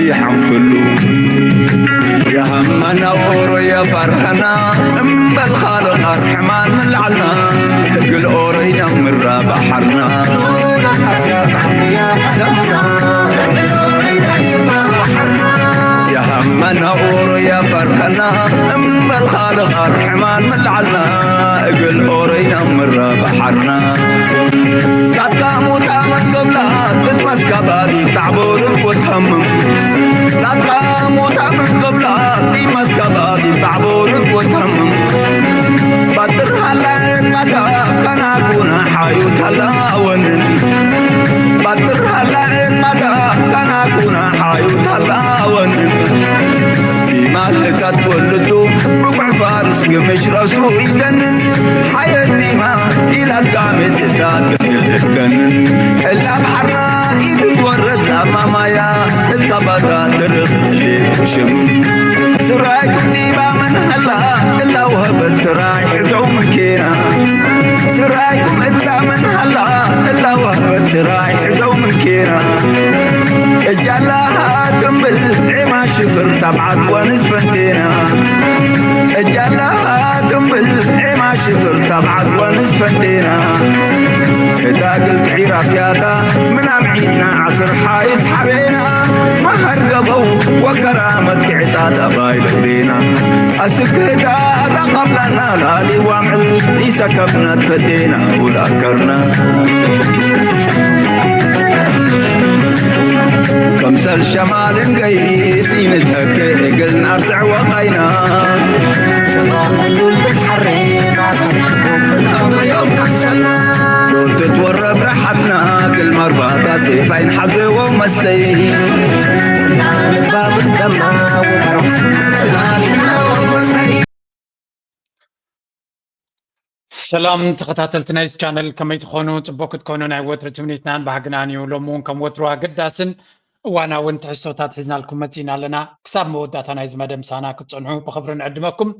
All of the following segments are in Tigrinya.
يحنفلو يا همنا ورو يا فرحنا، امبل خالق ارحمان من العنا، قل اورينا من رابحرنا. يا همنا ورو يا فرحنا، امبل خالق ارحمان من العنا، قل اورينا من رابحرنا. ላትካ ሙታ መን ቅብላ ክትመስካ ባዲ ታዕቦ ርግቦ ትሃምም። ላትካ ሙታ መን ቅብላ ክትመስካ ባዲ ታዕቦ ርግቦ ትሃምም። ባትር ሃላ ዕቃታ ካናኩና ሓዩ ታላወንን። ባትር ሃላ ዕቃታ ካናኩና ሓዩ ታላወንን። ዲማ ልህታት ወልዱ ብጉዕ ፋርስ ግምሽ ረሱ ኢደንን። ሓየት ዲማ ኢላትካ ምትሳት ትልእከንን። እላ ባሕርና ኢትወረድ ላማ ማያ እትካባታ ትርኽ ልሽም። ስራይኩም ዲማ ምን ሃላ እላ ወህበት ስራይ ሕዘው ምንኬና። ስራይኩም እላ ምን ሃላ እላ ወህበት ስራይ ሕዘው ምንኬና። እጃላ ትንብል ዒማ ሽፍር ታብዓት ወንዝ ፈንቴና። እጃላ ትንብል ዒማ ሽፍር ታብዓት ወንዝ ፈንቴና። እታ ግልቲ ዒራ ፍያታ ምናም ዒድና ዓስር ሓይስ ሓቤና። መኸር ገበው ወከራ መትክዕ ጻታ ባይ ልዕሌና። ኣስክህታ ኣታ ቐብላና ላሊ ዋምዕል ይሰከብና ትፈዴና ውላ ከርና። ከምሰል ሸማልን ገይስ ይንተክ እግል ናርትዕ ወቐይና። ሸማል ሉል ክትሓሬ ናርትዕ ዶል ትትወረብ ራሓትና ግል መርባታ ሴፋይን ሓዘዎ መሰይ። ሰላም ተኸታተልቲ ናይዚ ቻነል፣ ከመይ ትኾኑ? ጽቡቕ ክትኮኑ ናይ ወትሪ ትምኒትናን ባህግናን እዩ። ሎሚ እውን ከም ወትሩ ኣገዳስን እዋናውን ትሕዝቶታት ሒዝናልኩም መጺእና ኣለና። ክሳብ መወዳእታ ናይዚ መደብ ምሳና ክትጸንሑ ብኽብሪ ንዕድመኩም።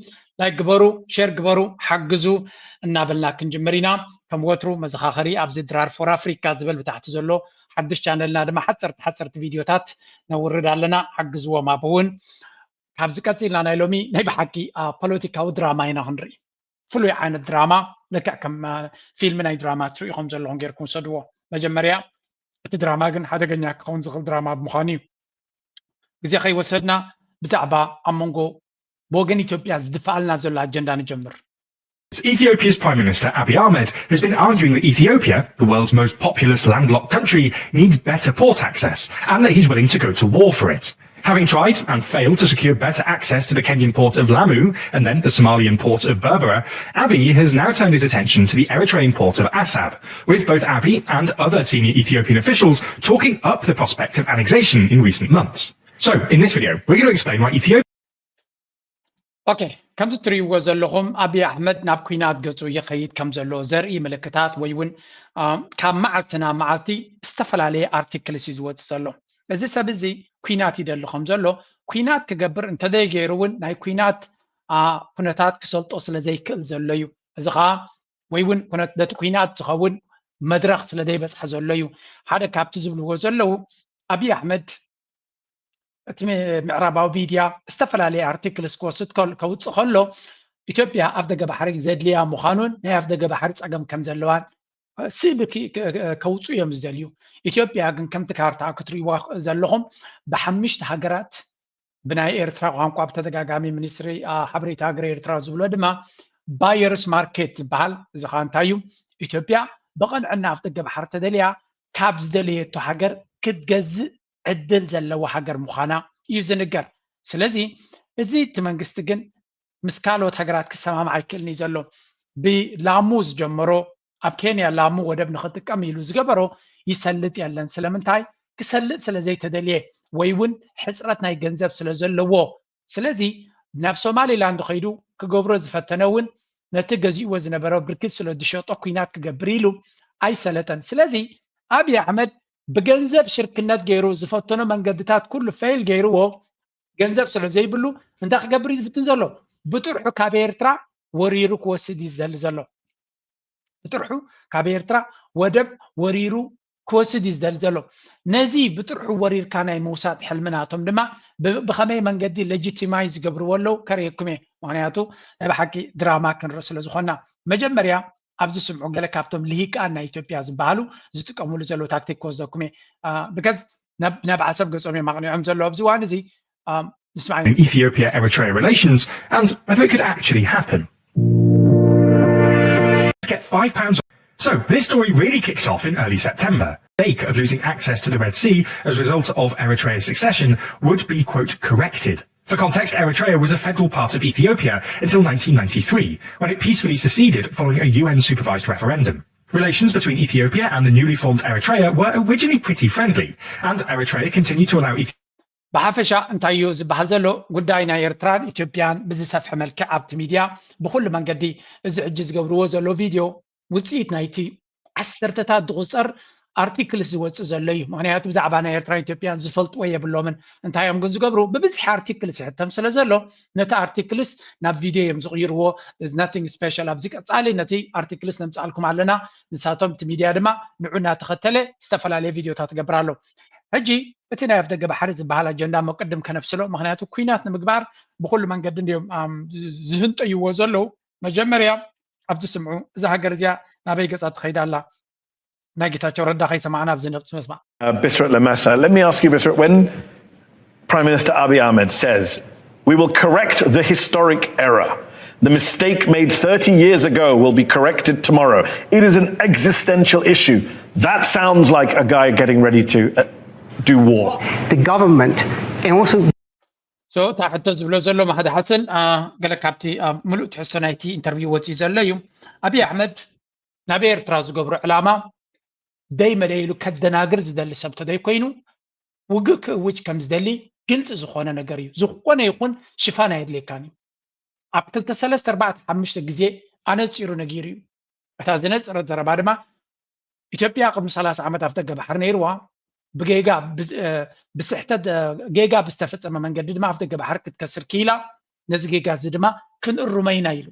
ላይክ ግበሩ፣ ሼር ግበሩ፣ ሓግዙ እናበልና ክንጅምር ኢና። ከም ወትሩ መዘኻኸሪ ኣብዚ ድራር ፎር ኣፍሪካ ዝብል ብታሕቲ ዘሎ ሓድሽ ቻነልና ድማ ሓጸርቲ ሓጸርቲ ቪድዮታት ነውርድ ኣለና። ሓግዝዎም። ኣብ እውን ካብዚ ቀጺልና ናይ ሎሚ ናይ ብሓቂ ፖለቲካዊ ድራማ ኢና ክንርኢ። ፍሉይ ዓይነት ድራማ፣ ልክዕ ከም ፊልም ናይ ድራማ ትርእዩ ከም ዘለኹም ጌርኩም ውሰድዎ። መጀመርያ እቲ ድራማ ግን ሓደገኛ ክኸውን ዝኽእል ድራማ ብምዃኑ እዩ። ግዜ ከይወሰድና ብዛዕባ ኣብ መንጎ ብወገን ኢትዮጵያ ዝድፍኣልና ዘሎ ኣጀንዳ ንጀምር። Ethiopia's Prime Minister Abiy Ahmed has been arguing that Ethiopia, the world's most populous landlocked country, needs better port access and that he's willing to go to war for it. Having tried and failed to secure better access to the Kenyan port of Lamu and then the Somalian port of Berbera, Abiy has now turned his attention to the Eritrean port of Assab, with both Abiy and other senior Ethiopian officials talking up the prospect of annexation in recent months. So, in this video, we're going to explain why Ethiopia ኦኬ፣ ከምዚ ትርእይዎ ዘለኹም ኣብይ ኣሕመድ ናብ ኲናት ገጹ ይኸይድ ከም ዘሎ ዘርኢ ምልክታት ወይ እውን ካብ መዓልቲ ናብ መዓልቲ ዝተፈላለየ ኣርቲክልስ እዩ ዝወጽእ ዘሎ። እዚ ሰብ እዚ ኲናት ይደሊ ከም ዘሎ፣ ኲናት ክገብር እንተዘይገይሩ እውን ናይ ኲናት ኩነታት ክሰልጦ ስለ ዘይክእል ዘሎ እዩ። እዚ ኸዓ ወይ እውን ነቲ ኲናት ዝኸውን መድረኽ ስለ ዘይበጽሐ ዘሎ እዩ። ሓደ ካብቲ ዝብልዎ ዘለዉ ኣብይ ኣሕመድ እቲ ምዕራባዊ ሚድያ ዝተፈላለየ ኣርቲክልስ ክወስድ ከውፅእ ከሎ ኢትዮጵያ ኣፍደገ ባሕሪ ዘድልያ ምዃኑን ናይ ኣፍደገ ባሕሪ ፀገም ከም ዘለዋን ስእሊ ከውፅኡ እዮም ዝደልዩ። ኢትዮጵያ ግን ከምቲ ካርታ ክትርእይዋ ዘለኹም ብሓምሽተ ሃገራት ብናይ ኤርትራ ቋንቋ ብተደጋጋሚ ሚኒስትሪ ሓበሬታ ሃገር ኤርትራ ዝብሎ ድማ ባየርስ ማርኬት ዝበሃል እዚ ከዓ እንታይ እዩ? ኢትዮጵያ ብቐንዕና ኣፍደገ ባሕሪ ተደልያ ካብ ዝደለየቶ ሃገር ክትገዝእ ዕድል ዘለዋ ሃገር ምዃና እዩ ዝንገር። ስለዚ እዚ እቲ መንግስቲ ግን ምስ ካልኦት ሃገራት ክሰማማዕ ኣይክእልን እዩ ዘሎ። ብላሙ ዝጀመሮ ኣብ ኬንያ ላሙ ወደብ ንኽጥቀም ኢሉ ዝገበሮ ይሰልጥ የለን። ስለምንታይ? ክሰልጥ ስለ ዘይተደልየ ወይ እውን ሕፅረት ናይ ገንዘብ ስለ ዘለዎ። ስለዚ ናብ ሶማሊላንድ ኸይዱ ክገብሮ ዝፈተነ እውን ነቲ ገዚእዎ ዝነበረ ብርክት ስለ ዝሸጦ ኲናት ክገብር ኢሉ ኣይሰለጠን። ስለዚ ኣብይ ኣሕመድ ብገንዘብ ሽርክነት ገይሩ ዝፈተኖ መንገድታት ኩሉ ፌይል ገይርዎ ገንዘብ ስለ ዘይብሉ እንታይ ክገብር እዩ ዝፍትን ዘሎ? ብጥርሑ ካብ ኤርትራ ወሪሩ ክወስድ እዩ ዝደሊ ዘሎ። ብጥርሑ ካብ ኤርትራ ወደብ ወሪሩ ክወስድ እዩ ዝደሊ ዘሎ። ነዚ ብጥርሑ ወሪርካ ናይ ምውሳድ ሕልሚ ናቶም ድማ ብ- ብኸመይ መንገዲ legitimize ዝገብርዎ ኣለዉ ከርእየኩም እየ። ምክንያቱ ናይ ብሓቂ ድራማ ክንርኢ ስለ ዝኾንና፣ መጀመርያ ኣብዚ ስምዑ ገለ ካብቶም ልሂቃን ናይ ኢትዮጵያ ዝበሃሉ ዝጥቀምሉ ዘለዉ ታክቲክ ክወስደኩም እየ። ብከዝ ናብ ዓሰብ ገጾም እዮም ኣቕኒዖም ዘለዉ ኣብዚ እዋን እዚ። ንስማዕ። In Ethiopia Eritrea relations and whether it could actually happen. Get five pounds. So this story really kicked off in early September. Stake of losing access to the Red Sea as a result of Eritrea's secession would be, quote, corrected. For context, Eritrea was a federal part of Ethiopia until nineteen ninety-three, when it peacefully seceded following a U N supervised referendum. Relations between Ethiopia and the newly formed Eritrea were originally pretty friendly, and Eritrea continued to allow Ethiopia ብሓፈሻ እንታይ እዩ ዝበሃል ዘሎ? ጉዳይ ናይ ኤርትራን ኢትዮጵያን ብዝሰፍሐ መልክዕ ኣብቲ ሚድያ ብኩሉ መንገዲ፣ እዚ ሕጂ ዝገብርዎ ዘሎ ቪድዮ ውፅኢት ናይቲ ዓሰርተታት ዝቑፀር ኣርቲክልስ ዝወፅእ ዘሎ እዩ። ምክንያቱ ብዛዕባ ናይ ኤርትራን ኢትዮጵያን ዝፈልጥዎ የብሎምን። እንታይ እዮም ግን ዝገብሩ? ብብዝሒ ኣርቲክልስ ይሕተም ስለ ዘሎ ነቲ ኣርቲክልስ ናብ ቪድዮ እዮም ዝቕይርዎ። Nothing special ኣብዚ ቀፃሊ ነቲ ኣርቲክልስ ነምፅኣልኩም ኣለና። ንሳቶም እቲ ሚድያ ድማ ንዑ እናተኸተለ ዝተፈላለየ ቪድዮታት ትገብር ኣሎ። ሕጂ እቲ ናይ ኣፍደገ ባሕሪ ዝበሃል ኣጀንዳ እሞ ቅድም ከነብስሎ፣ ምክንያቱ ኩናት ንምግባር ብኩሉ መንገዲ እንዲዮም ዝህንጠይዎ ዘለዉ። መጀመርያ ኣብዚ ስምዑ፣ እዛ ሃገር እዚኣ ናበይ ገጻ ትኸይድ ኣላ? ናይ ጌታቸው ረዳ ከይሰማዕና ኣብዚ ነብፂ መስማዕ። Bisrat Lamasa, let me ask you, Bisrat, when Prime Minister Abiy Ahmed says, "We will correct the historic error. The mistake made thirty years ago will be corrected tomorrow." It is an existential issue. That sounds like a guy getting ready to uh, do war. The government and also So እታ ሕቶ ዝብሎ ዘሎ ማህዲ ሓሰን ገለ ካብቲ ኣብ ምሉእ ትሕዝቶ ናይቲ ኢንተርቪው ወፂኡ ዘሎ እዩ። ኣብይ ኣሕመድ ናብ ኤርትራ ዝገብሮ ዕላማ ደይ መለይሉ ከደናግር ዝደሊ ሰብ ተደይ ኮይኑ ውግእ ክእውጅ ከም ዝደሊ ግልፂ ዝኾነ ነገር እዩ። ዝኾነ ይኹን ሽፋን ኣየድልየካን እዩ። ኣብ ክልተ ሰለስተ ኣርባዕተ ሓሙሽተ ግዜ ኣነፂሩ ነጊሩ እዩ። እታ ዝነፀረት ዘረባ ድማ ኢትዮጵያ ቅድሚ ሰላሳ ዓመት ኣፍደገ ባሕሪ ነይርዋ ብጌጋ ብስሕተት ጌጋ ብዝተፈፀመ መንገዲ ድማ ኣፍደገ ባሕሪ ክትከስር ክኢላ፣ ነዚ ጌጋ እዚ ድማ ክንእርሞ ኢና ኢሉ።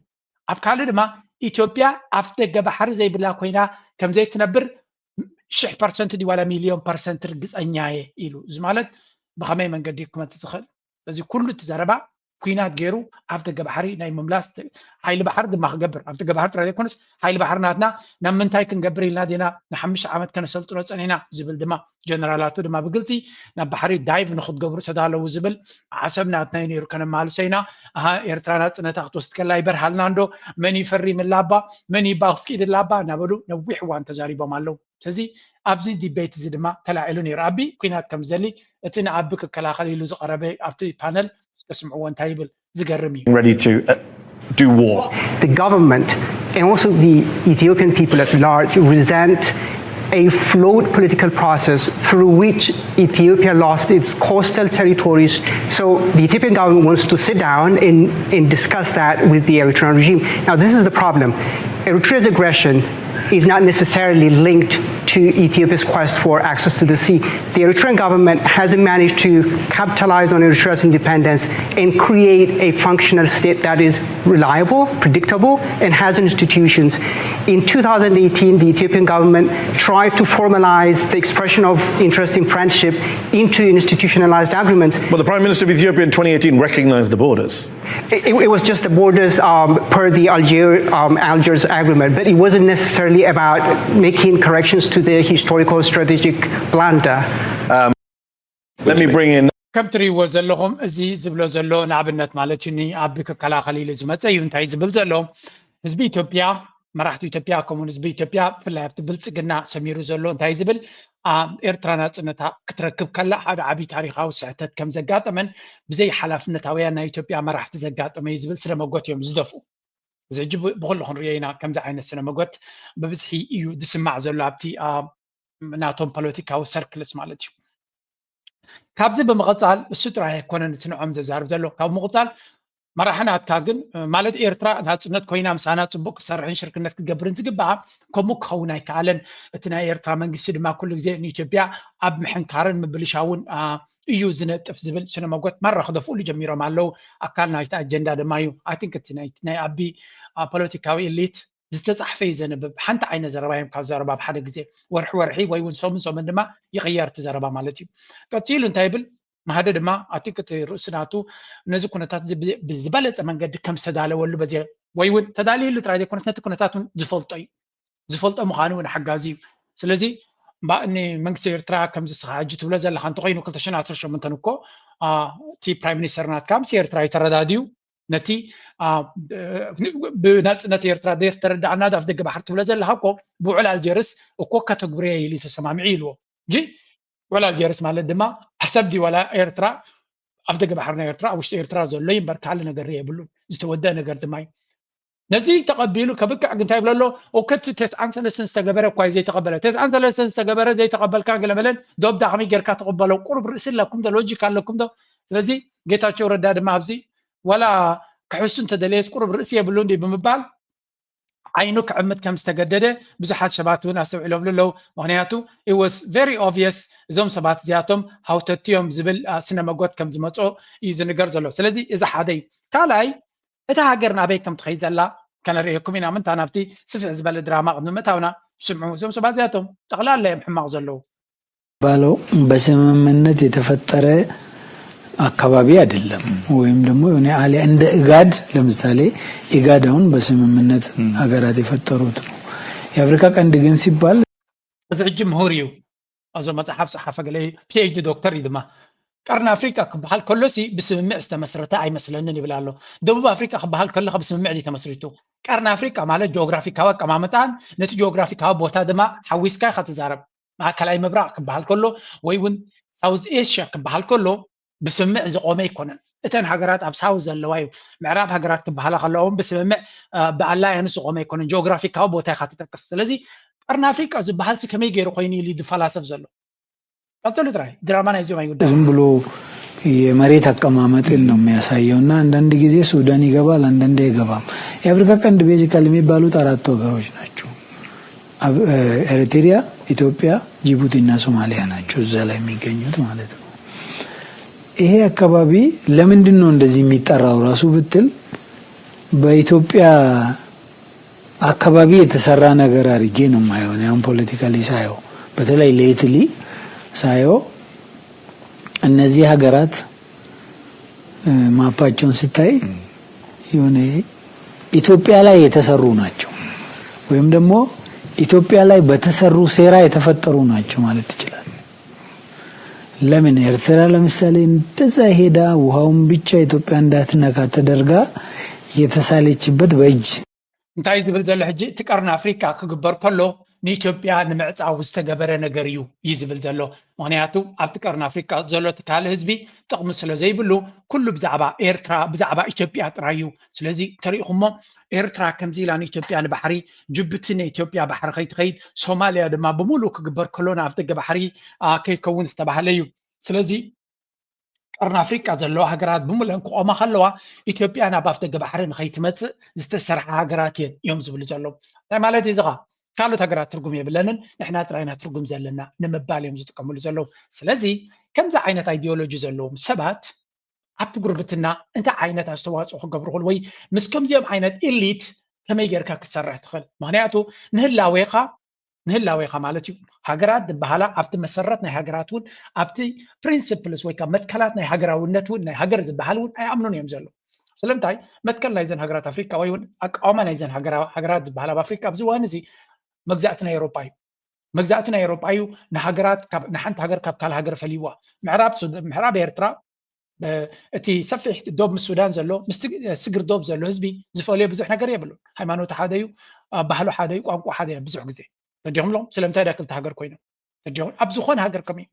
ኣብ ካልእ ድማ ኢትዮጵያ ኣፍደገ ባሕሪ ዘይብላ ኮይና ከምዘይትነብር ሽሕ ፐርሰንት ድዩ ዋላ ሚልዮን ፐርሰንት ርግፀኛ እየ ኢሉ። እዚ ማለት ብኸመይ መንገዲ እዩ ክመፅእ ዝኽእል? እዚ ኩሉ እቲ ዘረባ ኩናት ገይሩ ኣፍደገ ባሕሪ ናይ ምምላስ ሓይሊ ባሕሪ ድማ ክገብር፣ ኣፍደገ ባሕሪ ጥራይ ዘይኮነስ ሓይሊ ባሕሪ ናትና ናብ ምንታይ ክንገብር ኢልና ዲና ንሓሙሽተ ዓመት ከነሰልጥኖ ፀኒሕና ዝብል ድማ ጀነራላቱ ድማ ብግልፂ ናብ ባሕሪ ዳይቭ ንክትገብሩ ተዳለዉ ዝብል ዓሰብ ናትና እዩ ነይሩ ከነማልሶ ኢና። ኣሃ ኤርትራ ናፅነታ ክትወስድ ከላ ይበርሃልና እንዶ መን ይፈሪምላ ኣባ መን ይባ ክፍቂድላ ኣባ እናበሉ ነዊሕ እዋን ተዛሪቦም ኣለዉ። ስለዚ ኣብዚ ዲቤት እዚ ድማ ተላዒሉ ነይሩ። ኣቢ ኩናት ከም ዝደሊ እቲ ንኣቢ ክከላኸል ኢሉ ዝቐረበ ኣብቲ ፓነል እስከ ስምዕዎ እንታይ ይብል ዝገርም እዩ። Ready to uh, do war. The government and also the Ethiopian people at large resent a flawed political process through which Ethiopia lost its coastal territories. So the Ethiopian government wants to sit down and, and discuss that with the Eritrean regime. Now, this is the problem. Eritrea's aggression is not necessarily linked to Ethiopia's quest for access to the sea. The Eritrean government hasn't managed to capitalize on Eritrea's independence and create a functional state that is reliable, predictable, and has institutions. In two thousand eighteen, the Ethiopian government tried to formalize the expression of interest in friendship into institutionalized agreements. Well, the Prime Minister of Ethiopia in twenty eighteen recognized the borders. It, it was just the borders um, per the Alger, um, Algiers agreement, but it wasn't necessarily about making corrections to the historical strategic blunder. Let me bring in ከም ትሪእዎ ዘለኹም እዚ ዝብሎ ዘሎ ንኣብነት ማለት እዩ ንኣቢ ክከላኸል ኢሉ ዝመፀ እዩ። እንታይ ዝብል ዘሎ ህዝቢ ኢትዮጵያ መራሕቲ ኢትዮጵያ ከምኡ ህዝቢ ኢትዮጵያ ብፍላይ ኣብቲ ብልፅግና ሰሚሩ ዘሎ እንታይ ዝብል ኤርትራ ናፅነታ ክትረክብ ከላ ሓደ ዓብዪ ታሪካዊ ስሕተት ከም ዘጋጠመን ብዘይ ሓላፍነታውያን ናይ ኢትዮጵያ መራሕቲ ዘጋጠመ እዩ ዝብል ስነ መጎት እዮም ዝደፍኡ። እዚ ሕጂ ብኩሉ ክንሪኦ ኢና ከምዚ ዓይነት ስነ መጎት ብብዝሒ እዩ ዝስማዕ ዘሎ ኣብቲ ናቶም ፖለቲካዊ ሰርክልስ ማለት እዩ። ካብዚ ብምቕፃል እሱ ጥራይ ኣይኮነን እቲ ንዖም ዘዛርብ ዘሎ ካብ ምቕፃል መራሒ ናትካ ግን ማለት ኤርትራ ናፅነት ኮይና ምሳና ፅቡቅ ክሰርሕን ሽርክነት ክትገብርን ዝግበኣ ከምኡ ክኸውን ኣይከኣለን። እቲ ናይ ኤርትራ መንግስቲ ድማ ኩሉ ግዜ ንኢትዮጵያ ኣብ ምሕንካርን ምብልሻውን እዩ ዝነጥፍ ዝብል ስነ መጎት ማራ ክደፍኡሉ ጀሚሮም ኣለዉ። ኣካል ናይቲ ኣጀንዳ ድማ እዩ። I think እቲ ናይ ኣቢ ፖለቲካዊ ኤሊት ዝተፃሕፈ እዩ ዘንብብ። ሓንቲ ዓይነት ዘረባ እዮም ካብ ዘረባ ኣብ ሓደ ግዜ ወርሒ ወርሒ ወይ እውን ሰሙን ሰሙን ድማ ይቕየር እቲ ዘረባ ማለት እዩ። ቀፂሉ እንታይ ይብል? ማህደ ድማ ኣቲ ቅቲ ርእሲ ናቱ ነዚ ኩነታት እዚ ብ- ብዝበለፀ መንገዲ ከም ዝተዳለወሉ በዚ ወይ እውን ተዳልዩሉ ጥራይ ዘይኮነስ ነቲ ኩነታት እውን ዝፈልጦ እዩ። ዝፈልጦ ምዃኑ እውን ሓጋዚ እዩ። ስለዚ እምባ- ንመንግስቲ ኤርትራ ከምዚ ስኻ ሕጂ ትብሎ ዘለኻ እንተኮይኑ ክልተ ሽሕን ዓሰርተ ሸሞንተን እኮ አ፣ እቲ ፕራይም ሚኒስተር ናትካ ምስ ኤርትራ እዩ ተረዳድዩ ነቲ አ፣ ብ- ብናጽነት ኤርትራ ዘይተረዳእና ዶ ኣፍ ደገ ባሕሪ ትብሎ ዘለኻ እኮ ብውዕል ኣልጀርስ እኮ ከተግብርዮ ኢሉ ተሰማሚዑ ኢልዎ። እንጂ ውዕል ኣልጀርስ ማለት ድማ ሓሳብ ድዩ ዋላ ኤርትራ ኣብ ደገ ባሕሪ ናይ ኤርትራ ኣብ ውሽጢ ኤርትራ ዘሎ እዩ እምበር ካልእ ነገር የብሉን። ዝተወደአ ነገር ድማ እዩ። ነዚ ተቐቢሉ ከብቅዕ ግን እንታይ ይብሎ ኣሎ? ኦከ እቲ ተስዓን ሰለስተን ዝተገበረ እኳ እዩ ዘይተቐበለ። ተስዓን ሰለስተን ዝተገበረ ዘይተቐበልካ ገለመለን ዶብ ዳቕሚ ጌርካ ተቐበሎ። ቁሩብ ርእሲ ኣለኩም ዶ? ሎጂክ ኣለኩም ዶ? ስለዚ ጌታቸው ረዳ ድማ ኣብዚ ዋላ ክሕሱ እንተደለየስ ቁሩብ ርእሲ የብሉን ድዩ ብምባል ዓይኑ ክዕምት ከም ዝተገደደ ብዙሓት ሰባት እውን ኣስተውዒሎምሉ ኣለዉ። ምኽንያቱ it was very obvious እዞም ሰባት እዚኣቶም ሃውተቲ እዮም ዝብል አ፣ ስነ መጎት ከም ዝመፅኦ እዩ ዝንገር ዘሎ። ስለዚ እዚ ሓደ እዩ። ካልኣይ እታ ሃገር ናበይ ከም ትኸይድ ዘላ ከነርእየኩም ኢና። ምንታ ናብቲ ስፍሕ ዝበለ ድራማ ቅድሚ ምእታውና ስምዑ። እዞም ሰባት እዚኣቶም ጠቕላላ እዮም ሕማቕ ዘለዉ። ባለው በስምምነት የተፈጠረ አካባቢ አይደለም። ወይም ደግሞ የሆነ አሊያ እንደ ኢጋድ ለምሳሌ ኢጋድ አሁን በስምምነት ሀገራት የፈጠሩት ነው። የአፍሪካ ቀንድ ግን ሲባል እዚ ሕጂ ምሁር እዩ። እዞ መፅሓፍ ፀሓፈ ገለ ፒኤችዲ ዶክተር እዩ ድማ ቀርኒ ኣፍሪቃ ክበሃል ከሎሲ ብስምምዕ ዝተመስረተ ኣይመስለንን ይብል ኣሎ። ደቡብ ኣፍሪቃ ክበሃል ከለካ ብስምምዕ ድዩ ተመስሪቱ? ቀርኒ ኣፍሪቃ ማለት ጂኦግራፊካዊ ኣቀማምጣን ነቲ ጂኦግራፊካዊ ቦታ ድማ ሓዊስካ ኢካ ትዛረብ። ማእከላይ ምብራቕ ክበሃል ከሎ ወይ እውን ሳውዝ ኤሽያ ክበሃል ከሎ ብስምምዕ ዝቆመ ኣይኮነን። እተን ሃገራት ኣብ ሳውዝ ዘለዋ እዩ። ምዕራብ ሃገራት ክበሃላ ከለዋ እውን ብስምምዕ ብኣላያንስ ዝቆመ ኣይኮነን። ጂኦግራፊካዊ ቦታ ኢካ ትጠቅስ። ስለዚ ቀርኒ ኣፍሪቃ ዝበሃልሲ ከመይ ገይሩ ኮይኑ ኢሉ ዝፈላሰፍ ዘሎ? ቀፅሉ ጥራይ ድራማ ናይ ዚኦም ኣይውዳእ። ዝም ብሎ የመሬት አቀማመጥን ነው የሚያሳየው እና አንዳንድ ጊዜ ሱዳን ይገባል፣ አንዳንዴ አይገባም። የአፍሪካ ቀንድ ቤዚካል የሚባሉት አራቱ ሀገሮች ናቸው። አብ- እ፣ ኤሪትሪያ፣ ኢትዮጵያ፣ ጅቡቲ እና ሶማሊያ ናቸው እዛ ላይ የሚገኙት ማለት ነው። ይሄ አካባቢ ለምንድን ነው እንደዚህ የሚጠራው ራሱ ብትል በኢትዮጵያ አካባቢ የተሰራ ነገር አድርጌ ነው የማየው። እኔ አሁን ፖለቲካሊ ሳየው በተለይ ሌትሊ ሳየው እነዚህ ሀገራት ማፓቸውን ስታይ የሆነ ኢትዮጵያ ላይ የተሰሩ ናቸው ወይም ደግሞ ኢትዮጵያ ላይ በተሰሩ ሴራ የተፈጠሩ ናቸው ማለት ትችላለህ። ለምን ኤርትራ ለምሳሌ እንደዛ ሄዳ ውሃውን ብቻ ኢትዮጵያ እንዳትነካ ተደርጋ የተሳለችበት በእጅ እንታይ ዝብል ዘሎ ሕጂ እቲ ቀርኒ ኣፍሪቃ ክግበር ከሎ ንኢትዮጵያ ንምዕፃው ዝተገበረ ነገር እዩ እዩ ዝብል ዘሎ። ምክንያቱ ኣብቲ ቀርኒ ኣፍሪቃ ዘሎ እቲ ካልእ ህዝቢ ጥቕሚ ስለ ዘይብሉ ኩሉ ብዛዕባ ኤርትራ ብዛዕባ ኢትዮጵያ ጥራይ እዩ። ስለዚ ተሪኢኹሞ ኤርትራ ከምዚ ኢላ ንኢትዮጵያ ንባሕሪ ጅቡቲ ንኢትዮጵያ ባሕሪ ከይትኸይድ ሶማልያ ድማ ብምሉእ ክግበር ከሎ ንኣፍ ደገ ባሕሪ ከይከውን ዝተባህለ እዩ። ስለዚ ቀርኒ ኣፍሪቃ ዘለዋ ሃገራት ብምሉአን ክቆማ ከለዋ ኢትዮጵያ ናብ ኣፍ ደገ ባሕሪ ንኸይትመፅእ ዝተሰርሓ ሃገራት እየን እዮም ዝብሉ ዘለዉ። እንታይ ማለት እዩ ዝኻ? ካልኦት ሃገራት ትርጉም የብለንን፣ ንሕና ጥራይና ትርጉም ዘለና ንምባል እዮም ዝጥቀምሉ ዘለዉ። ስለዚ ከምዚ ዓይነት ኣይዲዮሎጂ ዘለዎም ሰባት ኣብቲ ጉርብትና እንታይ ዓይነት ኣስተዋፅኦ ክገብሩ ክኽእሉ ወይ ምስ ከምዚኦም ዓይነት ኢሊት ከመይ ጌርካ ክትሰርሕ ትኽእል? ምክንያቱ ንህላዌኻ ንህላዌኻ ማለት እዩ። ሃገራት ዝበሃላ ኣብቲ መሰረት ናይ ሃገራት እውን ኣብቲ ፕሪንስፕልስ ወይ ከዓ መትከላት ናይ ሃገራውነት እውን ናይ ሃገር ዝበሃል እውን ኣይኣምኑን እዮም ዘሎ። ስለምንታይ መትከል ናይዘን ሃገራት ኣፍሪካ ወይ እውን ኣቃውማ ናይዘን ሃገራት ዝበሃል ኣብ ኣፍሪካ ኣብዚ እዋን እዚ መግዛእቲ ናይ ኤሮፓ እዩ። መግዛእቲ ናይ ኤሮፓ እዩ ንሃገራት ንሓንቲ ሃገር ካብ ካልእ ሃገር ፈልይዋ። ምዕራብ ኤርትራ እቲ ሰፊሕ ዶብ ምስ ሱዳን ዘሎ ምስ ስግር ዶብ ዘሎ ህዝቢ ዝፈልዮ ብዙሕ ነገር የብሉን። ሃይማኖቱ ሓደ እዩ፣ ባህሉ ሓደ እዩ፣ ቋንቋ ሓደ እዮም ብዙሕ ግዜ ተዲኹም ኣለኹም ስለምንታይ ዳ ክልተ ሃገር ኮይኖም ተዲኹም ኣብ ዝኾነ ሃገር ከም እዩ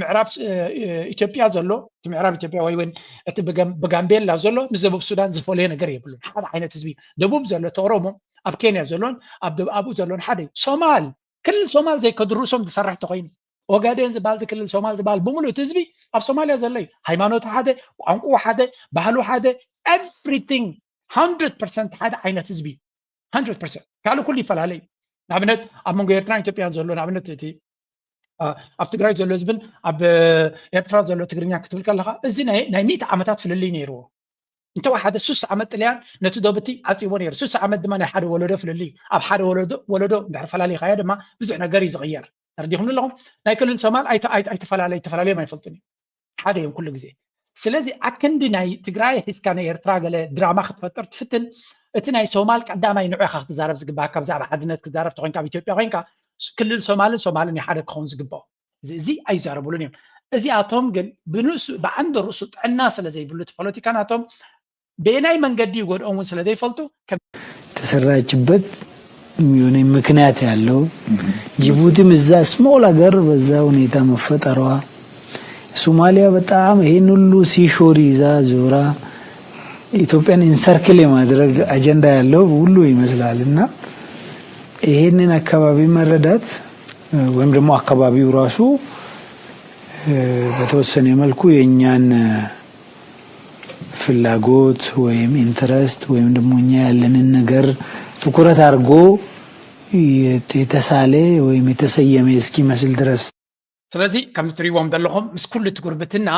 ምዕራብ ኢትዮጵያ ዘሎ እቲ ምዕራብ ኢትዮጵያ ወይ እውን እቲ ብጋምቤላ ዘሎ ምስ ደቡብ ሱዳን ዝፈልዮ ነገር የብሉን። ሓደ ዓይነት ህዝቢ ደቡብ ዘሎ ተኦሮሞ ኣብ ኬንያ ዘሎን ኣብኡ ዘሎን ሓደ እዩ። ሶማል ክልል ሶማል ዘይከድርሶም ዝሰርሕ ተኮይኑ ኦጋዴን ዝበሃል ክልል ሶማል ዝበሃል ብምሉእ እቲ ህዝቢ ኣብ ሶማልያ ዘሎ እዩ። ሃይማኖቱ ሓደ፣ ቋንቋ ሓደ፣ ባህሉ ሓደ፣ everything hundred percent ሓደ ዓይነት ህዝቢ እዩ። Hundred percent ካልእ ኩሉ ይፈላለ እዩ። ንኣብነት ኣብ መንጎ ኤርትራን ኢትዮጵያን ዘሎ ንኣብነት እቲ ኣብ ትግራይ ዘሎ ህዝብን ኣብ ኤርትራ ዘሎ ትግርኛ ክትብል ከለካ እዚ ናይ ሚእቲ ዓመታት ፍልልይ ነይርዎ። እንተወሓደ ሱሳ ዓመት ጥልያን ነቲ ዶብ እቲ ዓፂዎ ነይሩ። ሱሳ ዓመት ድማ ናይ ሓደ ወለዶ ፍልልይ እዩ። ኣብ ሓደ ወለዶ ወለዶ እንድሕር ፈላሊኻዮ ድማ ብዙሕ ነገር እዩ ዝቕየር። ተረዲኹም ኣለኹም? ናይ ክልል ሶማል ኣይተ- ኣይተ- ኣይተፈላለዩ፣ ተፈላለዮም ኣይፈልጡን እዩ። ሓደ እዮም ኩሉ ግዜ። ስለዚ ኣክንዲ ናይ ትግራይ ሒዝካ ናይ ኤርትራ ገለ ድራማ ክትፈጥር ትፍትን፣ እቲ ናይ ሶማል ቀዳማይ ንዑ ኢኻ ክትዛረብ ዝግባኣካ ብዛዕባ ሓድነት ክትዛረብ ተኮይንካ ኣብ ኢትዮጵያ ኮይንካ ክልል ሶማልን ሶማልን እዩ ሓደ ክኸውን ዝግባኦ። እዚ እዚ ኣይዛረቡሉን እዮም። እዚኣቶም ግን ብንሱ ብዓንዲ ርእሱ ጥዕና ስለ ዘይብሉ እቲ ፖለቲካ ናቶም በየናይ መንገዲ ይጎድኦም እውን ስለ ዘይፈልጡ ከም የተሰራችበት የሆነ ምክንያት ያለው ጅቡቲም እዛ ስሞል ሀገር በዛ ሁኔታ መፈጠሯ ሶማሊያ በጣም ይሄን ሁሉ ሲሾር ይዛ ዞራ ኢትዮጵያን ኢንሰርክል የማድረግ አጀንዳ ያለው ሁሉ ይመስላል እና ይሄንን አካባቢ መረዳት ወይም ደግሞ አካባቢው ራሱ በተወሰነ መልኩ የእኛን ፍላጎት ወይም ኢንተረስት ወይም ደግሞ እኛ ያለንን ነገር ትኩረት አድርጎ የተሳለ ወይም የተሰየመ እስኪመስል ድረስ። ስለዚ ከም እትሪእዎም ዘለኹም ምስ ኩሉ እቲ ጉርብትና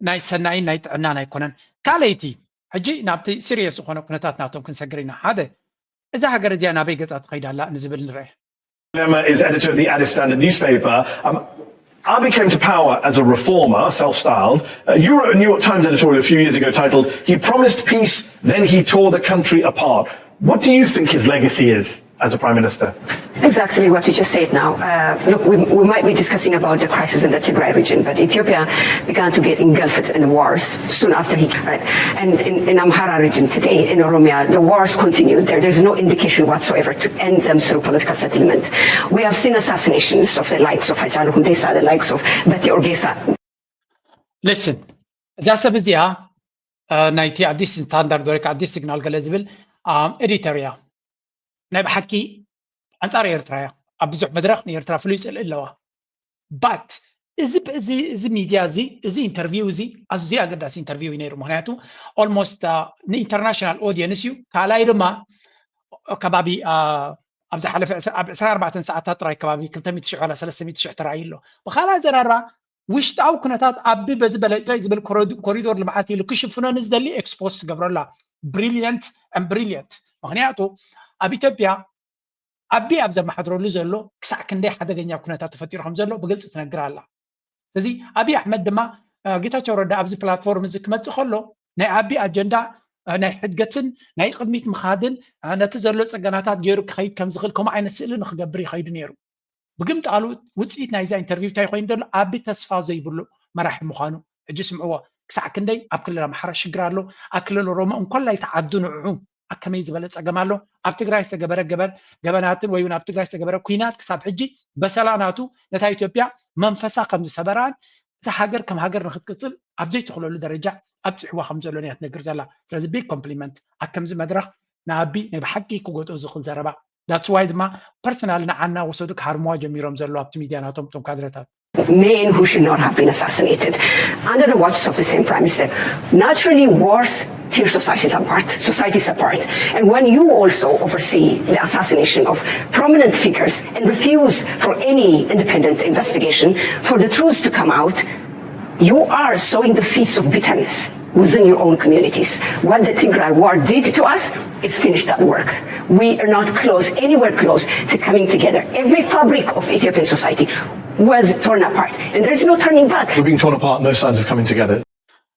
ናይ ሰናይን ናይ ጥዕናን ኣይኮነን። ካልኣይቲ ሕጂ ናብቲ ሲሪየስ ዝኾነ ኩነታት ናቶም ክንሰግር ኢና። ሓደ እዛ ሃገር እዚኣ ናበይ ገጻ ትኸይድ ኣላ ንዝብል ንርአ። Lema is editor of the Addis Standard newspaper. Um, Abiy came to power as a reformer, self-styled. Uh, you wrote a New York Times editorial a few years ago titled, "He promised peace, then he tore the country apart." What do you think his legacy is as a prime minister? Exactly what you just said now. Uh, look, we, we might be discussing about the crisis in the Tigray region, but Ethiopia began to get engulfed in wars soon after he, right? And in, in Amhara region today, in Oromia, the wars continued. There, there's no indication whatsoever to end them through political settlement. We have seen assassinations of the likes of Hachalu Hundessa, the likes of Bete Orgesa. Listen, እዛ ሰብ እዚኣ ናይቲ ኣዲስ ስታንዳርድ ወይ ኣዲስ ሲግናል ገለ ዝብል ኤዲተር እያ። ናይ ብሓቂ ኣንጻር ኤርትራ እያ። ኣብ ብዙሕ መድረኽ ንኤርትራ ፍሉይ ጽልኢ ኣለዋ። ባት እዚ እዚ ሚድያ እዚ እዚ ኢንተርቪው እዚ ኣዝዩ ኣገዳሲ ኢንተርቪው እዩ ነይሩ። ምክንያቱ ኦልሞስት ንኢንተርናሽናል ኦዲየንስ እዩ። ካልኣይ ድማ ከባቢ ኣብ ዝሓለፈ ኣብ ዕስራን ኣርባዕተን ሰዓታት ጥራይ ከባቢ ክልተ ሚእቲ ሽሕ ዋላ ሰለስተ ሚእቲ ሽሕ ተራእዩ ኣሎ። ብካልእ ኣዘራርባ ውሽጣዊ ኩነታት ኣቢ በዚ በለጭለጭ ዝብል ኮሪዶር ልምዓት ኢሉ ክሽፍኖ ንዝደሊ ኤክስፖዝ ትገብሮ ኣላ። ብሪሊየንት ብሪሊየንት ምክንያቱ ኣብ ኢትዮጵያ ኣቢ ኣብ ዘመሓድረሉ ዘሎ ክሳዕ ክንደይ ሓደገኛ ኩነታት ተፈጢሩ ከም ዘሎ ብግልፂ ትነግር ኣላ። ስለዚ ኣቢ ኣሕመድ ድማ ጌታቸው ረዳ ኣብዚ ፕላትፎርም እዚ ክመፅእ ከሎ ናይ ኣቢ ኣጀንዳ ናይ ሕድገትን ናይ ቅድሚት ምኻድን ነቲ ዘሎ ፀገናታት ገይሩ ክኸይድ ከም ዝኽእል ከምኡ ዓይነት ስእሊ ንክገብር ይኸይዱ ነይሩ። ብግምጣሉ ውፅኢት ናይዛ ኢንተርቪው እንታይ ኮይኑ ዘሎ ኣቢ ተስፋ ዘይብሉ መራሒ ምዃኑ ሕጂ ስምዕዎ። ክሳዕ ክንደይ ኣብ ክልል ኣምሓራ ሽግር ኣሎ፣ ኣብ ክልል ኦሮሞ እንኮላይ ተዓዱ ንዕዑ ኣከመይ ዝበለ ፀገም ኣሎ። ኣብ ትግራይ ዝተገበረ ገበን ገበናትን ወይ እውን ኣብ ትግራይ ዝተገበረ ኩናት ክሳብ ሕጂ በሰላ ናቱ ነታ ኢትዮጵያ መንፈሳ ከም ዝሰበራን እታ ሃገር ከም ሃገር ንክትቅፅል ኣብ ዘይትኽለሉ ደረጃ ኣብፅሕዋ ከም ዘሎ እያ ትነግር ዘላ። ስለዚ ቢግ ኮምፕሊመንት ኣብ ከምዚ መድረኽ ንኣቢ ናይ ብሓቂ ክጎጦ ዝኽእል ዘረባ። That's why ድማ ፐርሰናል ንዓና ወሰዱ ክሃርምዋ ጀሚሮም ዘለዉ ኣብቲ ሚድያ ናቶም እቶም ካድረታት። Men who should not have been assassinated under the watches of the same prime minister. Naturally, wars tear societies apart, societies apart. And when you also oversee the assassination of prominent figures and refuse for any independent investigation for the truth to come out, you are sowing the seeds of bitterness within your own communities. What the Tigray war did to us is finish that work. We are not close, anywhere close to coming together. Every fabric of Ethiopian society was torn apart, and there's no turning back. We're being torn apart, no signs of coming together.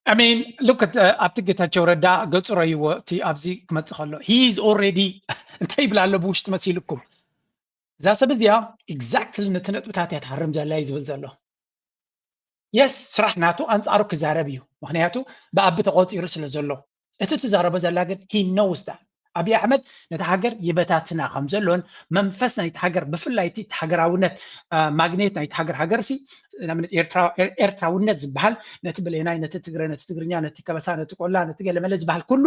I mean, look at ኣብቲ ጌታቸው ረዳ ገፁ ረይዎ እቲ ኣብዚ ክመፅእ ከሎ he is already እንታይ ይብል ኣሎ ብውሽጢ መሲልኩም። እዛ ሰብ እዚኣ ኤግዛክትሊ ነቲ ነጥብታት እያ ትሃርም ዘላ እዩ ዝብል ዘሎ። የስ ስራሕ ናቱ ኣንፃሩ ክዛረብ እዩ። ምክንያቱ ብኣቢ ተቆፂሩ ስለ ዘሎ እቲ ትዛረቦ ዘላ ግን he knows that ኣብይ ኣሕመድ ነቲ ሃገር ይበታትና ከም ዘሎን መንፈስ ናይቲ ሃገር ብፍላይ እቲ ሃገራውነት ማግኔት ናይቲ ሃገር ሃገር ሲ ንኣብነት ኤርትራውነት ዝበሃል ነቲ ብሌናይ ነቲ ትግረ ነቲ ትግርኛ ነቲ ከበሳ ነቲ ቆላ ነቲ ገለመለ ዝበሃል ኩሉ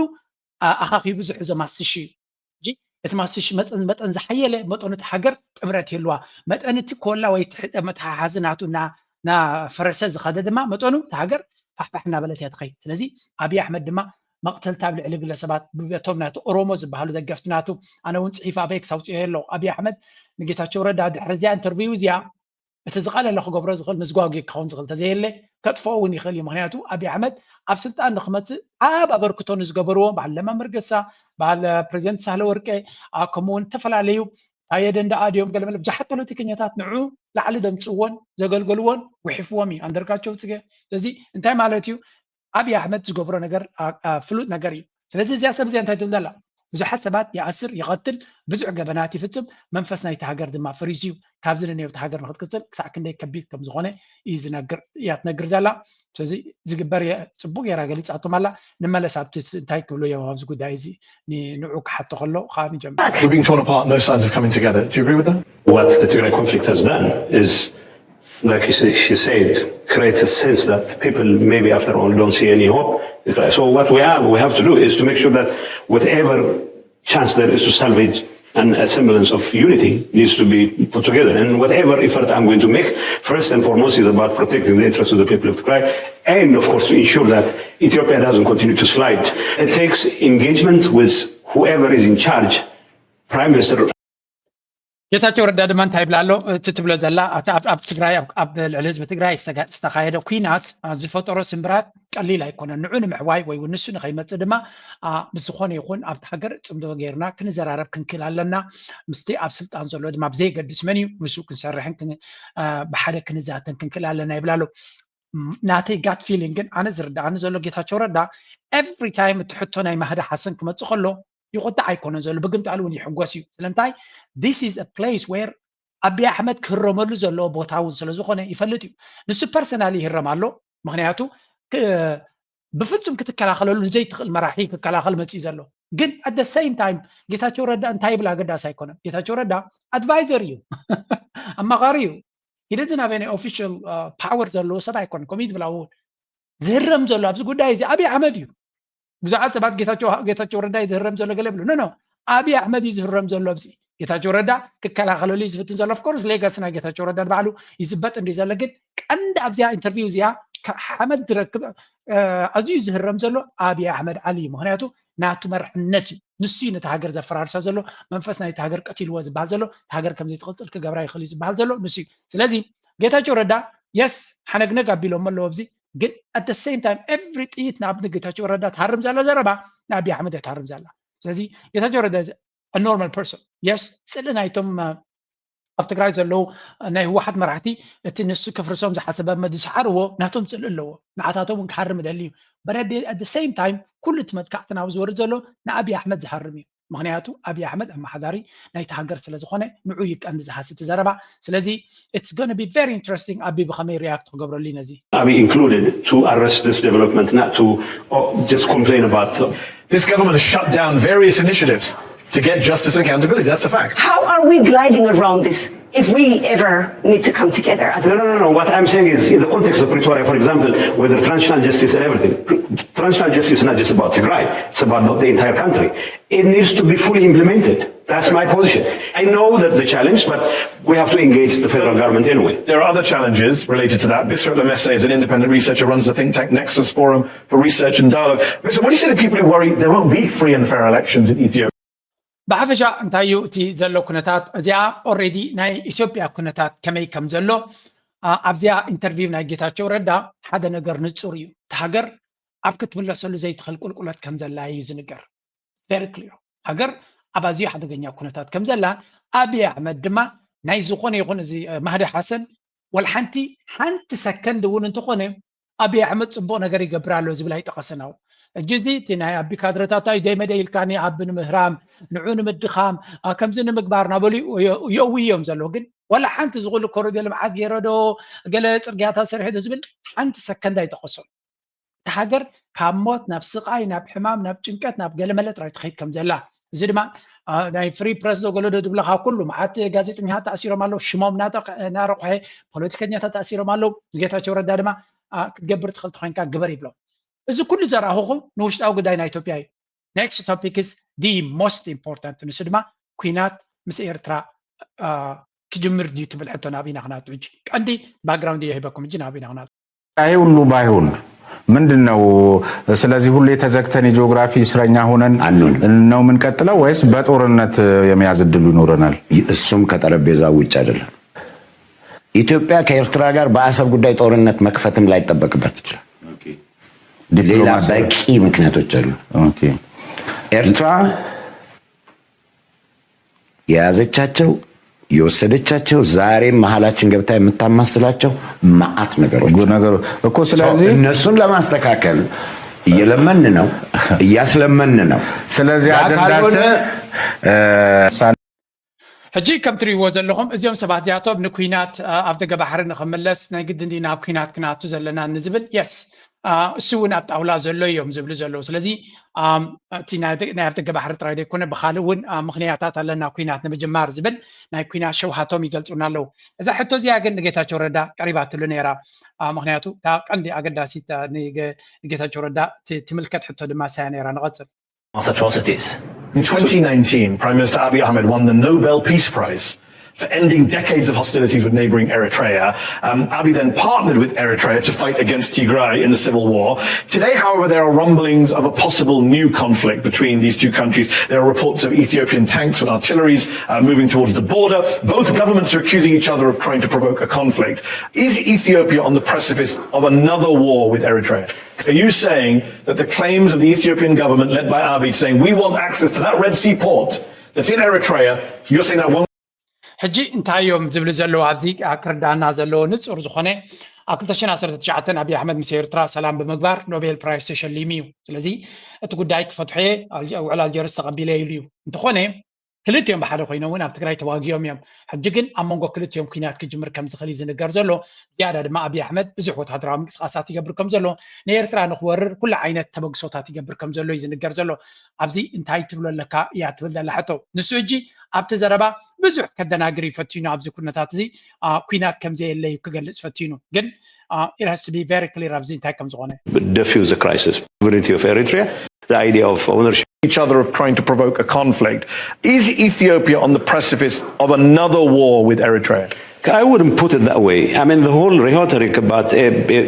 ኣኻኺቡ ዝሕዞ ማስሽ እዩ። እቲ ማስሽ መጠን መጠን ዝሓየለ መጠኑ እቲ ሃገር ጥምረት ይህልዋ መጠን እቲ ኮላ ወይ መተሓሓዚ ናቱ ናፈረሰ ዝኸደ ድማ መጠኑ እቲ ሃገር ፋሕፋሕ እናበለት እያ ትኸይድ። ስለዚ ኣብይ ኣሕመድ ድማ መቕተልቲ ኣብ ልዕሊ ግለሰባት ብበቶም ናቱ ኦሮሞ ዝበሃሉ ደገፍቲ ናቱ ኣነ እውን ፅሒፍ ኣበይ ክሳውፅዮ የለው ኣብይ ኣሕመድ ንጌታቸው ረዳ ድሕሪ እዚኣ ኢንተርቪው እዚኣ እቲ ዝቐለለ ክገብሮ ዝኽእል፣ ምስጓጉ ክኸውን ዝኽእል ተዘየለ፣ ከጥፍኦ እውን ይኽእል እዩ። ምክንያቱ ኣብይ ኣሕመድ ኣብ ስልጣን ንክመፅእ ዓብ ኣበርክቶ ንዝገበርዎ በዓል ለማ መርገሳ፣ በዓል ፕሬዚደንት ሳህለ ወርቄ፣ ከምኡ እውን ዝተፈላለዩ ታየ ደንደኣ ድዮም ገለመለ ብዙሓት ፖለቲከኛታት ንዑ ላዕሊ ደምፅዎን ዘገልገልዎን ጉሒፍዎም እዩ ኣንደርጋቸው ፅገ። ስለዚ እንታይ ማለት እዩ? ኣብይ ኣሕመድ ዝገብሮ ነገር ፍሉጥ ነገር እዩ። ስለዚ እዚኣ ሰብ እዚኣ እንታይ ትብል ዘላ? ብዙሓት ሰባት ይኣስር፣ ይቐትል፣ ብዙሕ ገበናት ይፍፅም፣ መንፈስ ናይቲ ሃገር ድማ ፈሪሱ እዩ። ካብዚ ንነብቲ ሃገር ንክትቅፅል ክሳዕ ክንደይ ከቢድ ከም ዝኾነ እዩ ዝነግር እያ ትነግር ዘላ። ስለዚ ዝግበር እየ ፅቡቅ ገይራ ገሊፃቶም ኣላ። ንመለስ ኣብቲ እንታይ ክብሉ እዮም ኣብዚ ጉዳይ እዚ ንዑ ክሓቶ ከሎ ከዓ ንጀምር። We're being torn apart, no signs of coming together. Do you agree with that? What the Tigray conflict has done is, like you say, she said, create a sense that people maybe after all don't see any hope. So what we have we have to do is to make sure that whatever chance there is to salvage an a semblance of unity needs to be put together. And whatever effort I'm going to make, first and foremost, is about protecting the interests of the people of Tigray, and of course to ensure that Ethiopia doesn't continue to slide. It takes engagement with whoever is in charge, Prime Minister. ጌታቸው ረዳ ድማ እንታይ ይብላ ኣሎ? እቲ ትብሎ ዘላ ኣብ ትግራይ ኣብ ልዕሊ ህዝቢ ትግራይ ዝተኻየደ ኩናት ዝፈጠሮ ስምብራት ቀሊል ኣይኮነን። ንዑ ንምሕዋይ ወይ እውን ንሱ ንኸይመፅእ ድማ ብዝኾነ ይኹን ኣብቲ ሃገር ፅምዶ ጌርና ክንዘራረብ ክንክእል ኣለና። ምስቲ ኣብ ስልጣን ዘሎ ድማ ብዘይገድስ መን እዩ ምስኡ ክንሰርሕን ብሓደ ክንዛተን ክንክእል ኣለና ይብላ ኣሎ። ናተይ gut feeling ግን ኣነ ዝርድኣኒ ዘሎ ጌታቸው ረዳ every time እቲ ሕቶ ናይ ማህዲ ሓሰን ክመፅእ ከሎ ይቁጣዕ ኣይኮነን ዘሎ፣ ብግምጣሉ እውን ይሕጎስ እዩ። ስለምንታይ? This is a place where ኣብይ ኣሕመድ ክህረመሉ ዘለዎ ቦታ እውን ስለዝኾነ ይፈልጥ እዩ። ንሱ personally ይህረም ኣሎ። ምክንያቱ ብፍፁም ክትከላኸለሉ ዘይትኽእል መራሒ ክከላኸል መፅኡ ዘሎ። ግን at the same time ጌታቸው ረዳ እንታይ ይብል ኣገዳሲ ኣይኮነን። ጌታቸው ረዳ advisor እዩ፣ ኣማኻሪ እዩ። He doesn't have any official power ዘለዎ ሰብ ኣይኮነን። ከምኡ ትብል እውን ዝህረም ዘሎ ኣብዚ ጉዳይ እዚ ኣብይ ኣሕመድ እዩ። ብዙሓት ሰባት ጌታቸው ረዳ ዝህረም ዘሎ ገለ ይብሉ። ኖ ኖ፣ ኣብይ ኣሕመድ እዩ ዝህረም ዘሎ ኣብዚ። ጌታቸው ረዳ ክከላኸለሉ እዩ ዝፍትን ዘሎ። Of course legacy ናይ ጌታቸው ረዳ ንባዕሉ ይዝበጥ እንዲ ዘሎ፣ ግን ቀንዲ ኣብዚኣ interview እዚኣ ሓመድ ዝረክብ ኣዝዩ ዝህረም ዘሎ ኣብይ ኣሕመድ ዓሊ እዩ። ምክንያቱ ናቱ መርሕነት እዩ። ንሱ እዩ ነቲ ሃገር ዘፈራርሳ ዘሎ፣ መንፈስ ናይቲ ሃገር ቀቲልዎ ዝበሃል ዘሎ፣ እቲ ሃገር ከምዘይትቕፅል ክገብራ ይኽእል እዩ ዝበሃል ዘሎ ንሱ እዩ። ስለዚ ጌታቸው ረዳ yes ሓነግነግ ኣቢሎሞ ኣለዎ ኣብዚ፣ ግን at the same time every ጥይት ናብ ጌታቸው ረዳ ትሃርም ዘላ ዘረባ ንኣብይ ኣሕመድ እያ ትሃርም ዘላ። ስለዚ ጌታቸው ረዳ a normal person yes፣ ፅልኢ ናይቶም ኣብ ትግራይ ዘለዉ ናይ ህወሓት መራሕቲ እቲ ንሱ ክፍርሶም ዝሓሰበ መ ዝሰዓርዎ ናቶም ፅልኢ ኣለዎ። ንዓታቶም እውን ክሃርም እደሊ እዩ። But at the same time ኩሉ እቲ መጥቃዕቲ ናብ ዝወርድ ዘሎ ንኣብይ ኣሕመድ ዝሃርም እዩ። ምክንያቱ ኣብይ ኣሕመድ ኣመሓዳሪ ናይቲ ሃገር ስለዝኾነ ንዑ ይቀንዲ ዝሃስቲ ዘረባ። ስለዚ it's gonna be very interesting ኣቢ ብኸመይ react ክገብረሉ ነዚ። Abiy included to arrest this development, not to oh, just complain about. This government has shut down various initiatives to get justice and accountability. That's a fact. How are we gliding around this if we ever need to come together as No, no, no, no. What I'm saying is, in the context of Pretoria, for example, with the transitional justice and everything, transitional justice is not just about Tigray, it's about the, the entire country. It needs to be fully implemented. That's my position. I know that the challenge, but we have to engage the federal government anyway. There are other challenges related to that. Bisrat Lamese is an independent researcher, runs the think tank Nexus Forum for Research and Dialogue. So what do you say to people who worry there won't be free and fair elections in Ethiopia? ብሓፈሻ እንታይ እዩ እቲ ዘሎ ኩነታት? እዚኣ already ናይ ኢትዮጵያ ኩነታት ከመይ ከም ዘሎ ኣብዚኣ interview ናይ ጌታቸው ረዳ ሓደ ነገር ንፁር እዩ። እቲ ሃገር ኣብ ክትምለሰሉ ዘይትኽእል ቁልቁለት ከም ዘላ እዩ ዝንገር። Very clear። ሃገር ኣብ ኣዝዩ ሓደገኛ ኩነታት ከም ዘላ ኣብይ ኣሕመድ ድማ ናይ ዝኾነ ይኹን እዚ ማህዲ ሓሰን ወላ ሓንቲ ሓንቲ ሰከንድ እውን እንተኾነ ኣብይ ኣሕመድ ፅቡቕ ነገር ይገብር ኣሎ ዝብል ኣይጠቐሰን። ኣብኡ ሕጂ እዚ እቲ ናይ ኣቢ ካድረታት ኣዩ ደይመደ ኢልካኒ ኣቢ ንምህራም ንዑ ንምድኻም ከምዚ ንምግባር ናበሉ የእዊ እዮም ዘለዉ። ግን ወላ ሓንቲ ዝኹሉ ኮሪደር ልምዓት ገይረ ዶ ገለ ፅርግያታት ሰሪሐ ዶ ዝብል ሓንቲ ሰከንድ ኣይጠቐሶን። እቲ ሃገር ካብ ሞት ናብ ስቓይ ናብ ሕማም ናብ ጭንቀት ናብ ገለመለ ጥራይ ትኸይድ ከም ዘላ እዚ ድማ ናይ free press ዶ ገለ ዶ ዝብለኻ ኩሉ መዓት ጋዜጠኛታት ተኣሲሮም ኣለዉ። ሽሞም እናረቑሐ ፖለቲከኛታት ተኣሲሮም ኣለዉ። ንጌታቸው ረዳ ድማ ክትገብር ትኽእል ተኾይንካ ግበር ይብሎም። እዚ ኩሉ ዘረኣኹኹ ንውሽጣዊ ጉዳይ ናይ ኢትዮጵያ እዩ። Next topic is the most important ንሱ ድማ ኩናት ምስ ኤርትራ ክጅምር ድዩ ትብል ሕቶ ናብ ኢና ክናቱ ሕጂ ቀንዲ background እየ ሂበኩም ሕጂ ናብ ኢና ክናቱ ይሄ ሁሉ ባይሆን ምንድን ነው? ስለዚህ ሁሌ ተዘግተን የጂኦግራፊ እስረኛ ሆነን አንሆንም። ነው የምንቀጥለው ወይስ በጦርነት የመያዝ እድሉ ይኖረናል? እሱም ከጠረጴዛ ውጭ አይደለም። ኢትዮጵያ ከኤርትራ ጋር በአሰብ ጉዳይ ጦርነት መክፈትም ላይጠበቅበት ይችላል። ሌላ ዲፕሎማሲያዊ በቂ ምክንያቶች አሉ። ኦኬ ኤርትራ የያዘቻቸው የወሰደቻቸው ዛሬም መሀላችን ገብታ የምታማስላቸው መዓት ነገሮች ጉ- ነገሩ እኮ ስለዚህ እነሱን ለማስተካከል እየለመን ነው፣ እያስለመን ነው። ስለዚህ ያ አጀንዳችን ካልሆነ እ፣ ሕጂ ከም ትርእይዎ ዘለኹም እዚኦም ሰባት እዚኣቶም ንኩናት ኣብ ደገ ባሕሪ ንኽምለስ ናይ ግድን ናብ ኩናት ክናቱ ዘለና ንዝብል የስ እሱ እውን ኣብ ጣውላ ዘሎ እዮም ዝብሉ ዘለዉ። ስለዚ እቲ ናይ ኣብ ደገ ባሕሪ ጥራይ ዘይኮነ ብካልእ እውን ምኽንያታት ኣለና ኩናት ንምጅማር ዝብል ናይ ኩናት ሸውሃቶም ይገልፁና ኣለዉ። እዛ ሕቶ እዚኣ ግን ንጌታቸው ረዳ ቀሪባትሉ ነይራ። ምክንያቱ እታ ቀንዲ ኣገዳሲት ንጌታቸው ረዳ ትምልከት ሕቶ ድማ ሳያ ነይራ። ንቐፅል። Mass atrocities. In twenty nineteen, Prime Minister Abiy Ahmed won the Nobel Peace Prize for ending decades of hostilities with neighboring Eritrea. Um, Abiy then partnered with Eritrea to fight against Tigray in the civil war. Today, however, there are rumblings of a possible new conflict between these two countries. There are reports of Ethiopian tanks and artilleries uh, moving towards the border. Both governments are accusing each other of trying to provoke a conflict. Is Ethiopia on the precipice of another war with Eritrea? Are you saying that the claims of the Ethiopian government led by Abiy saying we want access to that Red Sea port that's in Eritrea, you're saying that won't ሕጂ እንታይ እዮም ዝብሉ ዘለዉ ኣብዚ ክርዳና ዘለዎ ንፁር ዝኾነ ኣብ ክልተ ሽሕን ዓሰርተ ትሽዓተን ኣብይ ኣሕመድ ምስ ኤርትራ ሰላም ብምግባር ኖቤል ፕራይስ ተሸሊሙ እዩ። ስለዚ እቲ ጉዳይ ክፈትሖ እየ፣ ውዕል ኣልጀርስ ተቐቢለ ኢሉ እዩ። እንተኾነ ክልቲኦም ብሓደ ኮይኖም እውን ኣብ ትግራይ ተዋጊኦም እዮም። ሕጂ ግን ኣብ መንጎ ክልቲኦም ኩናት ክጅምር ከም ዝኽእል እዩ ዝንገር ዘሎ። ዝያዳ ድማ ኣብይ ኣሕመድ ብዙሕ ወታደራዊ ምንቅስቃሳት ይገብር ከም ዘሎ፣ ንኤርትራ ንክወርር ኩሉ ዓይነት ተበግሶታት ይገብር ከም ዘሎ እዩ ዝንገር ዘሎ። ኣብዚ እንታይ ትብሎ ኣለካ እያ ትብል ዘላ ሕቶ። ንሱ ሕጂ ኣብቲ ዘረባ ብዙሕ ከደናግር እዩ ፈቲኑ። ኣብዚ ኩነታት እዚ ኩናት ከም ዘየለ እዩ ክገልጽ ፈቲኑ። ግን it has to be very clear ኣብዚ እንታይ ከም ዝኾነ። Defuse the crisis. Sovereignty of Eritrea, the idea of ownership. Each other of trying to provoke a conflict. Is Ethiopia on the precipice of another war with Eritrea? I wouldn't put it that way. I mean, the whole rhetoric about uh,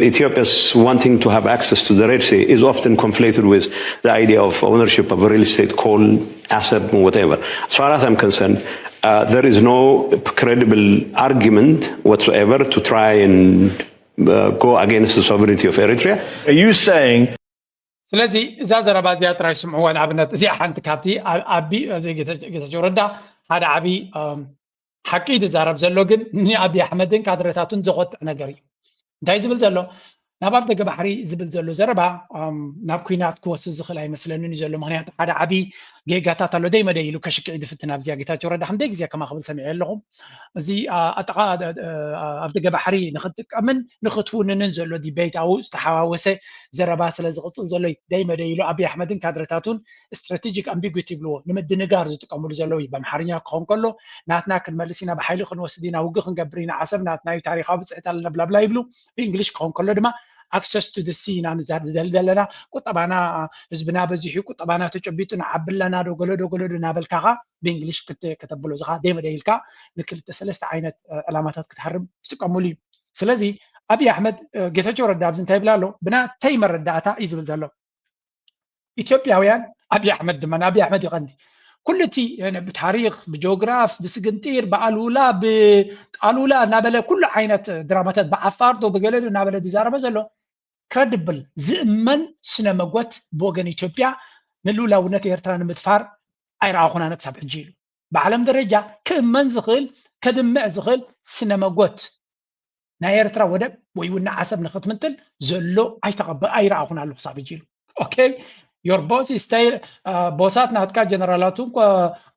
Ethiopia's wanting to have access to the Red Sea is often conflated with the idea of ownership of real estate, coal, asset, whatever. As far as I'm concerned, uh, there is no credible argument whatsoever to try and uh, go against the sovereignty of Eritrea. Are you saying ስለዚ እዛ ዘረባ እዚኣ ጥራይ ስምዕዋ። ንኣብነት እዚኣ ሓንቲ ካብቲ ኣቢ ጌታቸው ረዳ ሓደ ዓብዪ ሓቂ ዝዛረብ ዘሎ ግን ንኣብይ ኣሕመድን ካድረታቱን ዘቆጥዕ ነገር እዩ። እንታይ ዝብል ዘሎ ናብ ኣፍ ደገ ባሕሪ ዝብል ዘሎ ዘረባ ናብ ኩናት ክወስድ ዝኽእል ኣይመስለንን እዩ ዘሎ። ምክንያቱ ሓደ ዓብዪ ጌጋታት ኣሎ። ደይ መደይ ኢሉ ከሽክዕ ዝፍትን ኣብዚኣ ጌታቸው ረዳ ክንደይ ግዜ ከማ ክብል ሰሚዐ ኣለኹም። እዚ ኣጠቓ ኣብ ደገ ባሕሪ ንክትጥቀምን ንክትውንንን ዘሎ ዲቤት ኣብኡ ዝተሓዋወሰ ዘረባ ስለ ዝቕፅል ዘሎ እዩ። ደይ መደይ ኢሉ ኣብይ ኣሕመድን ካድረታቱን ስትራቴጂክ ኣምቢጉቲ ይብልዎ ንምድንጋር ዝጥቀምሉ ዘለዉ እዩ። ብኣምሓርኛ ክኸውን ከሎ ናትና ክንመልስ ኢና፣ ብሓይሊ ክንወስድ ኢና፣ ውግእ ክንገብር ኢና፣ ዓሰብ ናትና እዩ፣ ታሪካዊ ብፅሕት ኣለና ብላብላ ይብሉ። ብእንግሊሽ ክኸውን ከሎ ድማ access to the sea ኢና ንዛረብ ዘለና፣ ቁጠባና ህዝብና በዚሑ ቁጠባና ተጨቢጡ ንዓቢ ኣለና ዶ ገለ ዶ ገለ ዶ እናበልካ ብእንግሊሽ ከተብሎ ዝኻ ደይ መደይ ኢልካ ንክልተ ሰለስተ ዓይነት ዕላማታት ክትሃርም ትጥቀምሉ እዩ። ስለዚ ኣብይ ኣሕመድ ጌታቸው ረዳ ኣብዚ እንታይ ይብል ኣሎ? ብናተይ መረዳእታ እዩ ዝብል ዘሎ። ኢትዮጵያውያን ኣብይ ኣሕመድ ድማ ንኣብይ ኣሕመድ ይቐኒ ኩሉ እቲ ብታሪክ ብጂኦግራፍ ብስግንጢር ብኣሉላ ብጣሉላ እናበለ ኩሉ ዓይነት ድራማታት ብዓፋር ዶ ብገለ ዶ እናበለ ዝዛረበ ዘሎ ክረድብል ዝእመን ስነ መጎት ብወገን ኢትዮጵያ ንልኡላውነት ኤርትራ ንምድፋር ኣይረኣኹናን ክሳብ ሕጂ ኢሉ ብዓለም ደረጃ ክእመን ዝኽእል ከድምዕ ዝኽእል ስነ መጎት ናይ ኤርትራ ወደብ ወይ እውን ዓሰብ ንክትምንጥል ዘሎ ኣይተቐበ ኣይረኣኹን ኣለኹ ክሳብ ሕጂ ኢሉ። ኦኬ your boss is still ቦሳት ናትካ ጀነራላቱ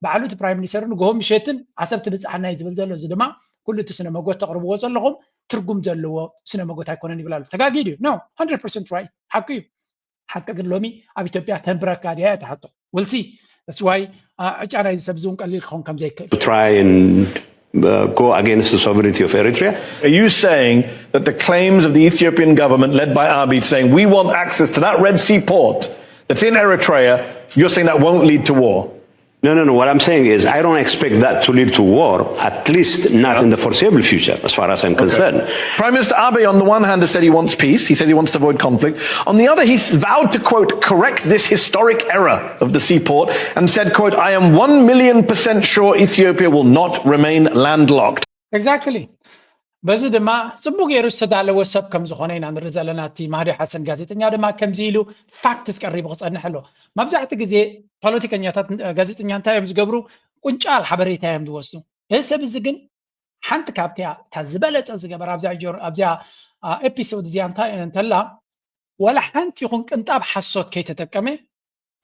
ባዕሉ እቲ ፕራይም ሚኒስተር ንግሆ ምሸትን ዓሰብ ትብፅሓና እዩ ዝብል ዘሎ። እዚ ድማ ኩሉ እቲ ስነ መጎት ተቕርብዎ ዘለኹም ትርጉም ዘለዎ ስነ መጎት ኣይኮነን ይብል ኣሎ። ተጋጊ ድዩ? No, hundred percent right ሓቂ እዩ። ሓቂ ግን ሎሚ ኣብ ኢትዮጵያ ተንብረካ ድያ እያ ትሓቶ። We'll see. That's why ዕጫ ናይዚ ሰብ እዚ እውን ቀሊል ክኸውን ከም ዘይክእል to try and uh, go against the sovereignty of Eritrea. Are you saying that the claims of the Ethiopian government led by Abiy saying we want access to that Red Sea port that's in Eritrea, you're saying that won't lead to war? No, no, no. What I'm saying is, I don't expect that to lead to war, at least not in the foreseeable future, as far as I'm concerned. Prime Minister Abiy, on the one hand, has said he wants peace. He said he wants to avoid conflict. On the other, he's vowed to, quote, correct this historic error of the seaport and said, quote, I am one million percent sure Ethiopia will not remain landlocked. Exactly. በዚ ድማ ጽቡቅ ገይሩ ዝተዳለወ ሰብ ከም ዝኾነ ኢና ንርኢ ዘለና። እቲ ማህዲ ሓሰን ጋዜጠኛ ድማ ከምዚ ኢሉ ፋክትስ ቀሪቡ ክጸንሕ ኣሎ። መብዛሕትኡ ግዜ ፖለቲከኛታት፣ ጋዜጠኛ እንታይ እዮም ዝገብሩ? ቁንጫል ሓበሬታ እዮም ዝወስዱ። እዚ ሰብ እዚ ግን ሓንቲ ካብቲያ እታ ዝበለጸ ዝገበራ ኣብዚኣ ጆር-፣ ኣብዚኣ፣ አ፣ ኤፒሶድ እዚኣ እንታይ እንተላ፣ ዋላ ሓንቲ ይኹን ቅንጣብ ሓሶት ከይተጠቀመ፣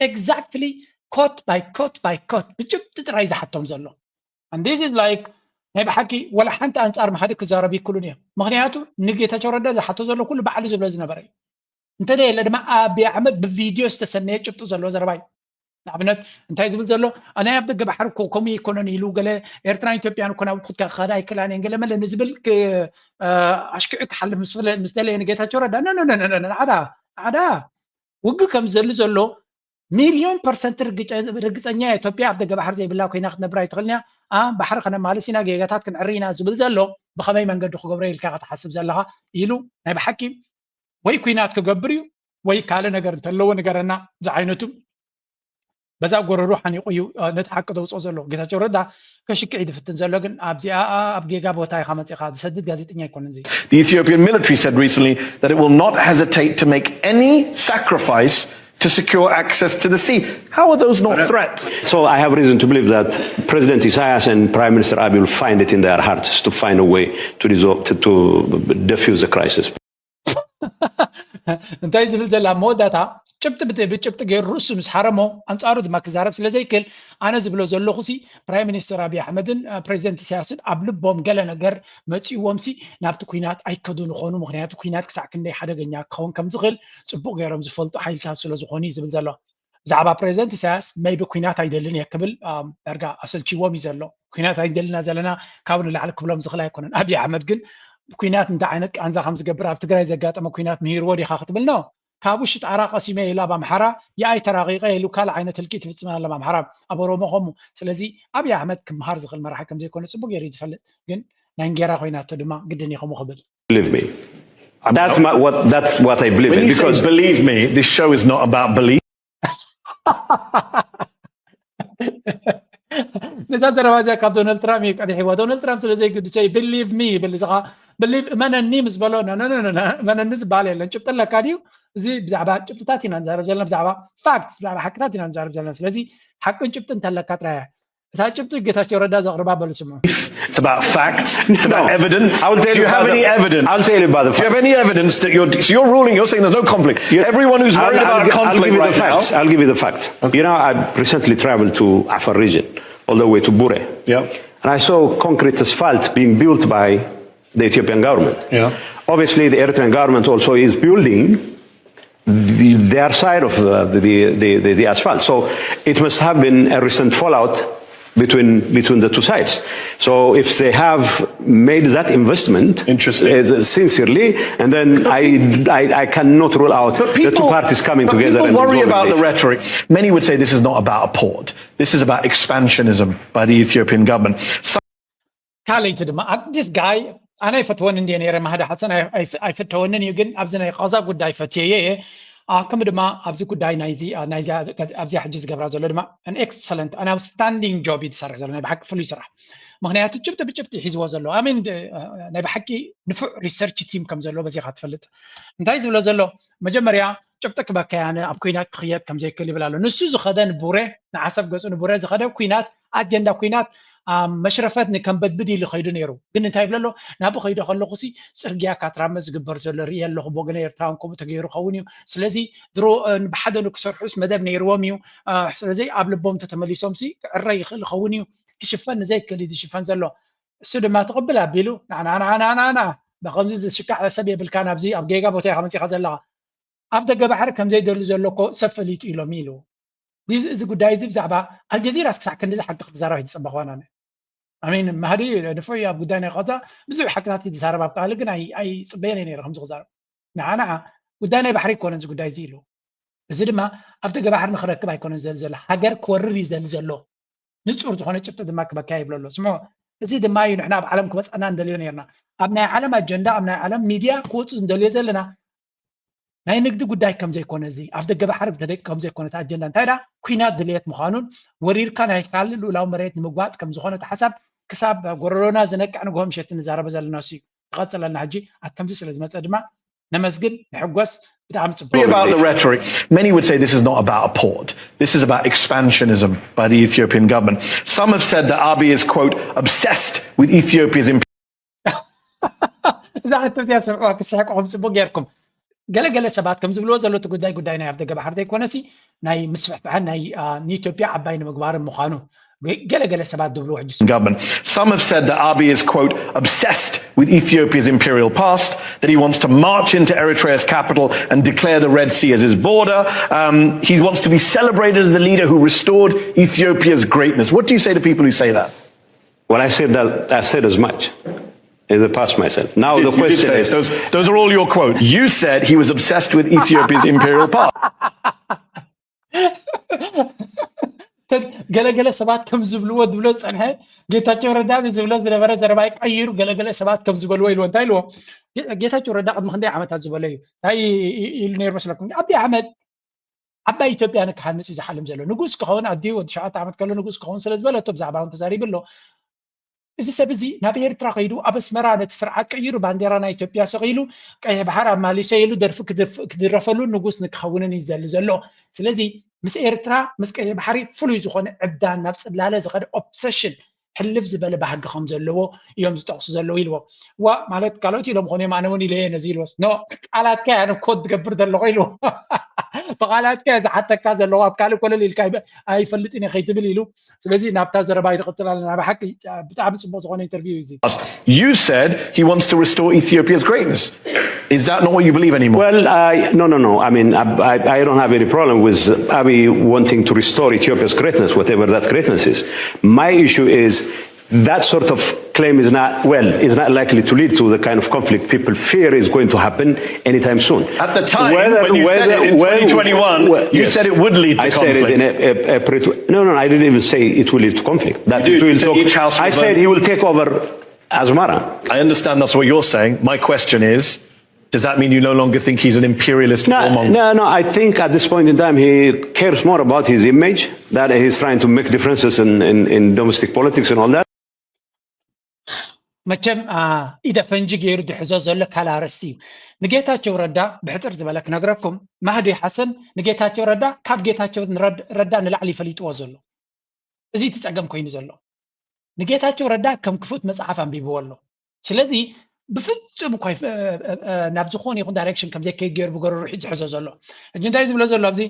exactly quote by quote by quote ብጭብጢ ጥራይ ዝሓቶም ዘሎ። And this is like ናይ ብሓቂ ዋላ ሓንቲ ኣንጻር ማህዲ ክዛረቡ ይክእሉን እዮም። ምኽንያቱ ንጌታቸው ረዳ ዝሓቶ ዘሎ ኩሉ ባዕሉ ዝብሎ ዝነበረ እዩ። እንተደየለ ድማ ኣብይ ኣሕመድ ብቪድዮ ዝተሰነየ ጭብጢ ዘለዎ ዘረባ እዩ። ንኣብነት እንታይ ዝብል ዘሎ? ኣነ ኣብ ደገ ባሕሪ እኮ ከምኡ ኣይኮነን ኢሉ ገለ ኤርትራን ኢትዮጵያን እኮ ናብ ኩትካ ክኸዳ ኣይክእላን እየን ገለ መለ ንዝብል ክ-፣ እ፣ ኣሽኪዑ ክሓልፍ ምስ ፍለ-፣ ምስ ደለየ ንጌታቸው ረዳ፣ ኖ፣ ኖ፣ ኖ፣ ኖ፣ ኖ፣ ኖ፣ ዓዳ፣ ዓዳ። ውግእ ከም ዝደሊ ዘሎ ሚልዮን ፐርሰንት ርግጨ-፣ ርግጸኛ እየ። ኢትዮጵያ ኣብ ደገ ባሕሪ ዘይብላ ኮይና ክትነብር ኣይትኽእልን እያ። ኣ፣ ባሕሪ ከነማልስ ኢና፣ ጌጋታት ክንዕሪ ኢና ዝብል ዘሎ ብኸመይ መንገዲ ክገብሮ ኢልካ ክትሓስብ ዘለኻ ኢሉ ናይ ብሓቂ ወይ ኩናት ክገብር እዩ ወይ ካልእ ነገር እንተለዎ ንገረና ዝዓይነቱ በዛ ጎረሩ ሓኒቑ እዩ፣ እ፣ ነቲ ሓቂ ዘውፅኦ ዘሎ። ጌታቸው ረዳ ከሽክዕ እዩ ዝፍትን ዘሎ፣ ግን ኣብዚኣ ኣብ ጌጋ ቦታ ኢኻ መፂኻ። ዝሰድድ ጋዜጠኛ ኣይኮነን እዚ። The Ethiopian military said recently that it will not hesitate to make any sacrifice to secure access to the sea. How are those not threats? So I have reason to believe that President Isaias and Prime Minister Abiy will find it in their hearts to find a way to resolve, to, to defuse the crisis. እንታይ ዝብል ዘላ መወዳእታ ጭብጢ ብት-፣ ብጭብጢ ገይሩ ርእሱ ምስ ሓረሞ ኣንጻሩ ድማ ክዛረብ ስለ ዘይክእል፣ ኣነ ዝብሎ ዘለኹ ሲ ፕራይም ሚኒስተር ኣብይ ኣሕመድን፣ እ፣ ፕሬዚደንት ኢሳያስን ኣብ ልቦም ገለ ነገር መጺእዎም ሲ ናብቲ ኩናት ኣይከዱን ይኾኑ። ምኽንያቱ ኩናት ክሳዕ ክንደይ ሓደገኛ ክኸውን ከም ዝኽእል ጽቡቕ ገይሮም ዝፈልጡ ሓይልታት ስለ ዝኾኑ እዩ ዝብል ዘሎ። ብዛዕባ ፕሬዚደንት ኢሳያስ maybe ኩናት ኣይደልን እየ ክብል፣ ኣም፣ ዳርጋ ኣሰልችዎም እዩ ዘሎ። ኩናት ኣይደልና ዘለና ካብኡ ንላዕሊ ክብሎም ዝኽእል ኣይኮነን። ኣብይ ኣሕመድ ግን ኩናት እንታይ ዓይነት ቃንዛ ከም ዝገብር ኣብ ትግራይ ዘጋጠመ ኩናት ምሂርዎ ዲኻ ክትብል ነው። ካብኡ ሽጣራ ቀሲመ ኢላ ኣብ ኣምሓራ የኣይ ተራቂቐ ኢሉ ካልእ ዓይነት ህልቂት ይፍጽም ኣሎ ኣብ ኣምሓራ፣ ኣብ ኦሮሞ ከምኡ። ስለዚ ኣብይ ኣሕመድ ክምሃር ዝኽእል መራሒ ከም ዘይኮነ ጽቡቅ ገይሩ እዩ ዝፈልጥ። ግን ናይ እንጌራ ኮይናቶ ድማ ግድን እዩ ከምኡ ክብል። Believe me. That's my, what, that's what I believe When in you say because believe me, this show is not about belief. ነዛ ዘረባ እዚኣ ካብ ዶናልድ ትራምፕ እዩ ቀዲሕዋ። ዶናልድ ትራምፕ ስለ ዘይግድሶ እዩ believe me ይብል። እዚ ኸዓ believe እመነኒ ምስ በሎ፣ no, no, no, no, no፣ እመነኒ ዝበሃል የለን። ጭብጢ ኣለካ ድዩ? እዚ ብዛዕባ ጭብጥታት ኢና ንዛረብ ዘለና፣ ብዛዕባ ፋክትስ፣ ብዛዕባ ሓቅታት ኢና ንዛረብ ዘለና። ስለዚ ሓቅን ጭብጥን እንተለካ ጥራይ እያ። እታ ጭብጢ ጌታቸው ረዳ ዘቕርባ በሉ ስምዑ። It's about facts. It's about No. evidence. I'll tell Do you you have about any the- evidence? I'll tell you about the Do you have facts. any evidence that you're, so you're ruling, you're saying there's no conflict. Yeah. Everyone who's I'll, worried I'll, about gi- a I'll conflict give you right the facts. now. I'll give you the facts. You know, I recently traveled to Afar region, all the way to Bure. Yeah. And I saw concrete asphalt being built by the Ethiopian government. Yeah. Obviously, the Eritrean government also is building the, their side of uh, the, the, the, the asphalt. So it must have been a recent fallout between between the two sides. So if they have made that investment Interesting. uh, sincerely, and then I, I I cannot rule out But the two people, parties coming but together people and worry resolving about the the issue. Rhetoric. Many would say this is not about a port. This is about expansionism by the Ethiopian government. Some ካልይቲ ድማ this guy ኣነ ኣይፈትወን እንድየ ነይረ። ማህዲ ሓሰን ኣይ- ኣይ- ኣይፍተወንን እዩ፣ ግን ኣብዚ ናይ ቃዛ ጉዳይ ፈትየየ እየ። ኣ፣ ከምኡ ድማ ኣብዚ ጉዳይ ናይዚ፣ ኣ፣ ናይዚ ኣብዚ ሕጂ ዝገብራ ዘሎ ድማ an excellent an outstanding job እዩ ዝሰርሕ ዘሎ፣ ናይ ብሓቂ ፍሉይ ስራሕ። ምኽንያቱ ጭብጢ ብጭብጢ ሒዝዎ ዘሎ ኣሚን ናይ ብሓቂ ንፉዕ ሪሰርች ቲም ከም ዘለዎ በዚኻ ትፈልጥ። እንታይ ዝብሎ ዘሎ? መጀመርያ ጭብጢ ክበካይ ኣነ ኣብ ኩናት ክኽየድ ከም ዘይክእል ይብል ኣሎ። ንሱ ዝኸደ ንቡሬ ንዓሰብ ገጹ ንቡሬ ዝኸደ ኩናት ኣጀንዳ ኩናት፣ ኣ፣ መሽረፈት ንከንበድብድ ኢሉ ከይዱ ነይሩ። ግን እንታይ ይብሎ ኣሎ? ናብኡ ከይደ ከለኹ ሲ ጽርግያ ካትራመ ዝግበር ዘሎ ርኢ ኣለኹ። ብወገነ ኤርትራውን ከምኡ ተገይሩ ኸውን እዩ። ስለዚ ድሮ፣ እ፣ ብሓደ ንክሰርሑስ መደብ ነይርዎም እዩ። እ፣ ስለዚ ኣብ ልቦም እንተተመሊሶም ሲ ክዕረ ይኽእል ይኸውን እዩ። ክሽፈን ንዘይክእል እዩ ዝሽፈን ዘሎ። እሱ ድማ ትቕብል ኣቢሉ ናዕናዕናዕናዕናዕና ብኸምዚ ዝሽካዕ ሰብ የብልካን፣ ኣብዚ ኣብ ጌጋ ቦታ ኢኻ መጺኻ ዘለኻ። ኣብ ደገ ባሕሪ ከም ዘይደሉ ዘሎ እኮ ሰብ ፈሊጡ ኢሎም ኢሉ። እዚ ጉዳይ እዚ ብዛዕባ ኣልጀዚራስ ክሳዕ ክንድዚ ሓቂ ክትዛረብ ኣይትጸበኽዋን ኣነ። ኣሚን ማህዲ ንፉዕ እዩ ኣብ ጉዳይ ናይ ቃዛ ብዙሕ ሓቅታት እዩ ዝዛረብ ኣብ ቃል ግን ኣይ- ኣይጽበየን እየ ነይረ ከምዚ ክዛረብ። ንዓ ንዓ ጉዳይ ናይ ባሕሪ ኣይኮነን እዚ ጉዳይ እዚ ኢሉ። እዚ ድማ ኣብ ደገ ባሕሪ ንክረክብ ኣይኮነን ዝደሊ ዘሎ፣ ሃገር ክወርር እዩ ዝደሊ ዘሎ። ንጹር ዝኾነ ጭብጢ ድማ ክበካይ ይብሎ ኣሎ። ስምዑ፣ እዚ ድማ እዩ ንሕና ኣብ ዓለም ክመጻና እንደልዮ ነርና። ኣብ ናይ ዓለም ኣጀንዳ ኣብ ናይ ዓለም ሚድያ ክወጹ እንደልዮ ዘለና ናይ ንግዲ ጉዳይ ከም ዘይኮነ፣ እዚ ኣብ ደገ ባሕሪ ብተደቂ ከም ዘይኮነ እቲ ኣጀንዳ እንታይ ዳ ኩናት ድልየት ምዃኑን ወሪርካ ናይ ካልእ ልኡላዊ መሬት ንምግባጥ ከም ዝኾነ እቲ ሓሳብ ክሳብ ጎረሮና ዝነቅዕ ንግሆ ምሸት ንዛረበ ዘለና እሱ እዩ። ክቐፅለልና ሕጂ ኣብ ከምዚ ስለ ዝመፀ ድማ ነመስግን፣ ንሕጎስ። ብጣዕሚ ጽቡቅ። About the rhetoric, many would say this is not about a port. This is about expansionism by the Ethiopian government. Some have said that Abiy is, quote, obsessed with Ethiopia's imperial. እዛ ሕቶ እዚኣ ስምዕዋ፣ ክስሕቅኹም ጽቡቅ ጌርኩም። ገለገለ ሰባት ከም ዝብልዎ ዘሎ እቲ ጉዳይ ጉዳይ ናይ ኣፍደገ ባሕሪ ዘይኮነሲ ናይ ምስፍሕፋሕን ናይ ንኢትዮጵያ ዓባይ ንምግባርን ምዃኑ ገለገለ ሰባት ዝብልዎ ሕጂ። Government. Some have said that Abiy is, quote, obsessed with Ethiopia's imperial past, that he wants to march into Eritrea's capital and declare the Red Sea as his border. Um, he wants to be celebrated as the leader who restored Ethiopia's greatness. What do you say to people who say that? Well, I said that I said as much in the past myself. Now the question is, those, those are all your quotes. You said he was obsessed with Ethiopia's imperial past. ገለገለ ሰባት ከም ዝብልዎ ዝብሎ ዝፀንሐ ጌታቸው ረዳ ዝብሎ ዝነበረ ዘረባይ ቀይሩ ገለገለ ሰባት ከም ዝበልዎ ኢልዎ። እንታይ ኢልዎ? ጌታቸው ረዳ ቅድሚ ክንደይ ዓመታት ዝበሎ እዩ። እንታይ ኢሉ ነይሩ መስለኩም? ኣብይ ኣሕመድ ዓባይ ኢትዮጵያ ንክሃንፅ እዩ ዝሓልም ዘሎ። ንጉስ ክኸውን ኣዲኡ ወዲ ሸውዓተ ዓመት ከሎ ንጉስ ክኸውን ስለ ዝበለቶ ብዛዕባ እውን ተዛሪቡ ኣሎ። እዚ ሰብ እዚ ናብ ኤርትራ ከይዱ ኣብ ኣስመራ ነቲ ስርዓት ቀይሩ ባንዴራ ናይ ኢትዮጵያ ሰቒሉ ቀይሕ ባሕር ኣማሊሰ ኢሉ ደርፊ ክድረፈሉ ንጉስ ንክኸውንን እዩ ዝደሊ ዘሎ። ስለዚ ምስ ኤርትራ ምስ ቀይሕ ባሕሪ ፍሉይ ዝኾነ ዕብዳን ናብ ጽላለ ዝኸደ ኦብሰሽን ሕልፍ ዝበለ ባህጊ ከም ዘለዎ እዮም ዝጠቕሱ ዘለዉ ኢልዎ። ዋ ማለት ካልኦት ኢሎም ኾነ ኣነ እውን ኢለየ ነዚ ኢልዎስ ኖ ቃላትካ እያ ኮት ዝገብር ዘለኹ ኢልዎ። ብቃላትካ እየ ዝሓተካ ዘለኹ ኣብ ካልእ ኮለል ኢልካ ኣይፈልጥን እየ ከይትብል ኢሉ። ስለዚ ናብታ ዘረባ ይንቕጽል ኣለና። ብሓቂ ብጣዕሚ ጽቡቕ ዝኾነ ኢንተርቪው እዩ እዚ። You said he wants to restore Ethiopia's greatness. Is that not what you believe anymore? Well, I, no, no, no. I mean, I, I, I don't have any problem with Abiy wanting to restore Ethiopia's greatness, whatever that greatness is. My issue is that sort of claim is not, well, is not likely to lead to the kind of conflict people fear is going to happen anytime soon. At the time, whether, when you whether, said it in well, twenty twenty-one, well, you yes. said it would lead to I conflict. I said it in a, a, a pre- no, no, I didn't even say it will lead to conflict. That you do, it will talk, each house I said he will take over Asmara. I understand that's what you're saying. My question is, does that mean you no longer think he's an imperialist no, warmonger? No, no, I think at this point in time he cares more about his image, that he's trying to make differences in, in, in domestic politics and all that. መቸም ኢደ ፈንጂ ገይሩ ዝሕዞ ዘሎ ካልእ ኣርእስቲ እዩ። ንጌታቸው ረዳ ብሕፅር ዝበለ ክነግረኩም፣ ማህዲ ሓሰን ንጌታቸው ረዳ ካብ ጌታቸው ረዳ ንላዕሊ ይፈሊጥዎ ዘሎ። እዚ እቲ ፀገም ኮይኑ ዘሎ። ንጌታቸው ረዳ ከም ክፉት መፅሓፍ ኣንቢብዎ ኣሎ። ስለዚ ብፍፁም እኳ ናብ ዝኾነ ይኹን ዳይሬክሽን ከም ዘይከይድ ገይሩ ብገረሩ ዝሕዞ ዘሎ። ሕጂ እንታይ ዝብሎ ዘሎ ኣብዚ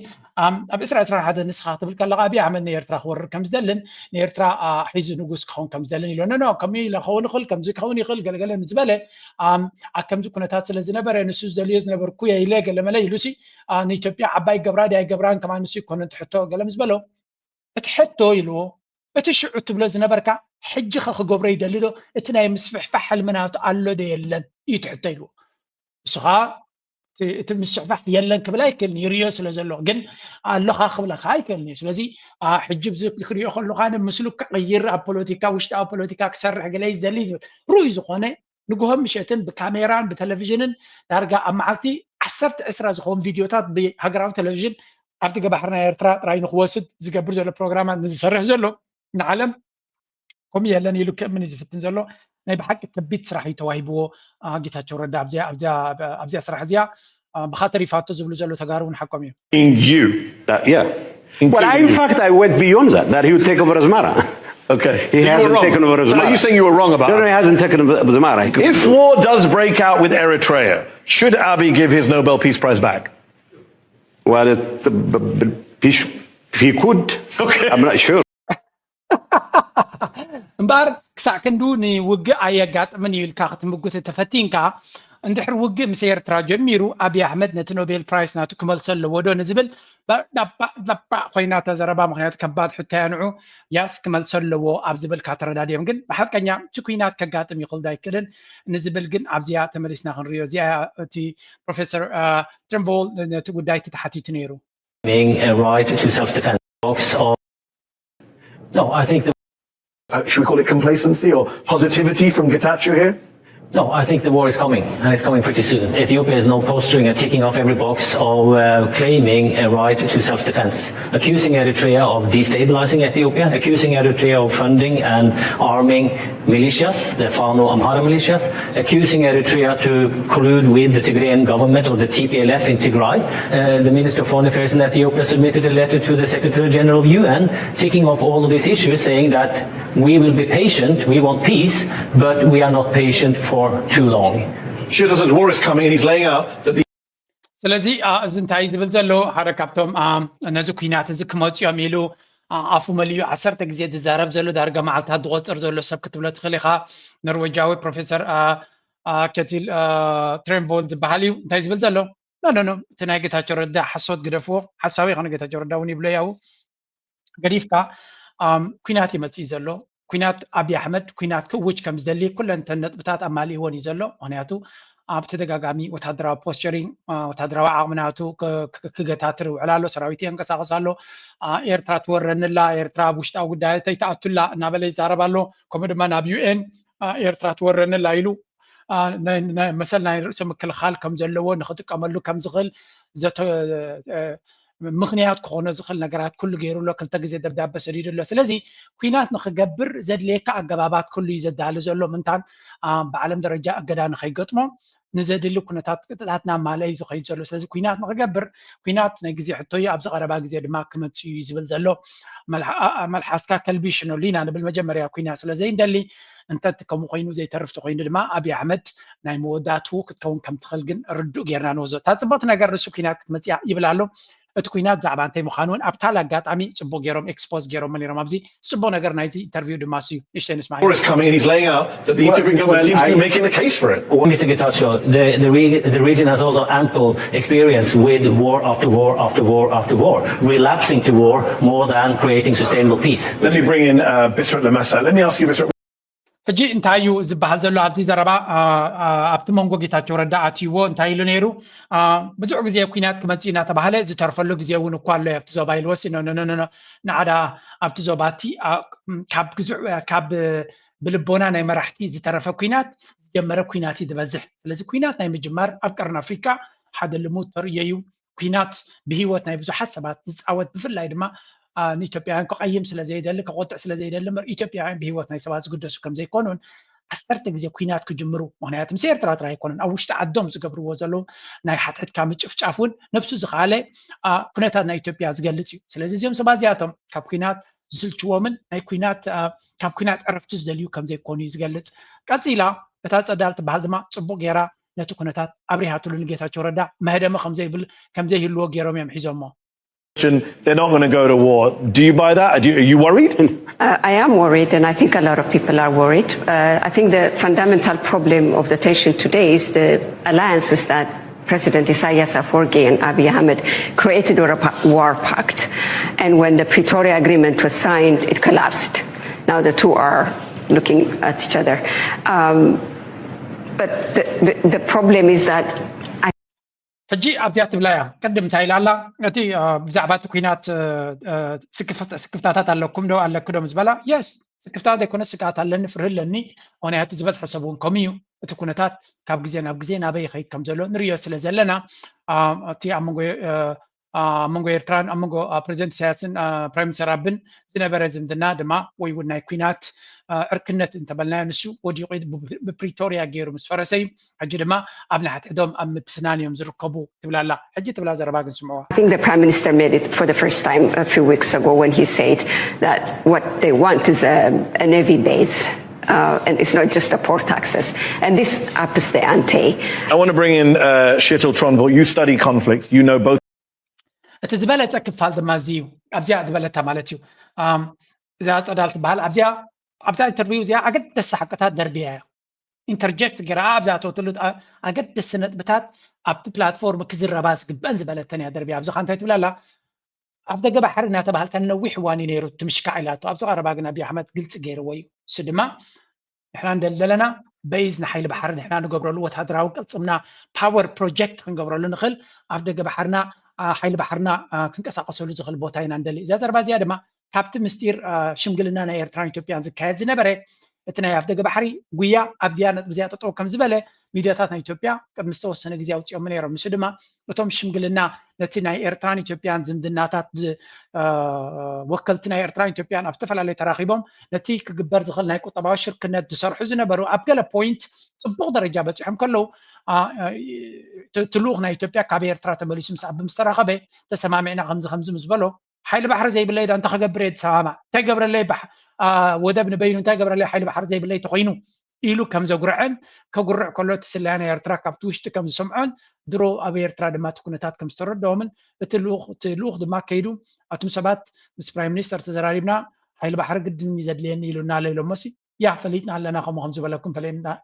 ኣብ ዕስራ ዕስራ ሓደ ንስኻ ክትብል ከለኻ ኣብይ ኣሕመድ ንኤርትራ ክወርር ከም ዝደልን ንኤርትራ ሒዙ ንጉስ ክኸውን ከም ዝደልን ኢሎ ኖ ከምኡ ኢለ ክኸውን ይኽእል ከምዚ ክኸውን ይኽእል ገለገለ ምስ ዝበለ ኣብ ከምዚ ኩነታት ስለ ዝነበረ ንሱ ዝደልዮ ዝነበርኩ እየ ኢለ ገለመለ ኢሉሲ ንኢትዮጵያ ዓባይ ገብራ ድያ ኣይገብራን ከማ ንሱ ይኮነ ትሕቶ ገለ ምስ በሎ እቲ ሕቶ ኢልዎ እቲ ሽዑ ትብሎ ዝነበርካ ሕጂ ኸ ክገብሮ ይደሊ ዶ እቲ ናይ ምስፍሕፋሕ ሕልሚ ናቱ ኣሎ ዶ የለን እዩ ትሕቶ ኢልዎ እሱ ኸዓ እቲ ምስሕፋሕ የለን ክብል ኣይክእልን ይርዮ ስለ ዘሎ ግን ኣሎ ኸዓ ክብለካ ኣይክእልን እዩ ስለዚ ሕጂ ብዚ ክሪኦ ከለኻ ምስሉ ክቕይር ኣብ ፖለቲካ ውሽጣዊ ፖለቲካ ክሰርሕ ገለ እዩ ዝደሊ ዝብል ርኡይ ዝኾነ ንግሆ ምሸትን ብካሜራን ብቴሌቪዥንን ዳርጋ ኣብ መዓልቲ ዓሰርተ ዕስራ ዝኸውን ቪድዮታት ብሃገራዊ ቴሌቪዥን ኣብቲ ገባሕሪ ናይ ኤርትራ ጥራይ ንክወስድ ዝገብር ዘሎ ፕሮግራማት ንዝሰርሕ ዘሎ ንዓለም ከምኡ የለን ኢሉ ክእምን እዩ ዝፍትን ዘሎ ናይ ብሓቂ ከቢድ ስራሕ እዩ ተዋሂብዎ ጌታቸው ረዳ ኣብዚኣ ስራሕ እዚኣ ብካ ተሪፋቶ ዝብሉ ዘለዉ ተጋሩ እውን ሓቆም እዮም Well, I, in fact, I went beyond that, that he would take over Asmara. Okay. He so hasn't taken over Asmara. So are you saying you were wrong about no, no, he hasn't taken over Asmara. If war does break out with Eritrea, should Abiy give his Nobel Peace Prize back? Well, it, he, should, he could. Okay. I'm not sure. እምበኣር ክሳዕ ክንዱ ንውግእ ኣየጋጥምን እዩ ኢልካ ክትምጉት ተፈቲንካ እንድሕር ውግእ ምስ ኤርትራ ጀሚሩ ኣብይ ኣሕመድ ነቲ ኖቤል ፕራይስ ናቱ ክመልሶ ኣለዎ ዶ ንዝብል ዳባእ ኮይና እታ ዘረባ ምክንያቱ ከባድ ሕቶ እያ ንዑ ያስ ክመልሶ ኣለዎ ኣብ ዝብል ካተረዳድዮም ግን ብሓቀኛ እቲ ኩናት ከጋጥም ይኽእል ዶ ኣይክእልን ንዝብል ግን ኣብዚኣ ተመሊስና ክንሪኦ እዚኣ እቲ ፕሮፌሰር ትሪንቮል ነቲ ጉዳይ ተተሓቲቱ ነይሩ being a right to self-defense talks of no I think the uh, should we call it complacency or positivity from Getachew here No, I think the war is coming, and it's coming pretty soon. Ethiopia is now posturing and ticking off every box of uh, claiming a right to self-defense, accusing Eritrea of destabilizing Ethiopia, accusing Eritrea of funding and arming militias, the Fano Amhara militias, accusing Eritrea to collude with the Tigrayan government or the T P L F in Tigray. Uh, the Minister of Foreign Affairs in Ethiopia submitted a letter to the Secretary General of U N, ticking off all of these issues, saying that we will be patient, we want peace, but we are not patient for too long. Shirta says war is coming, and he's laying out that the ስለዚ እዚ እንታይ ዝብል ዘሎ ሓደ ካብቶም ነዚ ኩናት እዚ ክመፅኦም ኢሉ ኣፉ መሊኡ ዓሰርተ ግዜ ዝዛረብ ዘሎ ዳርጋ መዓልታት ዝቆፅር ዘሎ ሰብ ክትብሎ ትኽእል ኢኻ። ኖርወጃዊ ፕሮፌሰር ኬቲል ትሬንቮል ዝበሃል እዩ። እንታይ ዝብል ዘሎ ኖ እቲ ናይ ጌታቸው ረዳ ሓሶት ግደፍዎ። ሓሳዊ ይኾነ ጌታቸው ረዳ እውን ይብሎ ያው ገዲፍካ ኩናት ይመፅእ ዘሎ። ኩናት ኣብይ ኣሕመድ ኩናት ክእውጅ ከም ዝደሊ ኩለን እተን ነጥብታት ኣማሊእዎን እዩ ዘሎ። ምክንያቱ ኣብ ተደጋጋሚ ወታደራዊ ፖስቸሪንግ ወታደራዊ ዓቕሚ ናቱ ክገታትር ይውዕል ኣሎ። ሰራዊት የንቀሳቀስ ኣሎ። ኤርትራ ትወረኒ ኣላ፣ ኤርትራ ኣብ ውሽጣዊ ጉዳያተይ ትኣቱ ኣላ እናበለ ይዛረብ ኣሎ። ከምኡ ድማ ናብ ዩ ኤን ኤርትራ ትወረኒ ኣላ ኢሉ መሰል ናይ ርእሰ ምክልኻል ከም ዘለዎ ንክጥቀመሉ ከም ዝኽእል ምኽንያት ክኾኖ ዝኽእል ነገራት ኩሉ ገይሩ ኣሎ። ክልተ ግዜ ደብዳበ ሰዲዱ ኣሎ። ስለዚ ኩናት ንክገብር ዘድልየካ ኣገባባት ኩሉ እዩ ዘዳሊ ዘሎ። ምንታን ብዓለም ደረጃ እገዳ ንከይገጥሞ ንዘድሊ ኩነታት ቅጥታትና ማለ እዩ ዝኸይድ ዘሎ። ስለዚ ኩናት ንክገብር ኩናት ናይ ግዜ ሕቶ እዩ። ኣብዚ ቀረባ ግዜ ድማ ክመፅእ እዩ ዝብል ዘሎ። መልሓስካ ከልቢ ሽነሉ ኢና ንብል መጀመርያ ኩናት ስለዘይንደሊ እንተ ከምኡ ኮይኑ ዘይተርፍ ተኮይኑ ድማ ኣብይ ኣሕመድ ናይ መወዳእትኡ ክትከውን ከም ትኽእል ግን ርዱእ ጌርና ንወስዶ። እታ ፅብቕቲ ነገር ንሱ ኩናት ክትመፅእ እያ ይብል ኣሎ። እቲ ኩናት ብዛዕባ እንታይ ምዃኑ እውን ኣብ ካልእ ኣጋጣሚ ፅቡቅ ጌሮም ኤክስፖዝ ጌሮሞ ኔሮም። ኣብዚ ፅቡቅ ነገር ናይዚ ኢንተርቪው ድማ እሱ እዩ። ንእሽተይ ንስማዕ። War is coming, and he's laying out that the Ethiopian government seems to be making the case for it. Mister Getachew, the, the, re- the region has also ample experience with war after war after war after war, relapsing to war more than creating sustainable peace. Let me bring in uh, Bisrat Lamasa. Let me ask you, Bisrat. ሕጂ እንታይ እዩ ዝበሃል ዘሎ ኣብዚ ዘረባ ኣብቲ መንጎ ጌታቸው ረዳ ኣትይዎ እንታይ ኢሉ ነይሩ? ብዙሕ ግዜ ኩናት ክመፅእ እናተባሃለ ዝተርፈሉ ግዜ እውን እኳ ኣሎ ኣብቲ ዞባ ኢልወሲ ንዓዳ ኣብቲ ዞባ እቲ ካብ ግዙዕ ካብ ብልቦና ናይ መራሕቲ ዝተረፈ ኩናት ዝጀመረ ኩናት እዩ ዝበዝሕ። ስለዚ ኩናት ናይ ምጅማር ኣብ ቀርኒ ኣፍሪካ ሓደ ልሙድ ተርእዮ እዩ። ኩናት ብህይወት ናይ ብዙሓት ሰባት ዝፃወት ብፍላይ ድማ ንኢትዮጵያውያን ክቐይም ስለ ዘይደሊ ክቆጥዕ ስለ ዘይደሊ እምበር ኢትዮጵያውያን ብህይወት ናይ ሰባት ዝግደሱ ከም ዘይኮኑን ዓሰርተ ግዜ ኩናት ክጅምሩ ምክንያቱ ምስ ኤርትራ ጥራይ ኣይኮነን ኣብ ውሽጢ ዓዶም ዝገብርዎ ዘለዉ ናይ ሓትሕትካ ምጭፍጫፍ እውን ነብሱ ዝኸኣለ ኩነታት ናይ ኢትዮጵያ ዝገልፅ እዩ። ስለዚ እዚኦም ሰባት እዚኣቶም ካብ ኩናት ዝስልችዎምን ናይ ኩናት ካብ ኩናት ዕረፍቲ ዝደልዩ ከም ዘይኮኑ እዩ ዝገልፅ። ቀፂላ እታ ፀዳል ትበሃል ድማ ፅቡቅ ገይራ ነቲ ኩነታት ኣብሪሃትሉ ንጌታቸው ረዳ መህደሚ ከም ዘይብል ከም ዘይህልዎ ገይሮም እዮም ሒዞሞ። They're not going to go to war. Do you buy that? Are you, are you worried? Uh, I am worried, and I think a lot of people are worried. Uh, I think the fundamental problem of the tension today is the alliances that President Isaias Afwerki and Abiy Ahmed created a pa- war pact. And when the Pretoria Agreement was signed, it collapsed. Now the two are looking at each other. Um, but the, the, the problem is that I ሕጂ ኣብዚኣ ትብላ እያ ቅድም እንታይ ኢላ ኣላ እቲ ብዛዕባ እቲ ኩናት ስክፍታታት ኣለኩም ዶ ኣለክ ዶ ምስ በላ የስ ስክፍታት ዘይኮነ ስግኣት ኣለኒ ፍርህ ኣለኒ። ምክንያቱ ዝበዝሐ ሰብ እውን ከምኡ እዩ። እቲ ኩነታት ካብ ግዜ ናብ ግዜ ናበይ ይኸይድ ከም ዘሎ ንሪኦ ስለ ዘለና እቲ ኣብ መንጎ ኣብ መንጎ ኤርትራን ኣብ መንጎ ፕሬዚደንት ኢሳያስን ፕራይም ሚኒስተር ኣብን ዝነበረ ዝምድና ድማ ወይ እውን ናይ ኩናት ዕርክነት እንተበልናዮ ንሱ ወዲቑ ብፕሪቶሪያ ገይሩ ምስ ፈረሰ እዩ። ሕጂ ድማ ኣብ ንሕድሕዶም ኣብ ምትፍናን እዮም ዝርከቡ ትብላ ኣላ። ሕጂ ትብላ ዘረባ ግን ስምዕዋ። I think the Prime Minister made it for the first time a few weeks ago when he said that what they want is a, a navy base. Uh, and it's not just a port access. And this ups the ante. I want to bring in uh, Kjetil Tronvold. You study conflict. You know both. እቲ ዝበለፀ ክፋል ድማ እዚ እዩ። ኣብዚኣ ዝበለታ ማለት እዩ። እዛ ፀዳል ትበሃል ኣብዚኣ ኣብዛ ኢንተርቪው እዚኣ ኣገደስቲ ሓቅታት ደርብያ እያ። ኢንተርጀክት ገይራ ኣብዛ ተወትሉ ኣገደስቲ ነጥብታት ኣብቲ ፕላትፎርም ክዝረባ ዝግበአን ዝበለተን እያ ደርብያ። ኣብዚ እንታይ ትብላ ኣላ? ኣፍ ደገ ባሕሪ እናተባሃልካ ነዊሕ እዋን እዩ ነይሩ ትምሽካዕ ኢላቶ። ኣብዚ ቀረባ ግን ኣብይ ኣሕመድ ግልፂ ገይርዎ እዩ። እሱ ድማ ንሕና እንደለና በይዝ ንሓይሊ ባሕሪ ንሕና ንገብረሉ ወታደራዊ ቅልፅምና ፓወር ፕሮጀክት ክንገብረሉ ንኽእል ኣፍ ደገ ባሕርና ሓይሊ ባሕርና ክንቀሳቀሰሉ ዝኽእል ቦታ ኢና እንደሊ። እዛ ዘረባ እዚኣ ድማ ካብቲ ምስጢር ሽምግልና ናይ ኤርትራን ኢትዮጵያን ዝካየድ ዝነበረ እቲ ናይ ኣፍደገ ባሕሪ ጉያ ኣብዚኣ ነጥቢ እዚኣ ጠጠው ከም ዝበለ ሚድያታት ናይ ኢትዮጵያ ቅድሚ ዝተወሰነ ግዜ ኣውፅኦሙ ነይሮም። ንሱ ድማ እቶም ሽምግልና ነቲ ናይ ኤርትራን ኢትዮጵያን ዝምድናታት ወከልቲ ናይ ኤርትራን ኢትዮጵያን ኣብ ዝተፈላለየ ተራኺቦም ነቲ ክግበር ዝኽእል ናይ ቁጠባዊ ሽርክነት ዝሰርሑ ዝነበሩ ኣብ ገለ ፖይንት ፅቡቕ ደረጃ በፂሖም ከለዉ እቲ ልኡኽ ናይ ኢትዮጵያ ካብ ኤርትራ ተመሊሱ ምስ ኣቢ ምስ ተራኸበ ተሰማሚዕና ከምዚ ከምዚ ምስ በሎ ሓይሊ ባሕሪ ዘይብለይ ዳ እንታይ ክገብር እየ ዝሰማማዕ እንታይ ገብረለይ ወደብ ንበይኑ እንታይ ገብረለይ ሓይሊ ባሕሪ ዘይብለይ ተኮይኑ ኢሉ ከም ዘጉርዐን ከጉርዕ ከሎ እቲ ስለያ ናይ ኤርትራ ካብቲ ውሽጢ ከም ዝሰምዖን ድሮ ኣብ ኤርትራ ድማ እቲ ኩነታት ከም ዝተረድኦምን እቲ ልኡኽ ድማ ከይዱ ኣቱም ሰባት ምስ ፕራይም ሚኒስተር ተዘራሪብና ሓይሊ ባሕሪ ግድን እዩ ዘድልየኒ ኢሉና ኣሎ ኢሎሞሲ ያ ፈሊጥና ኣለና ከምኡ ከም ዝበለኩም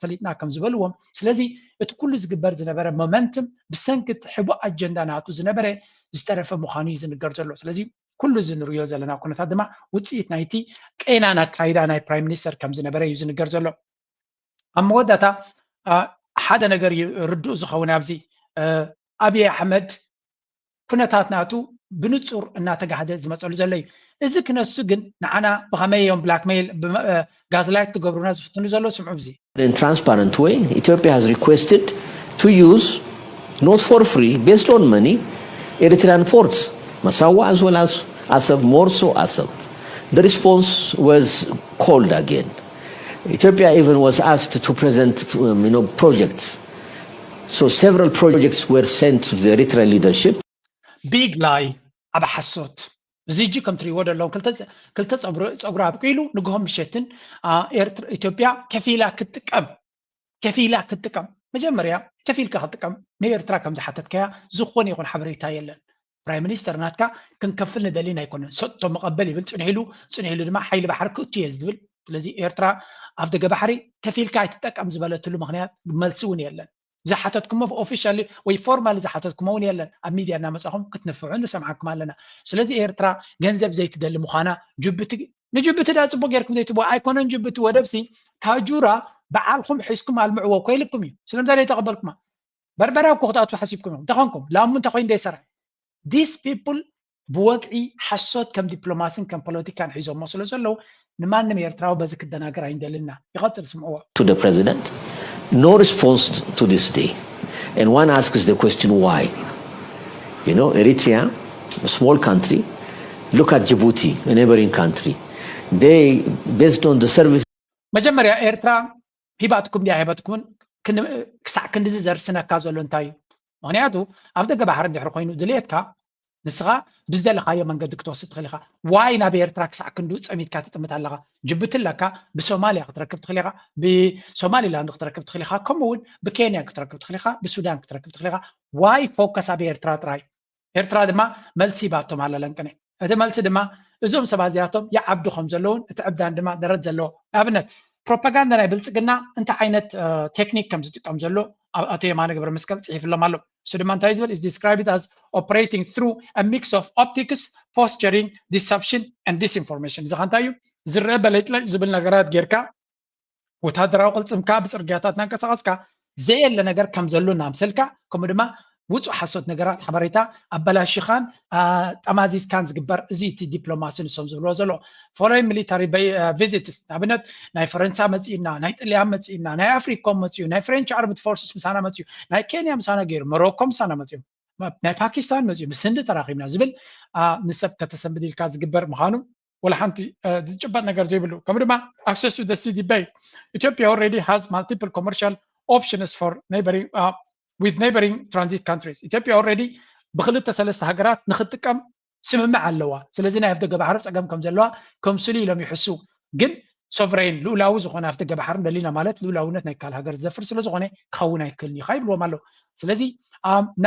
ፈሊጥና ከም ዝበልዎም ስለዚ እቲ ኩሉ ዝግበር ዝነበረ ሞመንትም ብሰንኪ እቲ ሕቡእ ኣጀንዳ ናቱ ዝነበረ ዝተረፈ ምዃኑ እዩ ዝንገር ዘሎ ስለዚ ኩሉ እዚ ንሪኦ ዘለና ኩነታት ድማ ውፅኢት ናይቲ ቄናን ኣካይዳ ናይ ፕራይም ሚኒስተር ከም ዝነበረ እዩ ዝንገር ዘሎ ኣብ መወዳእታ ሓደ ነገር እዩ ርዱእ ዝኸውን ኣብዚ ኣብይ ኣሕመድ ኩነታት ናቱ ብንጹር እናተጋህደ ዝመጸሉ ዘሎ እዩ። እዚ ክነሱ ግን ንዓና ብኸመይ እዮም ብላክሜይል ጋዝላይት ክገብሩና ዝፍትኑ ዘለዉ ስምዑ ብዚ። In transparent way, Ethiopia has requested to use, not for free, based on money, Eritrean ports, Masawa as well as Asab, more so Asab. The response was cold again. Ethiopia even was asked to present um, you know, projects. So several projects were sent to the Eritrean leadership. Big lie, ዓቢ ሓሶት። እዚ ሕጂ ከም ትሪእዎ ዘለኹም ክልተ ጸጉሪ ኣብቂሉ ንግሆ ምሸትን ኢትዮጵያ ከፊላ ክትጥቀም ከፊላ ክትጥቀም መጀመርያ ከፊልካ ክትጥቀም ንኤርትራ ከም ዝሓተትካያ ዝኾነ ይኹን ሓበሬታ የለን። ፕራይም ሚኒስተር ናትካ ክንከፍል ንደሊና ኣይኮነን ሰጥቶ መቐበል ይብል ፅንሒሉ ፅንሒሉ ድማ ሓይሊ ባሕሪ ክእቱ እየ ዝብል ስለዚ ኤርትራ ኣብ ደገ ባሕሪ ከፊልካ ኣይትጠቀም ዝበለትሉ ምክንያት መልሲ እውን የለን ዝሓተትኩሞ ኦፊሻሊ ወይ ፎርማሊ ዝሓተትኩሞ እውን የለን ኣብ ሚድያ እናመፃኹም ክትንፍዑ ንሰምዓኩም ኣለና ስለዚ ኤርትራ ገንዘብ ዘይትደሊ ምዃና ጅቡቲ ንጅቡቲ ዳ ፅቡቅ ጌርኩም ዘይትብዋ ኣይኮነን ጅቡቲ ወደብሲ ታጁራ በዓልኩም ሒዝኩም ኣልምዕዎ ኮይልኩም እዩ ስለምንታይ ዘይተቀበልኩማ በርበራ እኮ ክትኣትዉ ሓሲብኩም እዮም እንታይ ኮንኩም ላሙ እንታይ ኮይኑ ዘይሰርሐ these people ብወግዒ ሓሶት ከም ዲፕሎማስን ከም ፖለቲካን ሒዞሞ ስለ ዘለዉ ንማንም ኤርትራዊ በዚ ክደናገር ኣይንደልና ይቐጽል ስምዕዎ to the president no response to this day and one asks the question why you know Eritrea a small country look at Djibouti a neighboring country they based on the service መጀመርያ ኤርትራ ሂባትኩም ድያ ሂበትኩምን ክሳዕ ክንድዚ ዘርስነካ ዘሎ እንታይ እዩ ምክንያቱ ኣብ ደገ ባሕሪ እንድሕር ኮይኑ ድልየትካ ንስኻ ብዝደለኻዮ መንገዲ ክትወስድ ትኽእል ኢኻ ዋይ ናብ ኤርትራ ክሳዕ ክንዱ ፀሚትካ ትጥምት ኣለኻ ጅቡቲ ኣለካ ብሶማልያ ክትረክብ ትኽእል ኢኻ ብሶማሊላንድ ክትረክብ ትኽእል ኢኻ ከምኡ እውን ብኬንያ ክትረክብ ትኽእል ኢኻ ብሱዳን ክትረክብ ትኽእል ኢኻ ዋይ ፎከስ ኣብ ኤርትራ ጥራይ ኤርትራ ድማ መልሲ ሂባቶም ኣላ ለንቅነ እቲ መልሲ ድማ እዞም ሰባት እዚኣቶም ይዓብዱ ከም ዘለውን እቲ ዕብዳን ድማ ደረት ዘለዎ ንኣብነት ፕሮፓጋንዳ ናይ ብልፅግና እንታይ ዓይነት ቴክኒክ ከም ዝጥቀም ዘሎ ኣቶ የማነ ገብረ መስቀል ፅሒፍሎም ኣሎ እሱ ድማ እንታይ ዝብል is described as operating through a mix of optics posturing deception and disinformation እዚ እንታይ እዩ ዝረአ በለጭለጭ ዝብል ነገራት ጌርካ ወታደራዊ ቅልፅምካ ብፅርግያታት እናንቀሳቐስካ ዘየለ ነገር ከም ዘሎ እናምሰልካ ከምኡ ድማ ውፁእ ሓሶት ነገራት ሓበሬታ ኣበላሽኻን ጠማዚዝካን ዝግበር እዚ እቲ ዲፕሎማሲ ንሶም ዝብልዎ ዘሎ foreign military visits ንኣብነት ናይ ፈረንሳ መፂእና ናይ ጥልያን መፂእና ናይ ኣፍሪኮም መፂኡ ናይ ፍሬንች ኣርምድ ፎርስስ ምሳና መፂኡ ናይ ኬንያ ምሳና ገይሩ መሮኮ ምሳና መፂኡ ናይ ፓኪስታን መፂኡ ምስ ህንዲ ተራኺብና ዝብል ንሰብ ከተሰንብድ ኢልካ ዝግበር ምዃኑ ወላ ሓንቲ ዝጭበጥ ነገር ዘይብሉ ከምኡ ድማ access to the sea debate Ethiopia already has multiple commercial options for neighboring uh, with neighboring transit countries Ethiopia already ብክልተ ሰለስተ ሃገራት ንክትጥቀም ስምምዕ ኣለዋ ስለዚ ናይ ኣፍደገ ባሕሪ ፀገም ከም ዘለዋ ከምስሉ ኢሎም ይሕሱ ግን ሶቨሬን ልኡላዊ ዝኾነ ኣፍደገ ባሕሪ ደሊና ማለት ልኡላውነት ናይ ካል ሃገር ዝዘፍር ስለዝኾነ ክኸውን ኣይክልን እዩ ይብልዎም ኣለዉ ስለዚ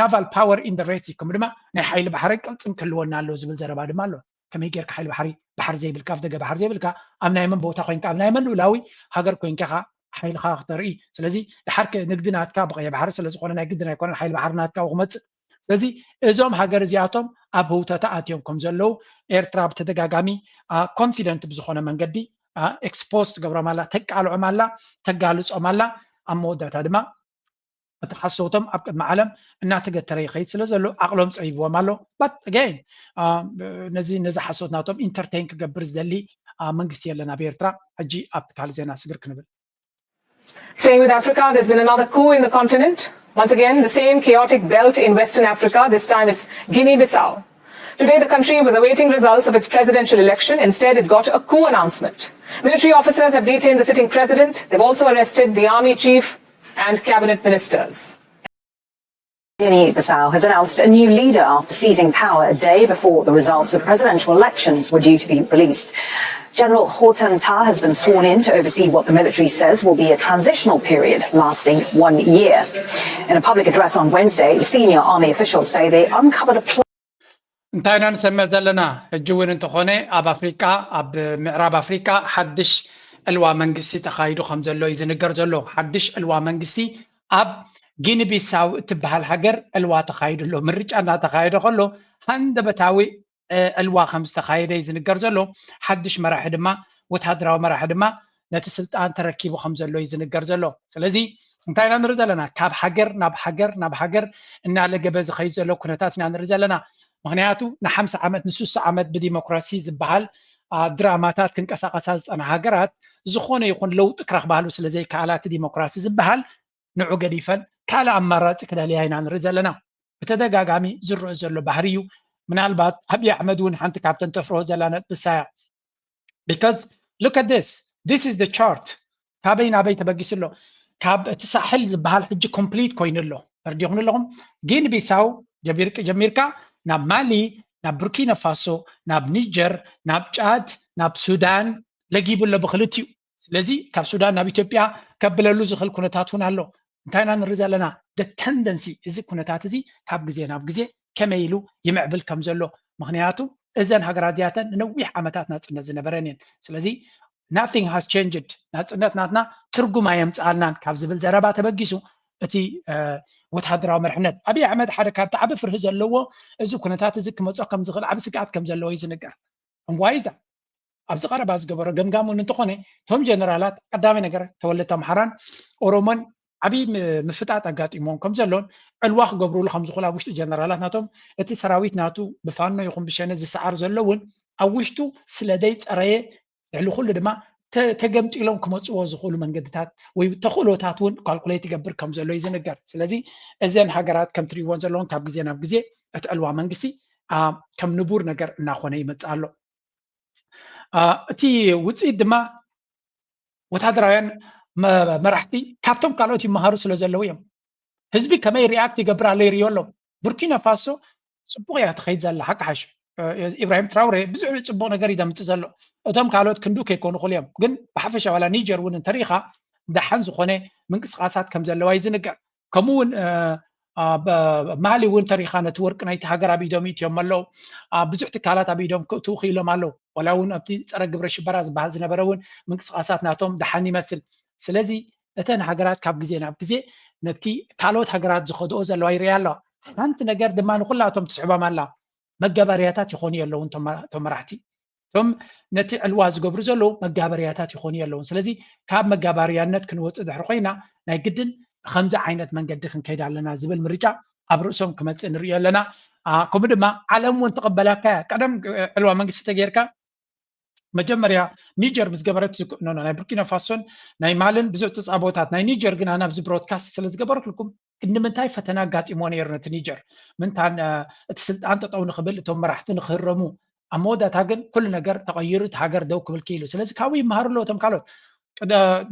naval power in the Red Sea ከምኡ ድማ ናይ ሓይሊ ባሕሪ ቅልፅም ክህልወና ኣለዎ ዝብል ዘረባ ድማ ኣሎ ከመይ ጌርካ ሓይሊ ባሕሪ ባሕሪ ዘይብልካ ኣፍደገ ባሕሪ ዘይብልካ ኣብ ናይ መን ቦታ ኮይንካ ኣብ ናይ መን ልኡላዊ ሃገር ኮይንካ ኢኻ ሓይልኻ ክተርኢ ስለዚ ድሓር ንግዲ ናትካ ብቀይሕ ባሕሪ ስለዝኾነ ናይ ግድን ኣይኮነን ሓይሊ ባሕሪ ናትካ ክመፅእ ስለዚ እዞም ሃገር እዚኣቶም ኣብ ህውተታ ኣትዮም ከም ዘለዉ ኤርትራ ብተደጋጋሚ ኮንፊደንት ብዝኾነ መንገዲ ኤክስፖዝ ትገብሮም ኣላ ተቃልዖም ኣላ ተጋልፆም ኣላ ኣብ መወዳእታ ድማ እቲ ሓሶቶም ኣብ ቅድሚ ዓለም እናተገተረ ይኸይድ ስለ ዘሎ ዓቕሎም ፀቢብዎም ኣሎ። But again ነዚ ነዚ ሓሶት ናቶም ኢንተርቴን ክገብር ዝደሊ መንግስቲ የለን ኣብ ኤርትራ። ሕጂ ኣብቲ ካልእ ዜና ስግር ክንብል። Staying with Africa, there's been another coup in the continent. Once again, the same chaotic belt in Western Africa, this time it's Guinea-Bissau. Today, the country was awaiting results of its presidential election. Instead, it got a coup announcement. Military officers have detained the sitting president. They've also arrested the army chief and cabinet ministers. Guinea-Bissau has announced a new leader after seizing power a day before the results of presidential elections were due to be released. General Hortan Tar has been sworn in to oversee what the military says will be a transitional period lasting one year. In a public address on Wednesday, senior army officials say they uncovered a plot. እንታይ ኢና ንሰምዕ ዘለና? ሕጂ እውን እንተኾነ ኣብ ኣፍሪቃ፣ ኣብ ምዕራብ ኣፍሪቃ ሓድሽ ዕልዋ መንግስቲ ተኻይዱ ከም ዘሎ እዩ ዝንገር ዘሎ። ሓድሽ ዕልዋ መንግስቲ ኣብ ጊኒ ቢሳው እትበሃል ሃገር ዕልዋ ተኻይዱ ኣሎ። ምርጫ እናተኻየደ ከሎ ሃንደበታዊ ዕልዋ ከም ዝተኻየደ እዩ ዝንገር ዘሎ። ሓድሽ መራሒ ድማ፣ ወታደራዊ መራሒ ድማ ነቲ ስልጣን ተረኪቡ ከም ዘሎ እዩ ዝንገር ዘሎ። ስለዚ እንታይ ኢና ንርኢ ዘለና? ካብ ሃገር ናብ ሃገር ናብ ሃገር እናለገበ ዝኸይድ ዘሎ ኩነታት ኢና ንርኢ ዘለና። ምክንያቱ ንሓምሳ ዓመት ንስሳ ዓመት ብዲሞክራሲ ዝበሃል ድራማታት ክንቀሳቐሳ ዝፀና ሃገራት ዝኾነ ይኹን ለውጢ ክረኽባሉ ስለ ዘይከኣላ እቲ ዲሞክራሲ ዝበሃል ንዑ ገዲፈን ካልእ ኣማራፂ ክደልያ ኢና ንርኢ ዘለና። ብተደጋጋሚ ዝረአ ዘሎ ባህሪ እዩ። ምናልባት ኣብይ ኣሕመድ እውን ሓንቲ ካብተን ተፍርሆ ዘላ ነጥቢ እሳ እያ። Because look at this, this is the chart. ካበይ ናበይ ተበጊሱ ኣሎ? ካብ እቲ ሳሕል ዝበሃል ሕጂ ኮምፕሊት ኮይኑ ኣሎ። ተረዲኹም ኣለኹም? ጊኒ ቢሳው ጀሚርካ ናብ ማሊ፣ ናብ ቡርኪና ፋሶ፣ ናብ ኒጀር፣ ናብ ጫድ፣ ናብ ሱዳን ለጊቡ ኣሎ ብክልቲኡ። ስለዚ ካብ ሱዳን ናብ ኢትዮጵያ ከብለሉ ዝኽእል ኩነታት እውን ኣሎ። እንታይ ኢና ንርኢ ዘለና? The tendency፣ እዚ ኩነታት እዚ ካብ ግዜ ናብ ግዜ ከመይ ኢሉ ይምዕብል ከም ዘሎ። ምክንያቱ እዘን ሃገራት እዚኣተን ንነዊሕ ዓመታት ናፅነት ዝነበረን እየን። ስለዚ nothing has changed፣ ናፅነት ናትና ትርጉም ኣየምፅኣልናን ካብ ዝብል ዘረባ ተበጊሱ እቲ ወታደራዊ መርሕነት ኣብይ ኣሕመድ ሓደ ካብቲ ዓቢ ፍርሂ ዘለዎ እዚ ኩነታት እዚ ክመፅኦ ከም ዝኽእል ዓቢ ስግኣት ከም ዘለዎ እዩ ዝንገር። እምዋይዛ ኣብዚ ቀረባ ዝገበሮ ገምጋም እውን እንተኾነ እቶም ጀነራላት ቀዳማይ ነገር ተወለድቲ ኣምሓራን ኦሮሞን ዓብዪ ምፍጣጥ ኣጋጢሞም ከም ዘሎን ዕልዋ ክገብሩሉ ከም ዝኽእሉ ኣብ ውሽጢ ጀነራላት ናቶም እቲ ሰራዊት ናቱ ብፋኖ ይኹን ብሸነ ዝሰዓር ዘሎ እውን ኣብ ውሽጡ ስለ ዘይፀረየ ልዕሊ ኩሉ ድማ ተገምጢሎም ክመፅዎ ዝኽእሉ መንገድታት ወይ ተኽእሎታት እውን ካልኩሌት ይገብር ከም ዘሎ እዩ ዝንገር። ስለዚ እዘን ሃገራት ከም ትሪእዎን ዘለኹም ካብ ግዜ ናብ ግዜ እቲ ዕልዋ መንግስቲ ከም ንቡር ነገር እናኾነ ይመፅእ ኣሎ። እቲ ውፅኢት ድማ ወታደራውያን መራሕቲ ካብቶም ካልኦት ይመሃሩ ስለ ዘለዉ እዮም። ህዝቢ ከመይ ሪኣክት ይገብር ኣሎ ይርእዮ ኣሎ። ቡርኪና ፋሶ ፅቡቕ እያ ትኸይድ ዘላ ሓቂ ሓሽ። ኢብራሂም ትራውሬ ብዙሕ ፅቡቕ ነገር እዩ ዘምፅእ ዘሎ። እቶም ካልኦት ክንዱ ከይኮኑ ክእሉ እዮም። ግን ብሓፈሻ ዋላ ኒጀር እውን እንተሪኢኻ ደሓን ዝኾነ ምንቅስቃሳት ከም ዘለዋ እዩ ዝንገር። ከምኡ እውን ማሊ እውን ተሪኻ ነቲ ወርቂ ናይቲ ሃገር ኣብ ኢዶም ይእትዮም ኣለዉ። ብዙሕ ትካላት ኣብ ኢዶም ክእትዉ ክኢሎም ኣለዉ። ዋላ እውን ኣብቲ ፀረ ግብረ ሽበራ ዝበሃል ዝነበረ እውን ምንቅስቃሳት ናቶም ደሓን ይመስል። ስለዚ እተን ሃገራት ካብ ግዜ ናብ ግዜ ነቲ ካልኦት ሃገራት ዝኸድኦ ዘለዋ ይርእያ ኣለዋ። ሓንቲ ነገር ድማ ንኩላቶም ትስዕቦም ኣላ። መጋበርያታት ይኾኑ የለውን እቶም መራሕቲ። እቶም ነቲ ዕልዋ ዝገብሩ ዘለዉ መጋበርያታት ይኾኑ የለውን። ስለዚ ካብ መጋበርያነት ክንወፅእ ድሕሪ ኮይና ናይ ግድን ብከምዚ ዓይነት መንገዲ ክንከይድ ኣለና ዝብል ምርጫ ኣብ ርእሶም ክመፅእ ንርእዮ ኣለና። ከምኡ ድማ ዓለም እውን ትቕበላካ እያ። ቀደም ዕልዋ መንግስቲ ተጌርካ መጀመርያ ኒጀር ምስ ገበረት ናይ ቡርኪና ፋሶን ናይ ማልን ብዙሕ ተፃቦታት ናይ ኒጀር ግን ኣነ ኣብዚ ብሮድካስት ስለ ዝገበርኩልኩም ንምንታይ ፈተና ኣጋጢሞ ነይሩ ነቲ ኒጀር ምንታን እቲ ስልጣን ጠጠው ንክብል እቶም መራሕቲ ንክህረሙ ኣብ መወዳእታ ግን ኩሉ ነገር ተቐይሩ እቲ ሃገር ደው ክብል ክኢሉ። ስለዚ ካብኡ ይመሃሩ ኣለዉ እቶም ካልኦት።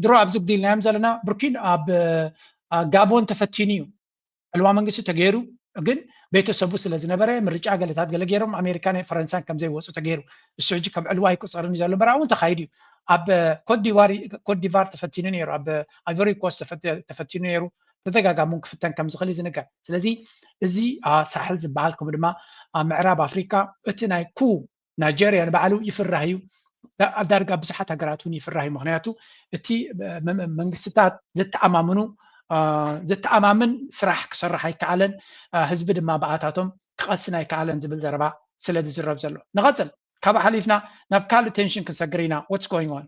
ድሮ ኣብዚ ጉዲልናዮም ዘለና ቡርኪን ኣብ ጋቦን ተፈቲኑ እዩ። ዕልዋ መንግስቲ ተገይሩ ግን ቤተሰቡ ስለ ዝነበረ ምርጫ ገለታት ገለ ገይሮም ኣሜሪካን ፈረንሳን ከም ዘይወፁ ተገይሩ። እሱ ሕጂ ከም ዕልዋ ኣይቁፀርን እዩ ዘሎ። በራ እውን ተኻይዱ እዩ። ኣብ ኮትዲቫር ተፈቲኑ ነይሩ፣ ኣብ ኣይቨሪ ኮስት ተፈቲኑ ነይሩ። ተደጋጋሚ እውን ክፍተን ከም ዝኽእል እዩ ዝንገር። ስለዚ እዚ ሳሕል ዝበሃል ከምኡ ድማ ኣብ ምዕራብ ኣፍሪካ እቲ ናይ ኩ ናይጀርያ ንባዕሉ ይፍራህ እዩ። ዳርጋ ብዙሓት ሃገራት እውን ይፍራህ እዩ። ምክንያቱ እቲ መንግስትታት ዘተኣማምኑ ዘተኣማምን ስራሕ ክሰርሕ ኣይከኣለን፣ ህዝቢ ድማ ብኣታቶም ክቐስን ኣይከኣለን ዝብል ዘረባ ስለ ዝዝረብ ዘሎ። ንቐፅል፣ ካብ ሓሊፍና ናብ ካልእ ቴንሽን ክንሰግር ኢና። What's going on?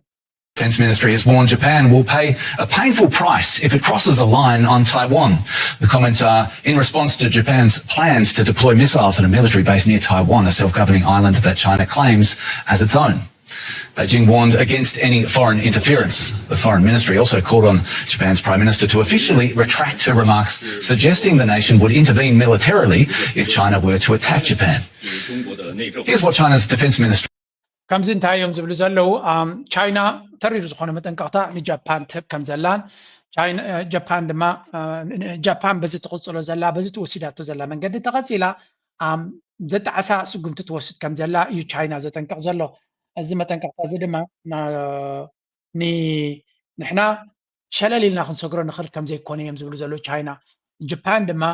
Defense Ministry has warned Japan will pay a painful price if it crosses a line on Taiwan. The comments are in response to Japan's plans to deploy missiles at a military base near Taiwan, a self-governing island that China claims as its own. Beijing warned against any foreign interference. The foreign ministry also called on Japan's prime minister to officially retract her remarks, suggesting the nation would intervene militarily if China were to attack Japan. Here's what China's defense ministry ከምዚ እንታይ እዮም ዝብሉ ዘለዉ? ቻይና ተሪር ዝኾነ መጠንቀቕታ ንጃፓን ትህብ ከም ዘላን ጃፓን ድማ ጃፓን በዚ ትቕፅሎ ዘላ በዚ ትወሲዳቶ ዘላ መንገዲ ተቐፂላ ዘጣዕሳ ስጉምቲ ትወስድ ከም ዘላ እዩ ቻይና ዘጠንቅቕ ዘሎ። እዚ መጠንቀቕታ እዚ ድማ ንሕና ሸለል ኢልና ክንሰግሮ ንኽእል ከም ዘይኮነ እዮም ዝብሉ ዘለዉ ቻይና። ጃፓን ድማ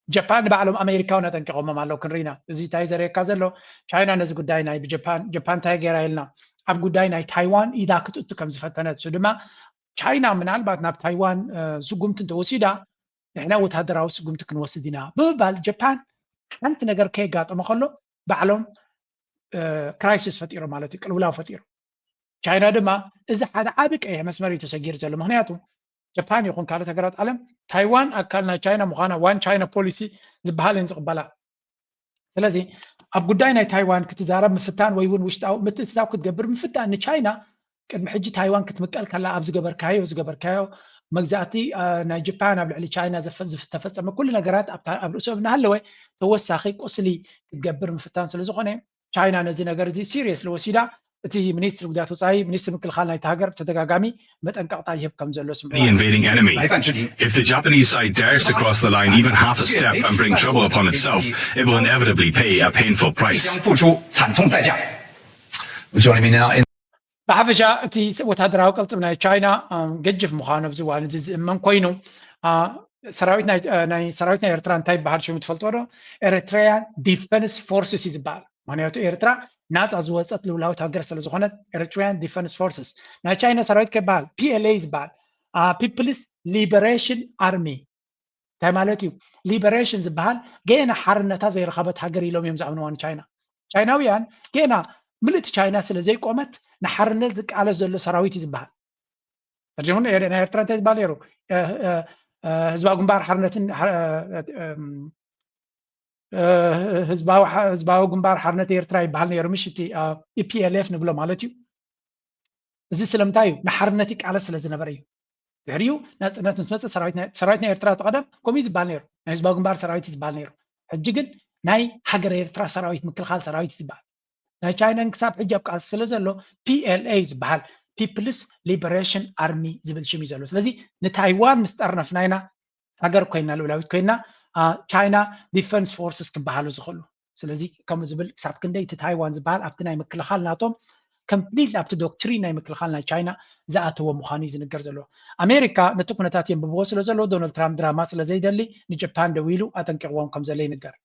ጃፓን ንባዕሎም ኣሜሪካውን ኣጠንቂቖሞም ኣለዉ። ክንርኢና እዚ እንታይ ዘርእየካ ዘሎ ቻይና ነዚ ጉዳይ ናይ ብጃፓን ጃፓን እንታይ ገይራ ኢልና ኣብ ጉዳይ ናይ ታይዋን ኢዳ ክትእቱ ከም ዝፈተነት እሱ ድማ ቻይና ምናልባት ናብ ታይዋን ስጉምቲ እንተወሲዳ ንሕና ወታደራዊ ስጉምቲ ክንወስድ ኢና ብምባል ጃፓን ሓንቲ ነገር ከየጋጠሞ ከሎ ባዕሎም ክራይሲስ ፈጢሮም ማለት እዩ ቅልውላው ፈጢሮም። ቻይና ድማ እዚ ሓደ ዓቢ ቀይሕ መስመር እዩ ተሰጊሩ ዘሎ። ምክንያቱ ጃፓን ይኹን ካልኦት ሃገራት ዓለም ታይዋን ኣካል ናይ ቻይና ምዃና ዋን ቻይና ፖሊሲ ዝበሃል እየን ዝቕበላ። ስለዚ ኣብ ጉዳይ ናይ ታይዋን ክትዛረብ ምፍታን ወይ እውን ውሽጣዊ ምትእትታው ክትገብር ምፍታን ንቻይና ቅድሚ ሕጂ ታይዋን ክትምቀል ከላ ኣብ ዝገበርካዮ ዝገበርካዮ መግዛእቲ ናይ ጃፓን ኣብ ልዕሊ ቻይና ዝተፈጸመ ኩሉ ነገራት ኣብ ርእሶም እናሃለወ ተወሳኺ ቁስሊ ክትገብር ምፍታን ስለ ዝኾነ ቻይና ነዚ ነገር እዚ ሲሪየስሊ ወሲዳ እቲ ሚኒስትሪ ጉዳያት ወፃኢ ሚኒስትሪ ምክልኻል ናይቲ ሃገር ብተደጋጋሚ መጠንቀቕታ ይህብ ከም ዘሎ ስምዑ። The invading enemy. If the Japanese side dares to cross the line even half a step and bring trouble upon itself, it will inevitably pay a painful price. Joining me now in ብሓፈሻ እቲ ወታደራዊ ቅልፅም ናይ ቻይና ገጅፍ ምዃኑ ኣብዚ እዋን እዚ ዝእመን ኮይኑ ሰራዊት ናይ ኤርትራ እንታይ ይበሃል ሽሙ ትፈልጥዎ ዶ? Eritrean Defense Forces እዩ ዝበሃል። ምክንያቱ ኤርትራ ናፃ ዝወፀት ልውላዊት ሃገር ስለ ዝኾነት Eritrean Defense Forces ናይ ቻይና ሰራዊት ከይበሃል PLA ዝበሃል People's Liberation Army እንታይ ማለት እዩ? ሊበሬሽን ዝበሃል ገና ሓርነታ ዘይረኸበት ሃገር ኢሎም እዮም ዝኣምንዋ ንቻይና። ቻይናውያን ገና ምልእቲ ቻይና ስለ ዘይቆመት ንሓርነት ዝቃለስ ዘሎ ሰራዊት እዩ ዝበሃል። ሕጂ እውን ናይ ኤርትራ እንታይ ዝበሃል ነይሩ? ህዝባዊ ግንባር ሓርነትን ህዝባዊ ግንባር ሓርነት ኤርትራ ይበሃል ነይሩ ምሽ እቲ EPLF ንብሎ ማለት እዩ። እዚ ስለምንታይ እዩ? ንሓርነት ይቃለስ ስለ ዝነበረ እዩ። ድሕሪኡ ናፅነት ምስ መፀ ሰራዊት ናይ ኤርትራ ተቐደም ከምኡ ዝበሃል ነይሩ። ናይ ህዝባዊ ግንባር ሰራዊት ዝበሃል ነይሩ። ሕጂ ግን ናይ ሃገር ኤርትራ ሰራዊት ምክልኻል ሰራዊት ዝበሃል ናይ ቻይናን ክሳብ ሕጂ ኣብ ቃልሲ ስለ ዘሎ PLA ዝበሃል People's Liberation Army ዝብል ሽም እዩ ዘሎ። ስለዚ ንታይዋን ምስ ጠርነፍና ኢና ሃገር ኮይና ልኡላዊት ኮይና ቻይና ዲፈንስ ፎርስስ ክበሃሉ ዝኽእሉ። ስለዚ ከምኡ ዝብል ክሳብ ክንደይ እቲ ታይዋን ዝበሃል ኣብቲ ናይ ምክልኻል ናቶም ኮምፕሊት ኣብቲ ዶክትሪን ናይ ምክልኻል ናይ ቻይና ዝኣተወ ምዃኑ እዩ ዝንገር ዘሎ። ኣሜሪካ ነቲ ኩነታት የንብብዎ ስለ ዘሎ ዶናልድ ትራምፕ ድራማ ስለ ዘይደሊ ንጃፓን ደዊሉ ኣጠንቂቕዎም ከም ዘሎ ይንገር።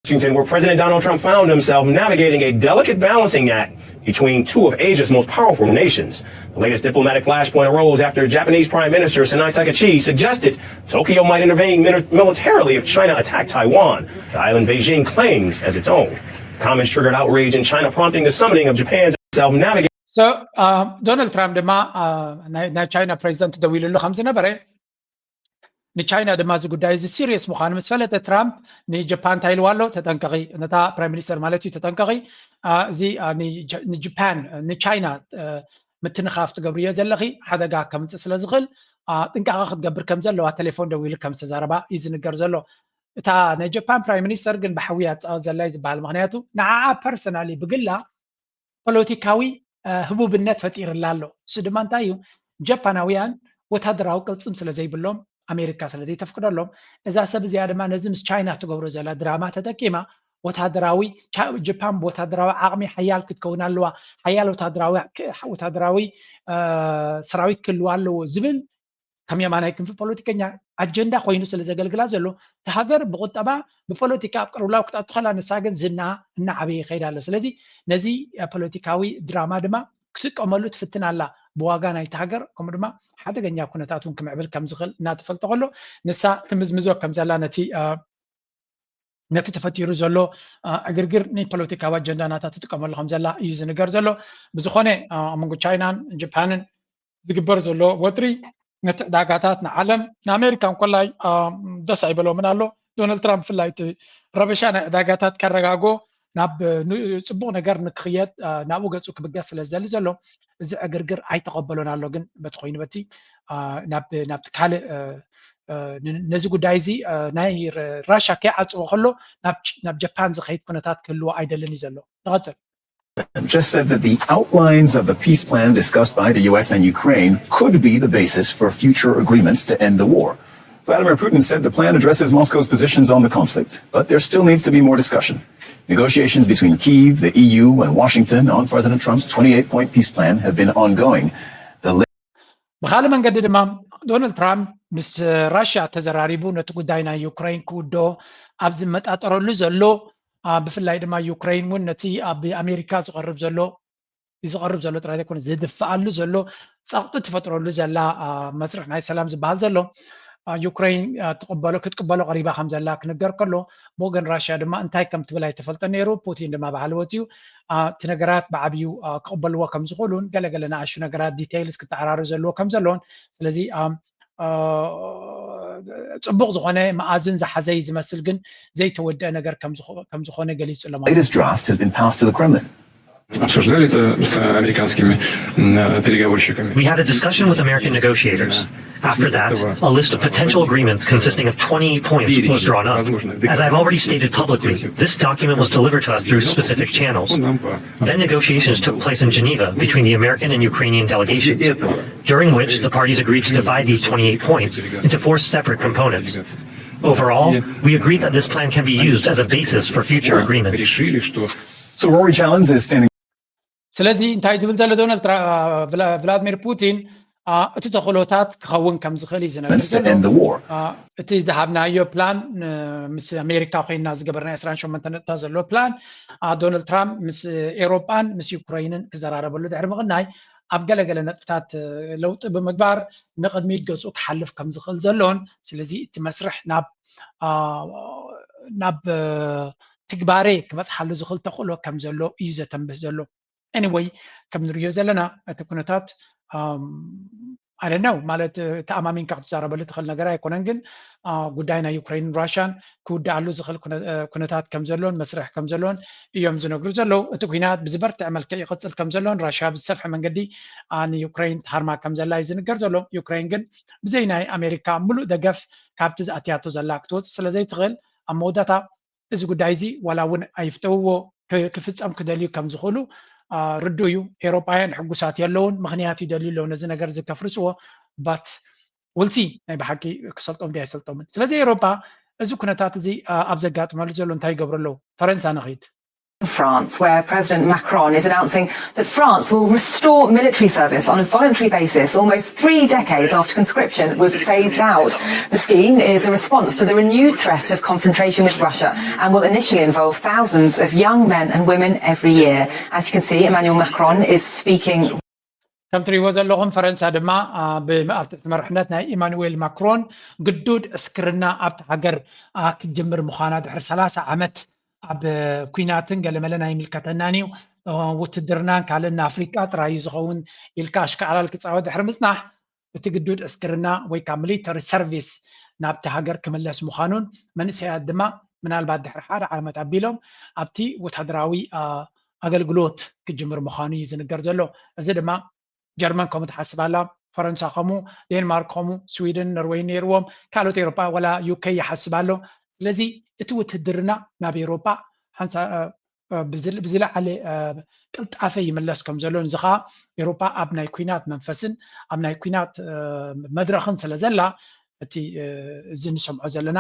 Washington, where President Donald Trump found himself navigating a delicate balancing act between two of Asia's most powerful nations. The latest diplomatic flashpoint arose after Japanese Prime Minister Sanae Takaichi suggested Tokyo might intervene militarily if China attacked Taiwan, the island Beijing claims as its own. Comments triggered outrage in China, prompting the summoning of Japan's self-navigated. ዶናልድ ትራምፕ ድማ ናይ ቻይና ፕሬዚደንት ደዊሉሉ ከም ዝነበረ ንቻይና ድማ እዚ ጉዳይ እዚ ሲሪየስ ምዃኑ ምስ ፈለጠ ትራምፕ ንጃፓን እንታይ ኢልዋ ኣሎ? ተጠንቀቒ፣ ነታ ፕራይም ሚኒስተር ማለት እዩ፣ ተጠንቀቒ፣ እዚ ንጃፓን ንቻይና ምትንኻፍ ትገብርዮ ዘለኺ ሓደጋ ከምፅእ ስለ ዝኽእል ጥንቃቐ ክትገብር ከም ዘለዋ ቴሌፎን ደዊሉ ከም ዝተዛረባ እዩ ዝንገር ዘሎ። እታ ናይ ጃፓን ፕራይም ሚኒስተር ግን ብሓዊ ኣፃወት ዘላ እዩ ዝበሃል። ምክንያቱ ንዓኣ ፐርሰናሊ ብግላ ፖለቲካዊ ህቡብነት ፈጢርላ ኣሎ። እሱ ድማ እንታይ እዩ? ጃፓናውያን ወታደራዊ ቅልፅም ስለ ዘይብሎም ኣሜሪካ ስለ ዘይተፍቅደሎም እዛ ሰብ እዚኣ ድማ ነዚ ምስ ቻይና ትገብሮ ዘላ ድራማ ተጠቂማ ወታደራዊ ጃፓን ብወታደራዊ ዓቕሚ ሓያል ክትከውን ኣለዋ፣ ሓያል ወታደራዊ ወታደራዊ ሰራዊት ክህልዋ ኣለዎ ዝብል ከም የማናይ ክንፊ ፖለቲከኛ ኣጀንዳ ኮይኑ ስለ ዘገልግላ ዘሎ እቲ ሃገር ብቁጠባ ብፖለቲካ ኣብ ቅርብላው ክትኣቱ ከላ ንሳ ግን ዝና እናዓበየ ይኸይድ ኣሎ። ስለዚ ነዚ ፖለቲካዊ ድራማ ድማ ክትጥቀመሉ ትፍትን ኣላ ብዋጋ ናይቲ ሃገር ከምኡ ድማ ሓደገኛ ኩነታት እውን ክምዕብል ከም ዝኽእል እናተፈልጠ ከሎ ንሳ ትምዝምዞ ከም ዘላ ነቲ ነቲ ተፈጢሩ ዘሎ ዕግርግር ንፖለቲካዊ ኣጀንዳ ናታ ትጥቀመሉ ከም ዘላ እዩ ዝንገር ዘሎ። ብዝኾነ ኣብ መንጎ ቻይናን ጃፓንን ዝግበር ዘሎ ወጥሪ ነቲ ዕዳጋታት ንዓለም ንኣሜሪካ እንኮላይ ደስ ኣይበሎምን ኣሎ። ዶናልድ ትራምፕ ብፍላይ እቲ ረበሻ ናይ ዕዳጋታት ከረጋጎ ናብ ጽቡቕ ነገር ንክኽየድ ናብኡ ገጹ ክብገስ ስለ ዝደሊ ዘሎ እዚ ዕግርግር ኣይተቐበሎን ኣሎ። ግን በቲ ኮይኑ በቲ ናብቲ ካልእ ነዚ ጉዳይ እዚ ናይ ራሻ ከይዓጽዎ ከሎ ናብ ጃፓን ዝኸይድ ኩነታት ክህልዎ ኣይደልን እዩ ዘሎ። ንቐጽል። Just said that the outlines of the peace plan discussed by the U S and Ukraine could be the basis for future agreements to end the war. Vladimir Putin said the plan addresses Moscow's positions on the conflict, but there still needs to be more discussion. Negotiations between Kyiv, the E U, and Washington on President Trump's twenty-eight point peace plan have been ongoing. The ብኻልእ መንገዲ ድማ ዶናልድ ትራምፕ ምስ ራሽያ ተዘራሪቡ ነቲ ጉዳይ ናይ ዩክሬን ክውዶ ኣብ ዝመጣጠረሉ ዘሎ ብፍላይ ድማ ዩክሬን እውን ነቲ ኣብ ኣሜሪካ ዝቐርብ ዘሎ ዝቐርብ ዘሎ ጥራይ ዘይኮነ ዝድፍኣሉ ዘሎ ፀቕጢ ትፈጥረሉ ዘላ መስርሕ ናይ ሰላም ዝበሃል ዘሎ ዩክሬን ክትቅበሎ ቀሪባ ከም ዘላ ክንገር ከሎ ብወገን ራሽያ ድማ እንታይ ከም ትብል ኣይተፈልጠ ነይሩ። ፑቲን ድማ ባዕሉ ወፅዩ እቲ ነገራት ብዓብዩ ክቕበልዎ ከም ዝኽእሉን ገለገለ ንኣሹ ነገራት ዲቴይልስ ክተዓራሩ ዘለዎ ከም ዘለዎን ስለዚ ፅቡቕ ዝኾነ መኣዝን ዝሓዘይ ዝመስል ግን ዘይተወደአ ነገር ከም ዝኾነ ገሊጹ ኣሎ። Latest draft has been passed to the Kremlin. Обсуждали это с американскими переговорщиками. We had a discussion with American negotiators. After that, a list of potential agreements consisting of twenty-eight points was drawn up. As I've already stated publicly, this document was delivered to us through specific channels. Then negotiations took place in Geneva between the American and Ukrainian delegations, during which the parties agreed to divide these twenty-eight points into four separate components. Overall, we agreed that this plan can be used as a basis for future agreements. So Rory Challenges is standing. ስለዚ እንታይ ዝብል ዘሎ ዶናልድ ቭላድሚር ፑቲን እቲ ተኽእሎታት ክኸውን ከም ዝኽእል እዩ ዝነግር። እቲ ዝሃብናዮ ፕላን ምስ ኣሜሪካ ኮይና ዝገበርና ዕስራን ሸሞንተን ነጥብታት ዘለዎ ፕላን ዶናልድ ትራምፕ ምስ ኤውሮጳን ምስ ዩክሬንን ክዘራረበሉ ድሕሪ ምቕናይ ኣብ ገለገለ ነጥብታት ለውጢ ብምግባር ንቕድሚት ገጹ ክሓልፍ ከም ዝኽእል ዘሎን ስለዚ እቲ መስርሕ ናብ ናብ ትግባሬ ክበፅሓሉ ዝኽእል ተኽእሎ ከም ዘሎ እዩ ዘተንብህ ዘሎ። Anyway ከም ንሪኦ ዘለና እቲ ኩነታት I don't know ማለት ተኣማሚንካ ክትዛረበሉ ትኽእል ነገር ኣይኮነን። ግን ጉዳይ ናይ ዩክሬንን ራሽያን ክውድኣሉ ዝኽእል ኩነታት ከም ዘሎን መስርሕ ከም ዘሎን እዮም ዝነግሩ ዘለዉ። እቲ ኩናት ብዝበርትዐ መልክዕ ይቕጽል ከም ዘሎን ራሽያ ብዝሰፍሐ መንገዲ ንዩክሬን ትሃርማ ከም ዘላ እዩ ዝንገር ዘሎ። ዩክሬን ግን ብዘይ ናይ ኣሜሪካ ምሉእ ደገፍ ካብቲ ዝኣትያቶ ዘላ ክትወፅእ ስለ ዘይትኽእል ኣብ መወዳእታ እዚ ጉዳይ እዚ ዋላ እውን ኣይፍተውዎ ክፍፀም ክደልዩ ከም ዝኽእሉ ርዱ እዩ። ኤውሮጳውያን ሕጉሳት የለውን ምኽንያት ይደልዩ ኣለዉ ነዚ ነገር እዚ ከፍርፅዎ but we'll see ናይ ብሓቂ ክሰልጦም ድዩ ኣይሰልጦምን። ስለዚ ኤውሮጳ እዚ ኩነታት እዚ ኣብ ዘጋጥመሉ ዘሎ እንታይ ይገብሩ ኣለዉ? ፈረንሳ ንኺድ። France, where President Macron is announcing that France will restore military service on a voluntary basis almost three decades after conscription was phased out. The scheme is a response to the renewed threat of confrontation with Russia and will initially involve thousands of young men and women every year. As you can see, Emmanuel Macron is speaking. ከም ትሪእዎ ዘለኹም ፈረንሳ ድማ ኣብ ትሕቲ መርሕነት ናይ ኢማኑዌል ማክሮን ግዱድ ዕስክርና ኣብቲ ሃገር ክትጅምር ምዃና ድሕሪ ሰላሳ ዓመት ኣብ ኩናትን ገለመለን ኣይምልከተናን እዩ ውትድርናን ካልእን ንኣፍሪቃ ጥራይ እዩ ዝኸውን ኢልካ ኣሽካዕላል ክፃወት ድሕሪ ምፅናሕ እቲ ግዱድ ዕስክርና ወይ ከዓ ሚሊተሪ ሰርቪስ ናብቲ ሃገር ክምለስ ምዃኑን መንእሰያት ድማ ምናልባት ድሕሪ ሓደ ዓመት ኣቢሎም ኣብቲ ወታደራዊ ኣገልግሎት ክጅምር ምዃኑ እዩ ዝንገር ዘሎ። እዚ ድማ ጀርመን ከምኡ ትሓስብ ኣላ፣ ፈረንሳ ከምኡ፣ ዴንማርክ ከምኡ፣ ስዊድን፣ ኖርወይ ነይርዎም፣ ካልኦት ኤውሮጳ ዋላ ዩኬ ይሓስብ ኣሎ። ስለዚ እቲ ውትድርና ናብ ኤውሮጳ ሓንሳ ብዝለዓለ ቅልጣፈ ይምለስ ከም ዘሎ እዚ ከዓ ኤውሮጳ ኣብ ናይ ኩናት መንፈስን ኣብ ናይ ኩናት መድረኽን ስለ ዘላ እቲ እዚ ንሰምዖ ዘለና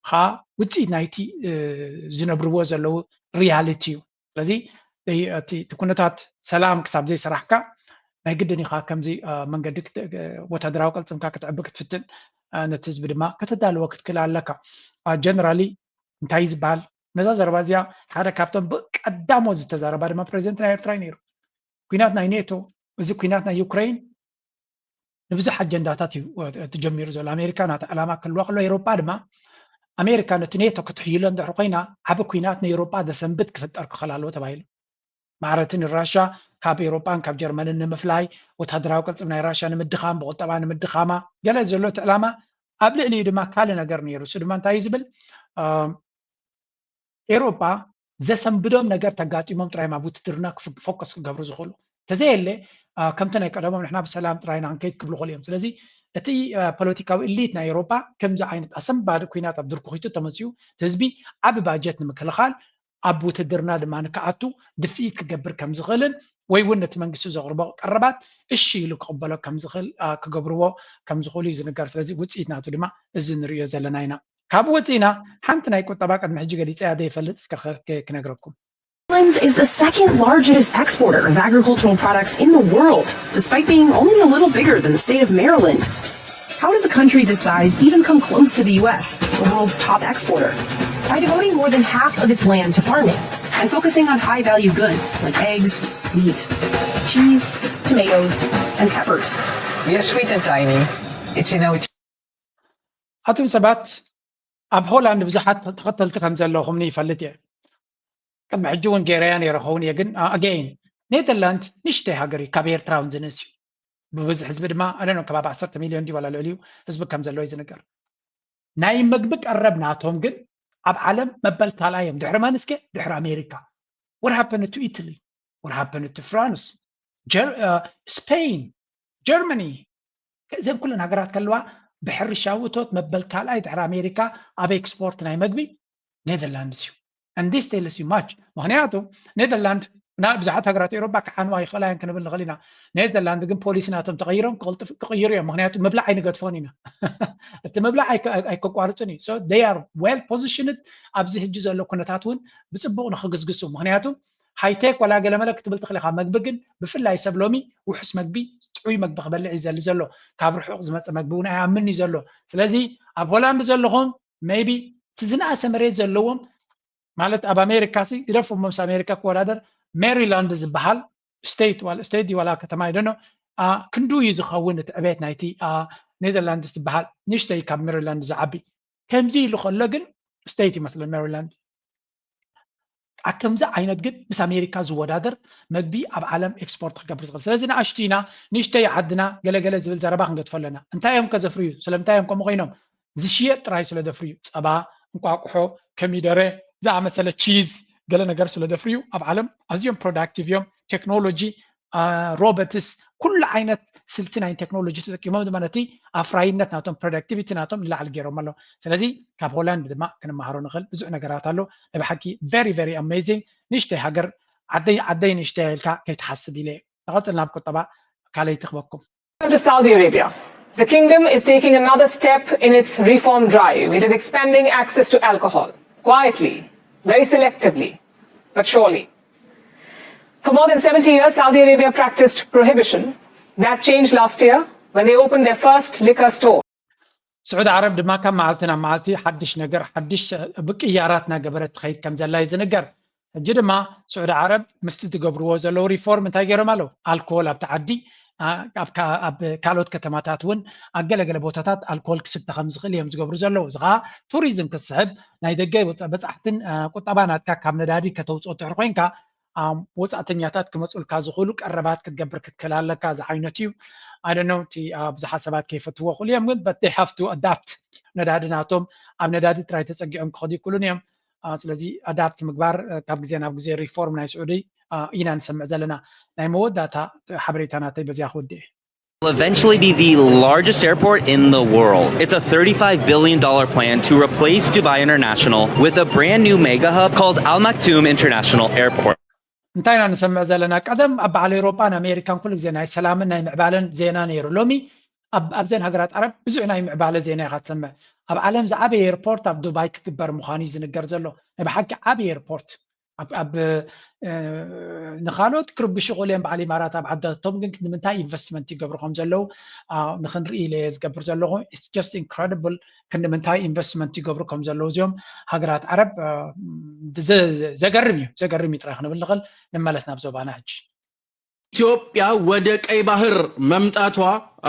ከዓ ውፅኢት ናይቲ ዝነብርዎ ዘለዉ ሪያሊቲ እዩ። ስለዚ እቲ ኩነታት ሰላም ክሳብ ዘይሰራሕካ ናይ ግድን ኢኻ ከምዚ መንገዲ ወታደራዊ ቅልፅምካ ክትዕቢ ክትፍትን ነቲ ህዝቢ ድማ ከተዳልዎ ክትክእል ኣለካ። ጀነራሊ እንታይ ዝበሃል ነዛ ዘረባ እዚኣ ሓደ ካብቶም ብቀዳሞ ዝተዛረባ ድማ ፕሬዚደንት ናይ ኤርትራ እዩ ነይሩ። ኩናት ናይ ኔቶ እዚ ኩናት ናይ ዩክሬን ንብዙሕ ኣጀንዳታት እዩ ተጀሚሩ ዘሎ። ኣሜሪካ ናቲ ዕላማ ክህልዋ ከሎ ኤሮጳ ድማ ኣሜሪካ ነቲ ኔቶ ክትሕይሎ እንድሕር ኮይና ዓቢ ኩናት ንኤሮጳ ዘሰንብድ ክፍጠር ክኽእል ኣለዎ ተባሂሉ። ማዕረቲ ንራሻ ካብ ኤውሮጳን ካብ ጀርመንን ንምፍላይ፣ ወታደራዊ ቅልጽም ናይ ራሻ ንምድኻም፣ ብቁጠባ ንምድኻማ፣ ገለ ዘሎ እቲ ዕላማ ኣብ ልዕሊኡ ድማ ካልእ ነገር ነይሩ። እሱ ድማ እንታይ እዩ ዝብል? ኤውሮጳ ዘሰንብዶም ነገር ተጋጢሞም ጥራይ ኣብ ውትድርና ፎከስ ክገብሩ ዝኽእሉ። ተዘየለ ከምቲ ናይ ቀደሞም ንሕና ብሰላም ጥራይና ክንከይድ ክብሉ ይኽእሉ እዮም። ስለዚ እቲ ፖለቲካዊ እሊት ናይ ኤውሮጳ ከምዚ ዓይነት ኣሰንባዲ ኩናት ኣብ ድርኩኺቱ ተመፅኡ ህዝቢ ዓቢ ባጀት ንምክልኻል ኣብ ውትድርና ድማ ንክኣቱ ድፍኢት ክገብር ከም ዝኽእልን ወይ እውን ነቲ መንግስቲ ዘቕርቦ ቀረባት እሺ ኢሉ ክቕበሎ ከም ዝኽእል ክገብርዎ ከም ዝኽእሉ እዩ ዝንገር። ስለዚ ውፅኢት ናቱ ድማ እዚ ንርእዮ ዘለና ኢና። ካብ ወፂና ሓንቲ ናይ ቁጠባ ቅድሚ ሕጂ ገሊፀያ ዘይፈልጥ እስከ ክነግረኩም። Netherlands is the second largest exporter of agricultural products in the world, despite being only a little bigger than the state of Maryland. How does a country this size even come close to the U S, the world's top exporter? By devoting more than half of its land to farming and focusing on high value goods like eggs, meat, cheese, tomatoes, and peppers. We are sweet and tiny. It's in our ኣቱም ሰባት ኣብ ሆላንድ ብዙሓት ተኸተልቲ ከም ዘለኹም ይፈልጥ እየ። ቅድሚ ሕጂ እውን ገይረያ ነይረ ኸውን እየ፣ ግን ኣገይን ኔዘርላንድ ንሽተይ ሃገር እዩ፣ ካብ ኤርትራ እውን ዝንእስ እዩ። ብብዝሒ ህዝቢ ድማ ኣነ ከባቢ ዓሰርተ ሚልዮን ድዩ ዋላ ልዕሊኡ ህዝቢ ከም ዘለዎ እዩ ዝንገር። ናይ ምግቢ ቀረብ ናቶም ግን ኣብ ዓለም መበል ካልኣይ እዮም፣ ድሕሪ መን እስከ? ድሕሪ ኣሜሪካ። What happened to Italy? What happened to France? Spain? Germany? እዘን ኩለን ሃገራት ከለዋ ብሕርሻዊ እቶት መበል ካልኣይ ድሕሪ ኣሜሪካ ኣብ ኤክስፖርት ናይ መግቢ ኔዘርላንድስ እዩ። And this tells you much። ምክንያቱ ኔዘርላንድ ብዙሓት ሃገራት ኤውሮጳ ክዓንዋ ይኽእላ እየን ክንብል ንኽእል ኢና። ኔዘርላንድ ግን ፖሊሲ ናቶም ተቐይሮም ክቕይሩ እዮም። ምክንያቱ ምብላዕ ኣይንገድፎን ኢና። እቲ ምብላዕ ኣይከቋርፅን እዩ። So they are well positioned። ኣብዚ ሕጂ ዘሎ ኩነታት እውን ብፅቡቕ ንክግስግሱ፣ ምክንያቱ ሃይቴክ ዋላ ገለመለ ክትብል ትኽእል ኢኻ። መግቢ ግን ብፍላይ ሰብ ሎሚ ውሑስ መግቢ፣ ጥዑይ መግቢ ክበልዕ እዩ ዘሊ ዘሎ። ካብ ርሑቕ ዝመፀ መግቢ እውን ኣይኣምን እዩ ዘሎ። ስለዚ ኣብ ሆላንድ ዘለኹም maybe እቲ ዝነኣሰ መሬት ዘለዎም ማለት ኣብ ኣሜሪካ ሲ ግደፎም ምስ ኣሜሪካ ክወዳደር ሜሪላንድ ዝበሃል ስቴት ዋላ ከተማ ይደኖ ክንዱ እዩ ዝኸውን እቲ ዕቤት ናይቲ ኔዘርላንድስ ዝበሃል ንእሽተይ ካብ ሜሪላንድ ዝዓቢ ከምዚ ኢሉ ከሎ ግን ስቴት ይመስለን ሜሪላንድ። ከምዚ ዓይነት ግን ምስ ኣሜሪካ ዝወዳደር መግቢ ኣብ ዓለም ኤክስፖርት ክገብር ዝኽእል። ስለዚ ንኣሽቱ ኢና ንእሽተይ ዓድና ገለገለ ዝብል ዘረባ ክንገድፎ ኣለና። እንታይ እዮም ከዘፍርዩ? ስለምንታይ እዮም ከምኡ ኮይኖም? ዝሽየጥ ጥራይ ስለ ዘፍርዩ፣ ጸባ፣ እንቋቑሖ፣ ኮሚደረ ዝኣመሰለ፣ ቺዝ፣ ገለ ነገር ስለ ዘፍርዩ ኣብ ዓለም ኣዝዮም ፕሮዳክቲቭ እዮም። ቴክኖሎጂ፣ ሮቦትስ፣ ኩሉ ዓይነት ስልቲ ናይ ቴክኖሎጂ ተጠቂሞም ድማ ነቲ ኣፍራይነት ናቶም ፕሮዳክቲቪቲ ናቶም ንላዕሊ ገይሮም ኣለዉ። ስለዚ ካብ ሆላንድ ድማ ክንመሃሮ ንኽእል ብዙሕ ነገራት ኣሎ። ናይ ብሓቂ very very amazing። ንእሽተይ ሃገር ዓደይ ዓደይ ንእሽተይ ኢልካ ከይትሓስብ ኢለ። ንቐጽል ናብ ቁጠባ ካልኣይ ትኽበኩም። To Saudi Arabia. The kingdom is taking another step in its reform drive. It is expanding access to alcohol, quietly, very selectively, but surely. For more than seventy years, Saudi Arabia practiced prohibition. That changed last year when they opened their first liquor store. ስዑዲ ዓረብ ድማ ካብ መዓልቲ ናብ መዓልቲ ሓድሽ ነገር ሓድሽ ብቅያራት እናገበረት ትኸይድ ከም ዘላ እዩ ዝንገር። ሕጂ ድማ ስዑዲ ዓረብ ምስቲ ትገብርዎ ዘለዉ ሪፎርም እንታይ ገይሮም ኣለዉ? ኣልኮል ኣብቲ ዓዲ ኣብ ካልኦት ከተማታት እውን ኣብ ገለገለ ቦታታት ኣልኮል ክስተ ከም ዝኽእል እዮም ዝገብሩ ዘለዉ። እዚ ከዓ ቱሪዝም ክስሕብ ናይ ደገ በፃሕትን ቁጠባ ናትካ ካብ ነዳዲ ከተውፅኦ ትሕር ኮይንካ ወፃእተኛታት ክመፁልካ ዝኽእሉ ቀረባት ክትገብር ክትክእል ኣለካ ዝዓይነት እዩ። ኣደነው እቲ ብዙሓት ሰባት ከይፈትዎ ክእሉ እዮም ግን but they have to adapt ነዳዲ ናቶም ኣብ ነዳዲ ጥራይ ተፀጊዖም ክኸዱ ይክእሉን እዮም። ስለዚ ኣዳፕት ምግባር ካብ ግዜ ናብ ግዜ ሪፎርም ናይ ስዑዲ ኢና ንሰምዕ ዘለና። ናይ መወዳእታ ሓበሬታ ናተይ በዚያ ክውድእ። Will eventually be the largest airport in the world. It's a thirty-five billion dollar plan to replace Dubai International with a brand new mega hub called Al Maktoum International Airport. እንታይ ኢና ንሰምዕ ዘለና? ቀደም ኣብ በዓል ኤውሮጳን ኣሜሪካን ኩሉ ግዜ ናይ ሰላምን ናይ ምዕባለን ዜና ነይሩ። ሎሚ ኣብዘን ሃገራት ዓረብ ብዙሕ ናይ ምዕባለ ዜና ኢኻ ትሰምዕ። ኣብ ዓለም ዝዓበየ ኤርፖርት ኣብ ዱባይ ክግበር ምዃኑ እዩ ዝንገር ዘሎ። ናይ ብሓቂ ዓብዪ ኤርፖርት ኣብ ንኻልኦት ክርብሹ ክእሉ እዮም በዓል ኢማራት ኣብ ዓዳቶም ግን ክንዲ ምንታይ ኢንቨስትመንት ይገብሩ ከም ዘለዉ ንክንርኢ ኢለ እየ ዝገብር ዘለኹ። It's just incredible ክንዲ ምንታይ ኢንቨስትመንት ይገብሩ ከም ዘለዉ እዚኦም ሃገራት ዓረብ። ዘገርም እዩ፣ ዘገርም እዩ ጥራይ ክንብል ንኽእል። ንመለስ ናብ ዞባና ሕጂ። ኢትዮጵያ ወደ ቀይ ባህር መምጣቷ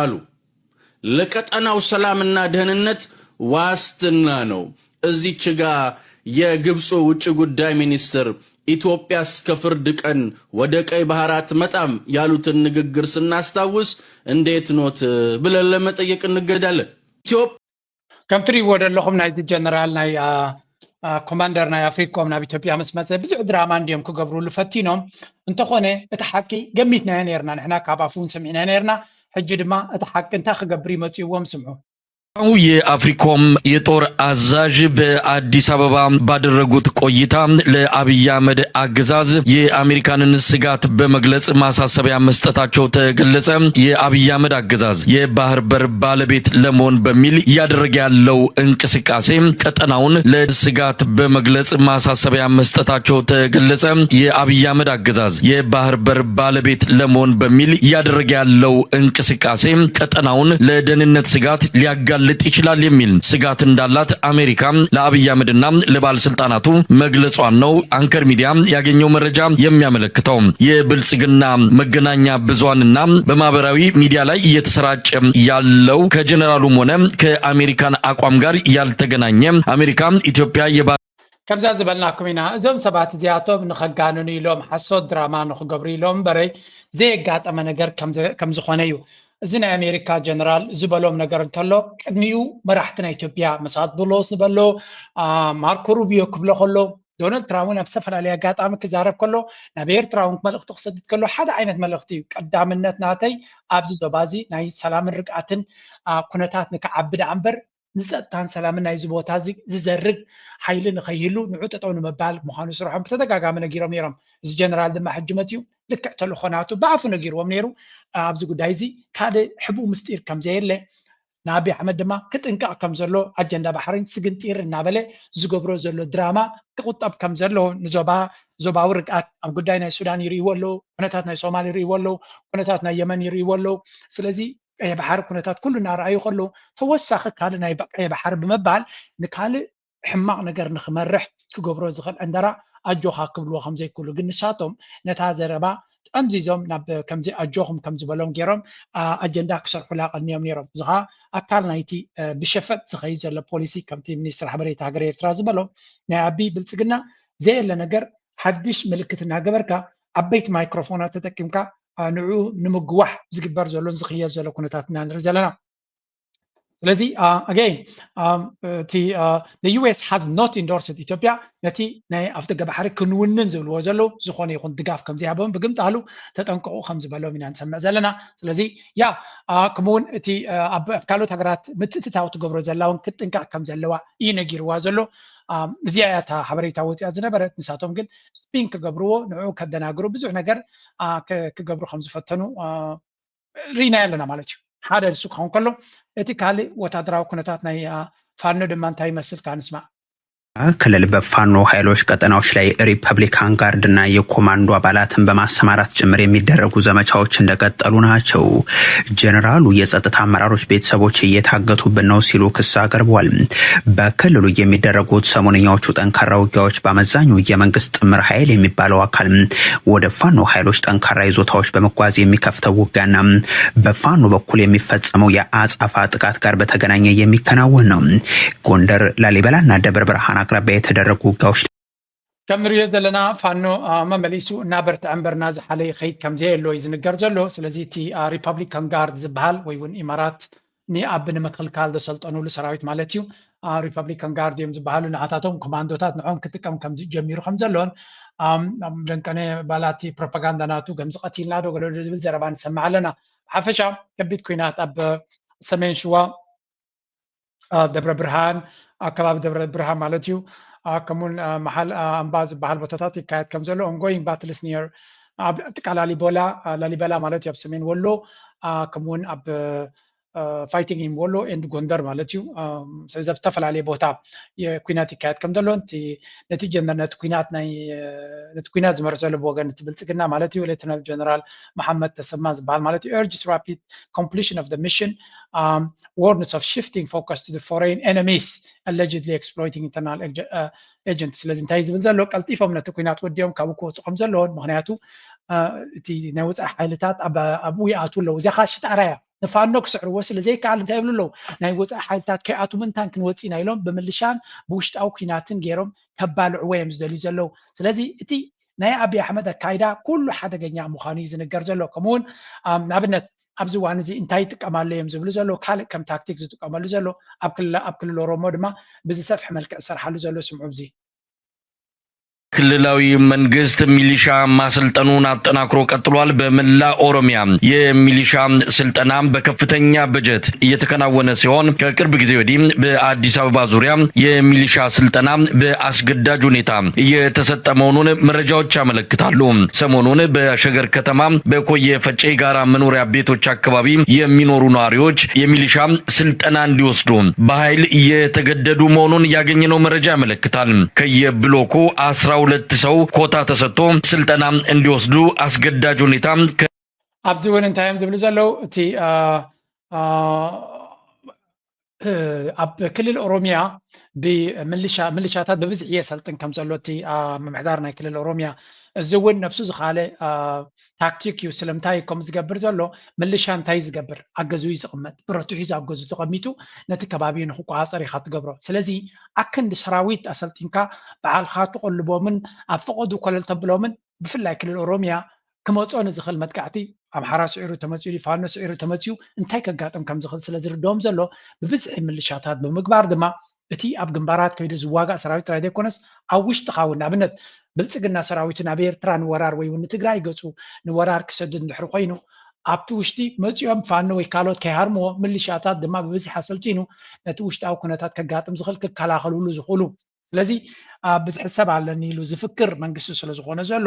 ኣሉ ለቀጠናው ሰላምና ደህንነት ዋስትና ነው። እዚች ጋ የግብፁ ውጭ ጉዳይ ሚኒስትር ኢትዮጵያስ ከፍርድ ቀን ወደ ቀይ ባህር አትመጣም ያሉትን ንግግር ስናስታውስ እንዴት ኖት ብለን ለመጠየቅ እንገደዳለን። ኢትዮጵያ ከም ትሪእዎ ዘለኹም ናይዚ ጀነራል ናይ ኮማንደር ናይ ኣፍሪኮም ናብ ኢትዮጵያ ምስ መፀ ብዙሕ ድራማ እንዲዮም ክገብሩሉ ፈቲኖም። እንተኾነ እቲ ሓቂ ገሚትናዮ ነርና፣ ንሕና ካብ ኣፉ እውን ሰሚዕናዮ ነርና። ሕጂ ድማ እቲ ሓቂ እንታይ ክገብር ይመፅእዎም ስምዑ። የአፍሪኮም የጦር አዛዥ በአዲስ አበባ ባደረጉት ቆይታ ለአብይ አህመድ አገዛዝ የአሜሪካንን ስጋት በመግለጽ ማሳሰቢያ መስጠታቸው ተገለጸ። የአብይ አህመድ አገዛዝ የባህር በር ባለቤት ለመሆን በሚል እያደረገ ያለው እንቅስቃሴ ቀጠናውን ለስጋት በመግለጽ ማሳሰቢያ መስጠታቸው ተገለጸ። የአብይ አህመድ አገዛዝ የባህር በር ባለቤት ለመሆን በሚል እያደረገ ያለው እንቅስቃሴ ቀጠናውን ለደህንነት ስጋት ሊያጋልጥ ይችላል የሚል ስጋት እንዳላት አሜሪካ ለአብይ አህመድና ለባለስልጣናቱ መግለጿን ነው አንከር ሚዲያ ያገኘው መረጃ የሚያመለክተው። የብልጽግና መገናኛ ብዙሃንና በማህበራዊ ሚዲያ ላይ እየተሰራጨ ያለው ከጀነራሉም ሆነ ከአሜሪካን አቋም ጋር ያልተገናኘ አሜሪካ ኢትዮጵያ የባ ከምዛ ዝበልናኩም ኢና፣ እዞም ሰባት እዚኣቶም ንኸጋንኑ ኢሎም ሓሶት ድራማ ንኽገብሩ ኢሎም እምበረይ ዘየጋጠመ ነገር ከም ዝኾነ እዩ። እዚ ናይ ኣሜሪካ ጀነራል ዝበሎም ነገር እንተሎ ቅድሚኡ መራሕቲ ናይ ኢትዮጵያ መሳት ብሎስ ዝበሎ ማርኮ ሩቢዮ ክብሎ ከሎ ዶናልድ ትራምፕ እውን ኣብ ዝተፈላለየ ኣጋጣሚ ክዛረብ ከሎ ናብ ኤርትራ እውን መልእኽቲ ክሰድድ ከሎ ሓደ ዓይነት መልእኽቲ እዩ። ቀዳምነት ናተይ ኣብዚ ዞባ እዚ ናይ ሰላምን ርግኣትን ኩነታት ንክዓቢ ደኣ እምበር ንፀጥታን ሰላምን ናይዚ ቦታ እዚ ዝዘርግ ሓይሊ ንኸይህሉ ንዑ ጠጠው ንምባል ምዃኑ ስርሖም ብተደጋጋሚ ነጊሮም ነይሮም። እዚ ጀነራል ድማ ሕጂ መፅዩ ልክዕ ተልእኾ ናቱ ብኣፉ ነጊርዎም ነይሩ። ኣብዚ ጉዳይ እዚ ካልእ ሕቡእ ምስጢር ከም ዘየለ ንኣቢ ኣሕመድ ድማ ክጥንቀቕ ከም ዘሎ ኣጀንዳ ባሕሪን ስግንጢር እናበለ ዝገብሮ ዘሎ ድራማ ክቁጠብ ከም ዘለዎ ንዞባ ዞባዊ ርግኣት ኣብ ጉዳይ ናይ ሱዳን ይርእይዎ ኣለዉ፣ ኩነታት ናይ ሶማል ይርእይዎ ኣለዉ፣ ኩነታት ናይ የመን ይርእይዎ ኣለዉ። ስለዚ ቀይሕ ባሕሪ ኩነታት ኩሉ እናረኣዩ ከለዉ ተወሳኺ ካልእ ናይ ቀይሕ ባሕሪ ብምባል ንካልእ ሕማቕ ነገር ንክመርሕ ክገብሮ ዝኽእል ዕንደራ ኣጆኻ ክብልዎ ከምዘይክእሉ ግን ንሳቶም ነታ ዘረባ ጠምዚዞም ናብ ከምዚ ኣጆኹም ከም ዝበሎም ገይሮም ኣጀንዳ ክሰርሑላ ቀንዮም ነይሮም። እዚ ከዓ ኣካል ናይቲ ብሸፈጥ ዝኸይድ ዘሎ ፖሊሲ ከምቲ ሚኒስትር ሓበሬታ ሃገር ኤርትራ ዝበሎ ናይ ኣቢ ብልፅግና ዘየለ ነገር ሓድሽ ምልክት እናገበርካ ዓበይቲ ማይክሮፎናት ተጠቂምካ ንዕኡ ንምግዋሕ ዝግበር ዘሎን ዝኽየድ ዘሎ ኩነታት ኢና ንርኢ ዘለና። ስለዚ again እቲ US has not endorsed ኢትዮጵያ ነቲ ናይ ኣፍደገ ባሕሪ ክንውንን ዝብልዎ ዘለዉ ዝኾነ ይኹን ድጋፍ ከም ዘይሃቦም ብግምጣሉ ተጠንቀቑ ከም ዝበሎም ኢና ንሰምዕ ዘለና። ስለዚ ያ ከምኡውን እቲ ኣብ ካልኦት ሃገራት ምትእትታው ትገብሮ ዘላ እውን ክትጥንቀቕ ከም ዘለዋ እዩ ነጊርዋ ዘሎ። እዚኣ እያ እታ ሓበሬታ ወፂኣ ዝነበረት። ንሳቶም ግን ስፒን ክገብርዎ ንዕኡ ከደናግሩ ብዙሕ ነገር ክገብሩ ከም ዝፈተኑ ርኢናዮ ኣለና ማለት እዩ። ሓደ እሱ ክኸውን ከሎ እቲ ካልእ ወታደራዊ ኩነታት ናይ ፋኖ ድማ እንታይ ይመስል ካንስማዕ። ክልል በፋኖ ኃይሎች ቀጠናዎች ላይ ሪፐብሊካን ጋርድ እና የኮማንዶ አባላትን በማሰማራት ጭምር የሚደረጉ ዘመቻዎች እንደቀጠሉ ናቸው። ጀነራሉ የጸጥታ አመራሮች ቤተሰቦች እየታገቱብን ነው ሲሉ ክስ አቅርበዋል። በክልሉ የሚደረጉት ሰሞነኛዎቹ ጠንካራ ውጊያዎች በአመዛኙ የመንግስት ጥምር ኃይል የሚባለው አካል ወደ ፋኖ ኃይሎች ጠንካራ ይዞታዎች በመጓዝ የሚከፍተው ውጊያና በፋኖ በኩል የሚፈጸመው የአጻፋ ጥቃት ጋር በተገናኘ የሚከናወን ነው። ጎንደር፣ ላሊበላና ደብረ ብርሃን አቅራቢያ የተደረጉ ውጊያዎች ከም ንሪኦ ዘለና ፋኖ መመሊሱ እናበርትዐ እምበር እናዝሓለ ይኸይድ ከም ዘየሎ እዩ ዝንገር ዘሎ። ስለዚ እቲ ሪፐብሊካን ጋርድ ዝበሃል ወይ እውን ኢማራት ንኣቢ ንምክልካል ዘሰልጠኑሉ ሰራዊት ማለት እዩ። ሪፐብሊካን ጋርድ እዮም ዝበሃሉ ንዓታቶም ኮማንዶታት ንዖም ክጥቀም ጀሚሩ ከም ዘሎን ደንቀነ ባላቲ ፕሮፓጋንዳ ናቱ ከምዚ ቀቲልና ዶ ገለ ዝብል ዘረባ ንሰምዕ ኣለና። ብሓፈሻ ከቢድ ኩናት ኣብ ሰሜን ሽዋ ደብረ ብርሃን ኣከባቢ ደብረ ብርሃን ማለት እዩ። ከምኡን መሓል ኣምባ ዝበሃል ቦታታት ይካየድ ከም ዘሎ ongoing battles near ኣብ ጥቃ ላሊበላ ላሊበላ ማለት እዩ ኣብ ሰሜን ወሎ ከምኡውን ኣብ fighting in ወሎ and ጎንደር ማለት እዩ። ስለዚ ኣብ ዝተፈላለየ ቦታ ኩናት ይካየድ ከም ዘሎ ነቲ ጀነር ነቲ ኩናት ናይ ነቲ ኩናት ዝመርሕ ዘሎ ብወገን እቲ ብልፅግና ማለት እዩ ሌተናል ጀነራል መሓመድ ተሰማ ዝበሃል ማለት እዩ urges rapid completion of the mission warns of shifting focus to the foreign enemies allegedly exploiting internal agent። ስለዚ እንታይ ዝብል ዘሎ ቀልጢፎም ነቲ ኩናት ወዲኦም ካብኡ ክወፁ ከም ዘለዎን ምክንያቱ እቲ ናይ ወፃኢ ሓይልታት ኣብኡ ይኣትዉ ኣለዉ። እዚኣ ከዓ ሽጣራ እያ። ንፋኖ ክስዕርዎ ስለ ዘይከኣል እንታይ ይብሉ ኣለዉ? ናይ ወፃኢ ሓይልታት ከይኣቱ ምንታን ክንወፅእ ኢና ኢሎም ብምልሻን ብውሽጣዊ ኩናትን ገይሮም ከባልዕዎ እዮም ዝደልዩ ዘለዉ። ስለዚ እቲ ናይ ኣብይ ኣሕመድ ኣካይዳ ኩሉ ሓደገኛ ምዃኑ እዩ ዝንገር ዘሎ። ከምኡውን ንኣብነት ኣብዚ እዋን እዚ እንታይ ይጥቀማሉ እዮም ዝብሉ ዘሎ ካልእ ከም ታክቲክ ዝጥቀመሉ ዘሎ ኣብ ክልል ኦሮሞ ድማ ብዝሰፍሐ መልክዕ ዝሰርሓሉ ዘሎ ስምዑ። እዚ ክልላዊ መንግስት ሚሊሻ ማሰልጠኑን አጠናክሮ ቀጥሏል። በመላ ኦሮሚያ የሚሊሻ ስልጠና በከፍተኛ በጀት እየተከናወነ ሲሆን ከቅርብ ጊዜ ወዲህ በአዲስ አበባ ዙሪያ የሚሊሻ ስልጠና በአስገዳጅ ሁኔታ እየተሰጠ መሆኑን መረጃዎች ያመለክታሉ። ሰሞኑን በሸገር ከተማ በኮየ ፈጨ ጋራ መኖሪያ ቤቶች አካባቢ የሚኖሩ ነዋሪዎች የሚሊሻ ስልጠና እንዲወስዱ በኃይል እየተገደዱ መሆኑን ያገኘነው መረጃ ያመለክታል። ከየብሎኩ አስራ ሁለት ሰው ኮታ ተሰጥቶ ስልጠና እንዲወስዱ አስገዳጅ ሁኔታ ኣብዚ እውን እንታይ እዮም ዝብሉ ዘለዉ? እቲ ኣብ ክልል ኦሮሚያ ብምልሻታት ብብዝሒ የሰልጥን ከም ዘሎ እቲ ምምሕዳር ናይ ክልል ኦሮሚያ፣ እዚ እውን ነብሱ ዝኻለ ታክቲክ እዩ። ስለምንታይ ከም ዝገብር ዘሎ? ምልሻ እንታይ ዝገብር? ኣብ ገዝኡ እዩ ዝቕመጥ። ብረቱ ሒዙ ኣብ ገዝኡ ተቐሚጡ ነቲ ከባቢ ንክቆፃፀር ኢኻ ትገብሮ። ስለዚ ኣክንዲ ሰራዊት ኣሰልጢንካ ባዕልካ ትቐልቦምን ኣብ ፈቐዱ ኮለል ተብሎምን ብፍላይ ክልል ኦሮሚያ ክመፅኦ ንዝኽእል መጥቃዕቲ ኣምሓራ ስዒሩ ተመፅኡ ፋኖ ስዒሩ ተመፅኡ እንታይ ከጋጥም ከም ዝኽእል ስለ ዝርድኦም ዘሎ ብብዝሒ ምልሻታት ብምግባር ድማ እቲ ኣብ ግንባራት ከይዱ ዝዋጋእ ሰራዊት ጥራይ ዘይኮነስ ኣብ ውሽጥኻ እውን ንኣብነት ብልፅግና ሰራዊት ናብ ኤርትራ ንወራር ወይ እውን ንትግራይ ገፁ ንወራር ክሰድድ እንድሕር ኮይኑ ኣብቲ ውሽጢ መፂኦም ፋኖ ወይ ካልኦት ከይሃርምዎ ምልሻታት ድማ ብብዝሒ ኣሰልጢኑ ነቲ ውሽጣዊ ኩነታት ከጋጥም ዝኽእል ክከላኸልሉ ዝኽእሉ ስለዚ ብዝሒ ሰብ ኣለኒ ኢሉ ዝፍክር መንግስቲ ስለ ዝኾነ ዘሎ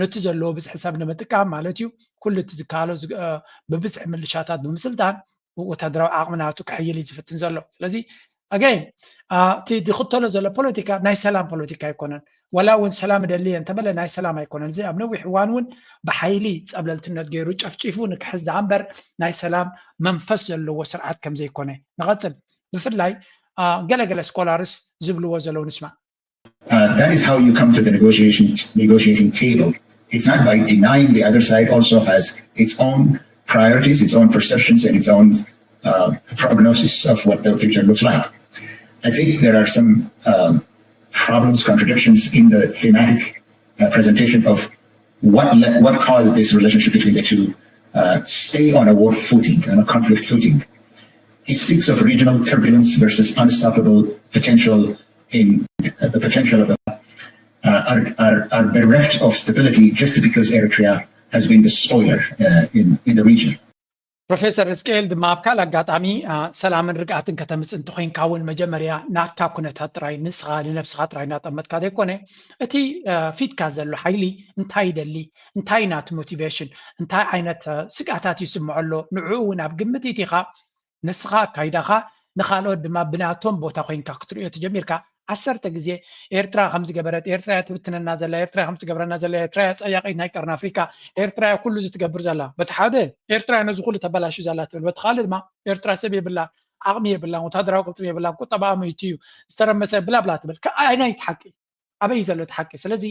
ነቲ ዘለዎ ብዝሒ ሰብ ንምጥቃም ማለት እዩ ኩሉ እቲ ዝከኣሎ ብብዝሒ ምልሻታት ብምስልጣን ወታደራዊ ዓቕሚ ናቱ ክሕይል እዩ ዝፍትን ዘሎ። ስለዚ ኣገይን እቲ ዝኽተሎ ዘሎ ፖለቲካ ናይ ሰላም ፖለቲካ ኣይኮነን። ዋላ እውን ሰላም እደሊ እየ እንተበለ ናይ ሰላም ኣይኮነን። እዚ ኣብ ነዊሕ እዋን እውን ብሓይሊ ፀብለልትነት ገይሩ ጨፍጪፉ ንክሕዝ ደኣ እምበር ናይ ሰላም መንፈስ ዘለዎ ስርዓት ከም ዘይኮነ ንቐፅል። ብፍላይ ገለገለ ስኮላርስ ዝብልዎ ዘለዉ ንስማዕ። Uh, that is how you come to the negotiation negotiating table. It's not by denying the other side also has its own priorities, its own perceptions, and its own uh, prognosis of what the future looks like. I think there are some um, problems, contradictions in the thematic uh, presentation of what le- what caused this relationship between the two uh, stay on a war footing, on a conflict footing. He speaks of regional turbulence versus unstoppable potential in uh, the potential of the uh, are, are, are bereft of stability just because Eritrea has been the spoiler uh, in, in the region. ፕሮፌሰር እስቅኤል ድማ ኣብ ካልእ ኣጋጣሚ ሰላምን ርግኣትን ከተምፅእ እንተኮይንካ እውን መጀመርያ ናትካ ኩነታት ጥራይ ንስኻ ንነብስኻ ጥራይ እናጠመጥካ ዘይኮነ እቲ ፊትካ ዘሎ ሓይሊ እንታይ ይደሊ እንታይ ናቲ ሞቲቬሽን እንታይ ዓይነት ስግኣታት ይስምዖ ኣሎ ንዕኡ እውን ኣብ ግምት ኢቲኻ ንስኻ ኣካይዳኻ ንኻልኦት ድማ ብናቶም ቦታ ኮይንካ ክትርእዮ ተጀሚርካ ዓሰርተ ግዜ ኤርትራ ከምዚ ገበረት ኤርትራ እያ ትብትነና ዘላ ኤርትራ ከምዚ ገብረና ዘላ ኤርትራ እያ ፀያቂት ናይ ቀርኒ ኣፍሪካ ኤርትራ እያ ኩሉ እዚ ትገብር ዘላ በቲ ሓደ ኤርትራ እያ ነዚ ኩሉ ተበላሹ ዘላ ትብል በቲ ካልእ ድማ ኤርትራ ሰብ የብላ ዓቕሚ የብላን ወታደራዊ ቅልፅም የብላን ቁጠባኣ መይቱ እዩ ዝተረመሰ ብላብላ ትብል ኣየናይ ሓቂ ኣበይ ዘሎ እቲ ሓቂ ስለዚ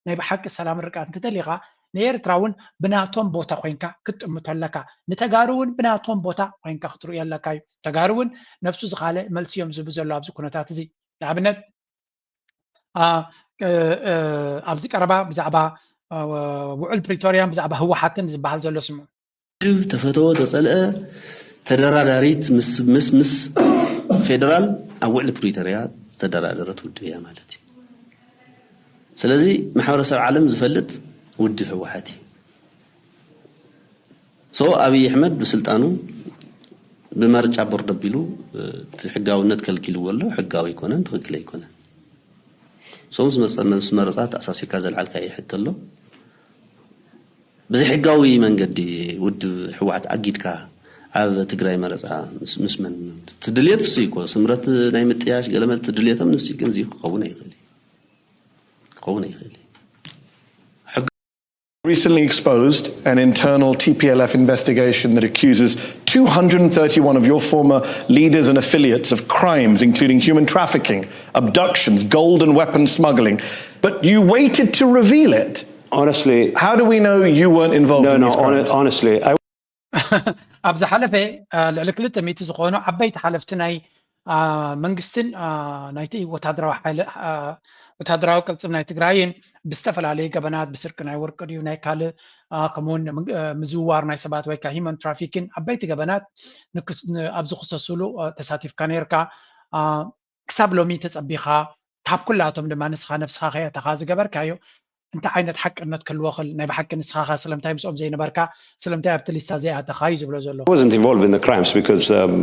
ናይ ብሓቂ ሰላም ርቃን እንተደሊኻ ንኤርትራ እውን ብናቶም ቦታ ኮይንካ ክትጥምቶ ኣለካ ንተጋሩ እውን ብናቶም ቦታ ኮይንካ ክትርእዮ ኣለካ እዩ ተጋሩ እውን ነብሱ ዝኻለ መልሲ እዮም ዝህቡ ዘሎ ኣብዚ ኩነታት እዚ ንኣብነት ኣብዚ ቀረባ ብዛዕባ ውዕል ፕሪቶርያን ብዛዕባ ህወሓትን ዝበሃል ዘሎ ስምዑ ውድብ ተፈተወ ተፀልአ ተደራዳሪት ምስ ምስ ምስ ፌደራል ኣብ ውዕሊ ፕሪቶርያ ዝተደራደረት ውድብ እያ ማለት እዩ። ስለዚ ማሕበረሰብ ዓለም ዝፈልጥ ውድብ ህወሓት እዩ። ሶ ኣብይ ኣሕመድ ብስልጣኑ ብመርጫ ቦርድ ኣቢሉ እቲ ሕጋውነት ከልኪልዎ ኣሎ። ሕጋዊ ኣይኮነን፣ ትኽክል ኣይኮነን። ሶ ምስ መረፃ ተኣሳሲርካ ዘልዓልካዮ ሕቶ ኣሎ። ብዘይሕጋዊ መንገዲ ውድብ ህወሓት ኣጊድካ ኣብ ትግራይ መረፃ ምስ መን እቲ ድልየት እሱ እኮ ስምረት ናይ ምጥያሽ ገለመለ እቲ ድልየቶም ንሱ ግን እዚ ክኸውን ኣይኽእል ክኸውን ኣይኽእል Recently exposed an internal T P L F investigation that accuses two hundred thirty-one of your former leaders and affiliates of crimes including human trafficking, abductions, gold and weapons smuggling. But you waited to reveal it. Honestly, how do we know you weren't involved no, in no, these crimes? Honestly, I ኣብ ዝሓለፈ ልዕሊ ክልተ ሚእቲ ዝኾኑ ዓበይቲ ሓለፍቲ ናይ መንግስትን ናይቲ ወታደራዊ ሓይሊ ወታደራዊ ቅልፅም ናይ ትግራይን ብዝተፈላለዩ ገበናት ብስርቂ ናይ ወርቂ ድዩ ናይ ካልእ ከምኡውን ምዝውዋር ናይ ሰባት ወይ ከዓ ሂማን ትራፊኪን ዓበይቲ ገበናት ኣብ ዝክሰስሉ ተሳቲፍካ ነርካ። ክሳብ ሎሚ ተፀቢኻ ካብ ኩላቶም ድማ ንስኻ ነብስኻ ከየእተኻ ዝገበርካዮ እንታይ ዓይነት ሓቅነት ክህልዎ ክል ናይ ብሓቂ ንስኻ ከ ስለምንታይ ምስኦም ዘይነበርካ ስለምንታይ ኣብቲ ሊስታ ዘይኣተኻ እዩ ዝብሎ ዘሎ። I wasn't involved in the crimes because um,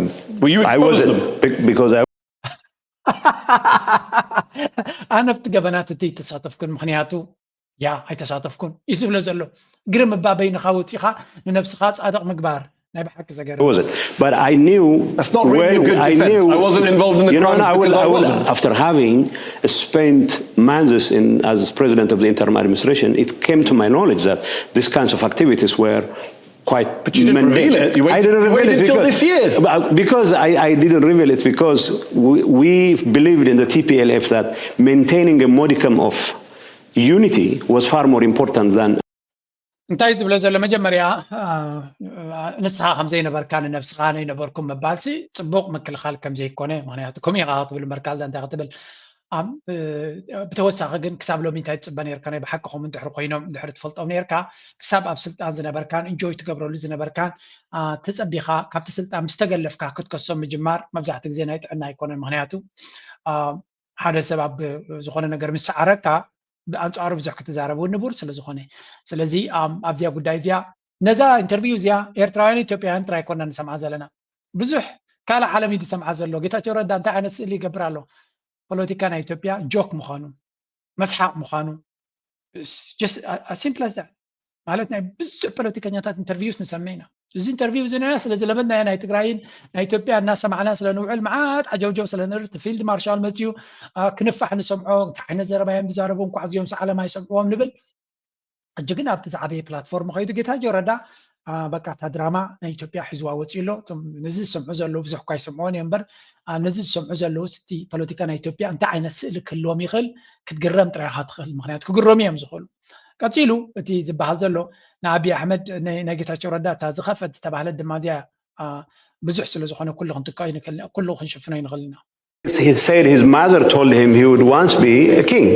Well, you I exposed wasn't them. be- because I ኣነ ኣብቲ ገበናት እቲ ተሳተፍኩን ምክንያቱ ያ ኣይተሳተፍኩን እዩ ዝብሎ ዘሎ። ግርም እባ በይንኻ ወፂኻ ንነብስኻ ፃድቕ ምግባር ናይ ብሓቂ ዘገርም wasn't. But I knew That's not really a when good I defense. knew I wasn't involved in the you know, crimes and I will, because I I will, wasn't. After having spent months in as president of the interim administration, it came to my knowledge that these kinds of activities were quite But you didn't mundane. reveal it. You waited- I didn't you reveal waited it till because, this year. But because I, I didn't reveal it because we, we believed in the T P L F that maintaining a modicum of unity was far more important than እንታይ ዝብሎ ዘሎ መጀመርያ ንስኻ ከም ዘይነበርካ ንነብስኻ ነይነበርኩም ምባልሲ ፅቡቕ ምክልኻል ከም ዘይኮነ ምክንያቱ ከምኡ ኢኻ ክትብል እምበር ካልእ እንታይ ክትብል ብተወሳኺ ግን ክሳብ ሎሚ እንታይ ትፅበ ነርካ ናይ ብሓቂ ከምኡ እንድሕሪ ኮይኖም እንድሕሪ ትፈልጦም ነርካ ክሳብ ኣብ ስልጣን ዝነበርካን ኢንጆይ ትገብረሉ ዝነበርካን ተፀቢኻ ካብቲ ስልጣን ምስ ተገለፍካ ክትከሶም ምጅማር መብዛሕትኡ ግዜ ናይ ጥዕና ኣይኮነን ምክንያቱ ሓደ ሰብ ኣብ ዝኾነ ነገር ምስ ሰዓረካ ብኣንፃሩ ብዙሕ ክትዛረብ እውን ንቡር ስለ ዝኾነ ስለዚ ኣብዚኣ ጉዳይ እዚኣ ነዛ ኢንተርቪው እዚኣ ኤርትራውያን ኢትዮጵያውያን ጥራይ ኮና ንሰምዓ ዘለና ብዙሕ ካልእ ዓለም እዩ ዝሰምዓ ዘሎ ጌታቸው ረዳ እንታይ ዓይነት ስእሊ ይገብር ኣሎ ፖለቲካ ናይ ኢትዮጵያ ጆክ ምዃኑ መስሓቕ ምዃኑ simple as that ማለት ናይ ብዙሕ ፖለቲከኛታት ኢንተርቪውስ ንሰምዕ ኢና እዚ ኢንተርቪው እዚ ንሕና ስለ ዝለመድናዮ ናይ ትግራይን ናይ ኢትዮጵያ እናሰማዕና ስለ ንውዕል መዓት ዓጀውጀው ስለ ንርኢ እቲ ፊልድ ማርሻል መፅዩ ክንፋሕ ንሰምዖ እንታይ ዓይነት ዘረባ እዮም ዝዛረቡ እንኳዕ እዚኦም ሰዓለም ኣይሰምዕዎም ንብል ሕጂ ግን ኣብቲ ዝዓበየ ፕላትፎርም ከይዱ ጌታቸው ረዳ በቃ እታ ድራማ ናይ ኢትዮጵያ ሒዝዋ ወፂኡ ኣሎ ነዚ ዝሰምዑ ዘለዉ ብዙሕ እኳ ይሰምዕዎን እዮም እምበር ነዚ ዝሰምዑ ዘለዉ ስቲ ፖለቲካ ናይ ኢትዮጵያ እንታይ ዓይነት ስእሊ ክህልዎም ይኽእል ክትግረም ጥራይ ኢኻ ትኽእል ምክንያቱ ክግረሙ እዮም ዝኽእሉ ቀፂሉ እቲ ዝበሃል ዘሎ ንኣብይ ኣሕመድ ናይ ጌታቸው ረዳ እታ ዝኸፈት ዝተባህለት ድማ እዚኣ ብዙሕ ስለ ዝኾነ ኩሉ ክንጥቀ ኩሉ ክንሽፍኖ ይንኽእል ኢና He said his mother told him he would once be a king.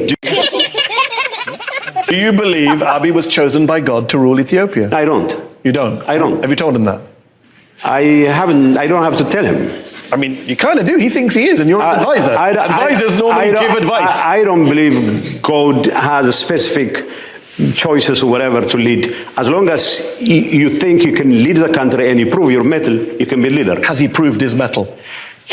Do you believe Abiy was chosen by God to rule Ethiopia? I don't. You don't? I don't. Have you told him that? I haven't. I don't have to tell him. I mean, you kind of do. He thinks he is, and you're an I- advisor. I don't- I- Advisors normally I don't- give advice. I, I don't believe God has a specific choices or whatever to lead. As long as you, you think you can lead the country and you prove your mettle, you can be leader. Has he proved his mettle?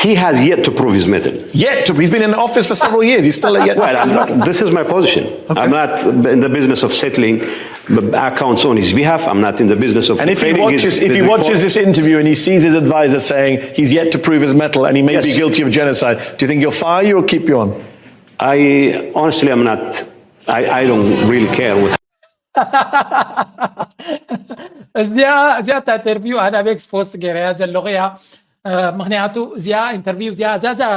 He has yet to prove his mettle. Yet to, he's been in office for several years. He's still yet. Well, I'm, this is my position. I'm not in the business of settling accounts on his behalf. I'm not in the business of. And if he defending his- watches, if his he watches report. This interview and he sees his advisor saying he's yet to prove his mettle and he may be Yes. Guilty of genocide, do you think he'll fire you or keep you on? I honestly am not. I, I don't really care. With እዚኣ እዚኣ እታ ኢንተርቪው ኣነ ኣብ ኤክስ ፖስት ገይረያ ዘለኹ እያ። ምክንያቱ እዚኣ ኢንተርቪው እዚኣ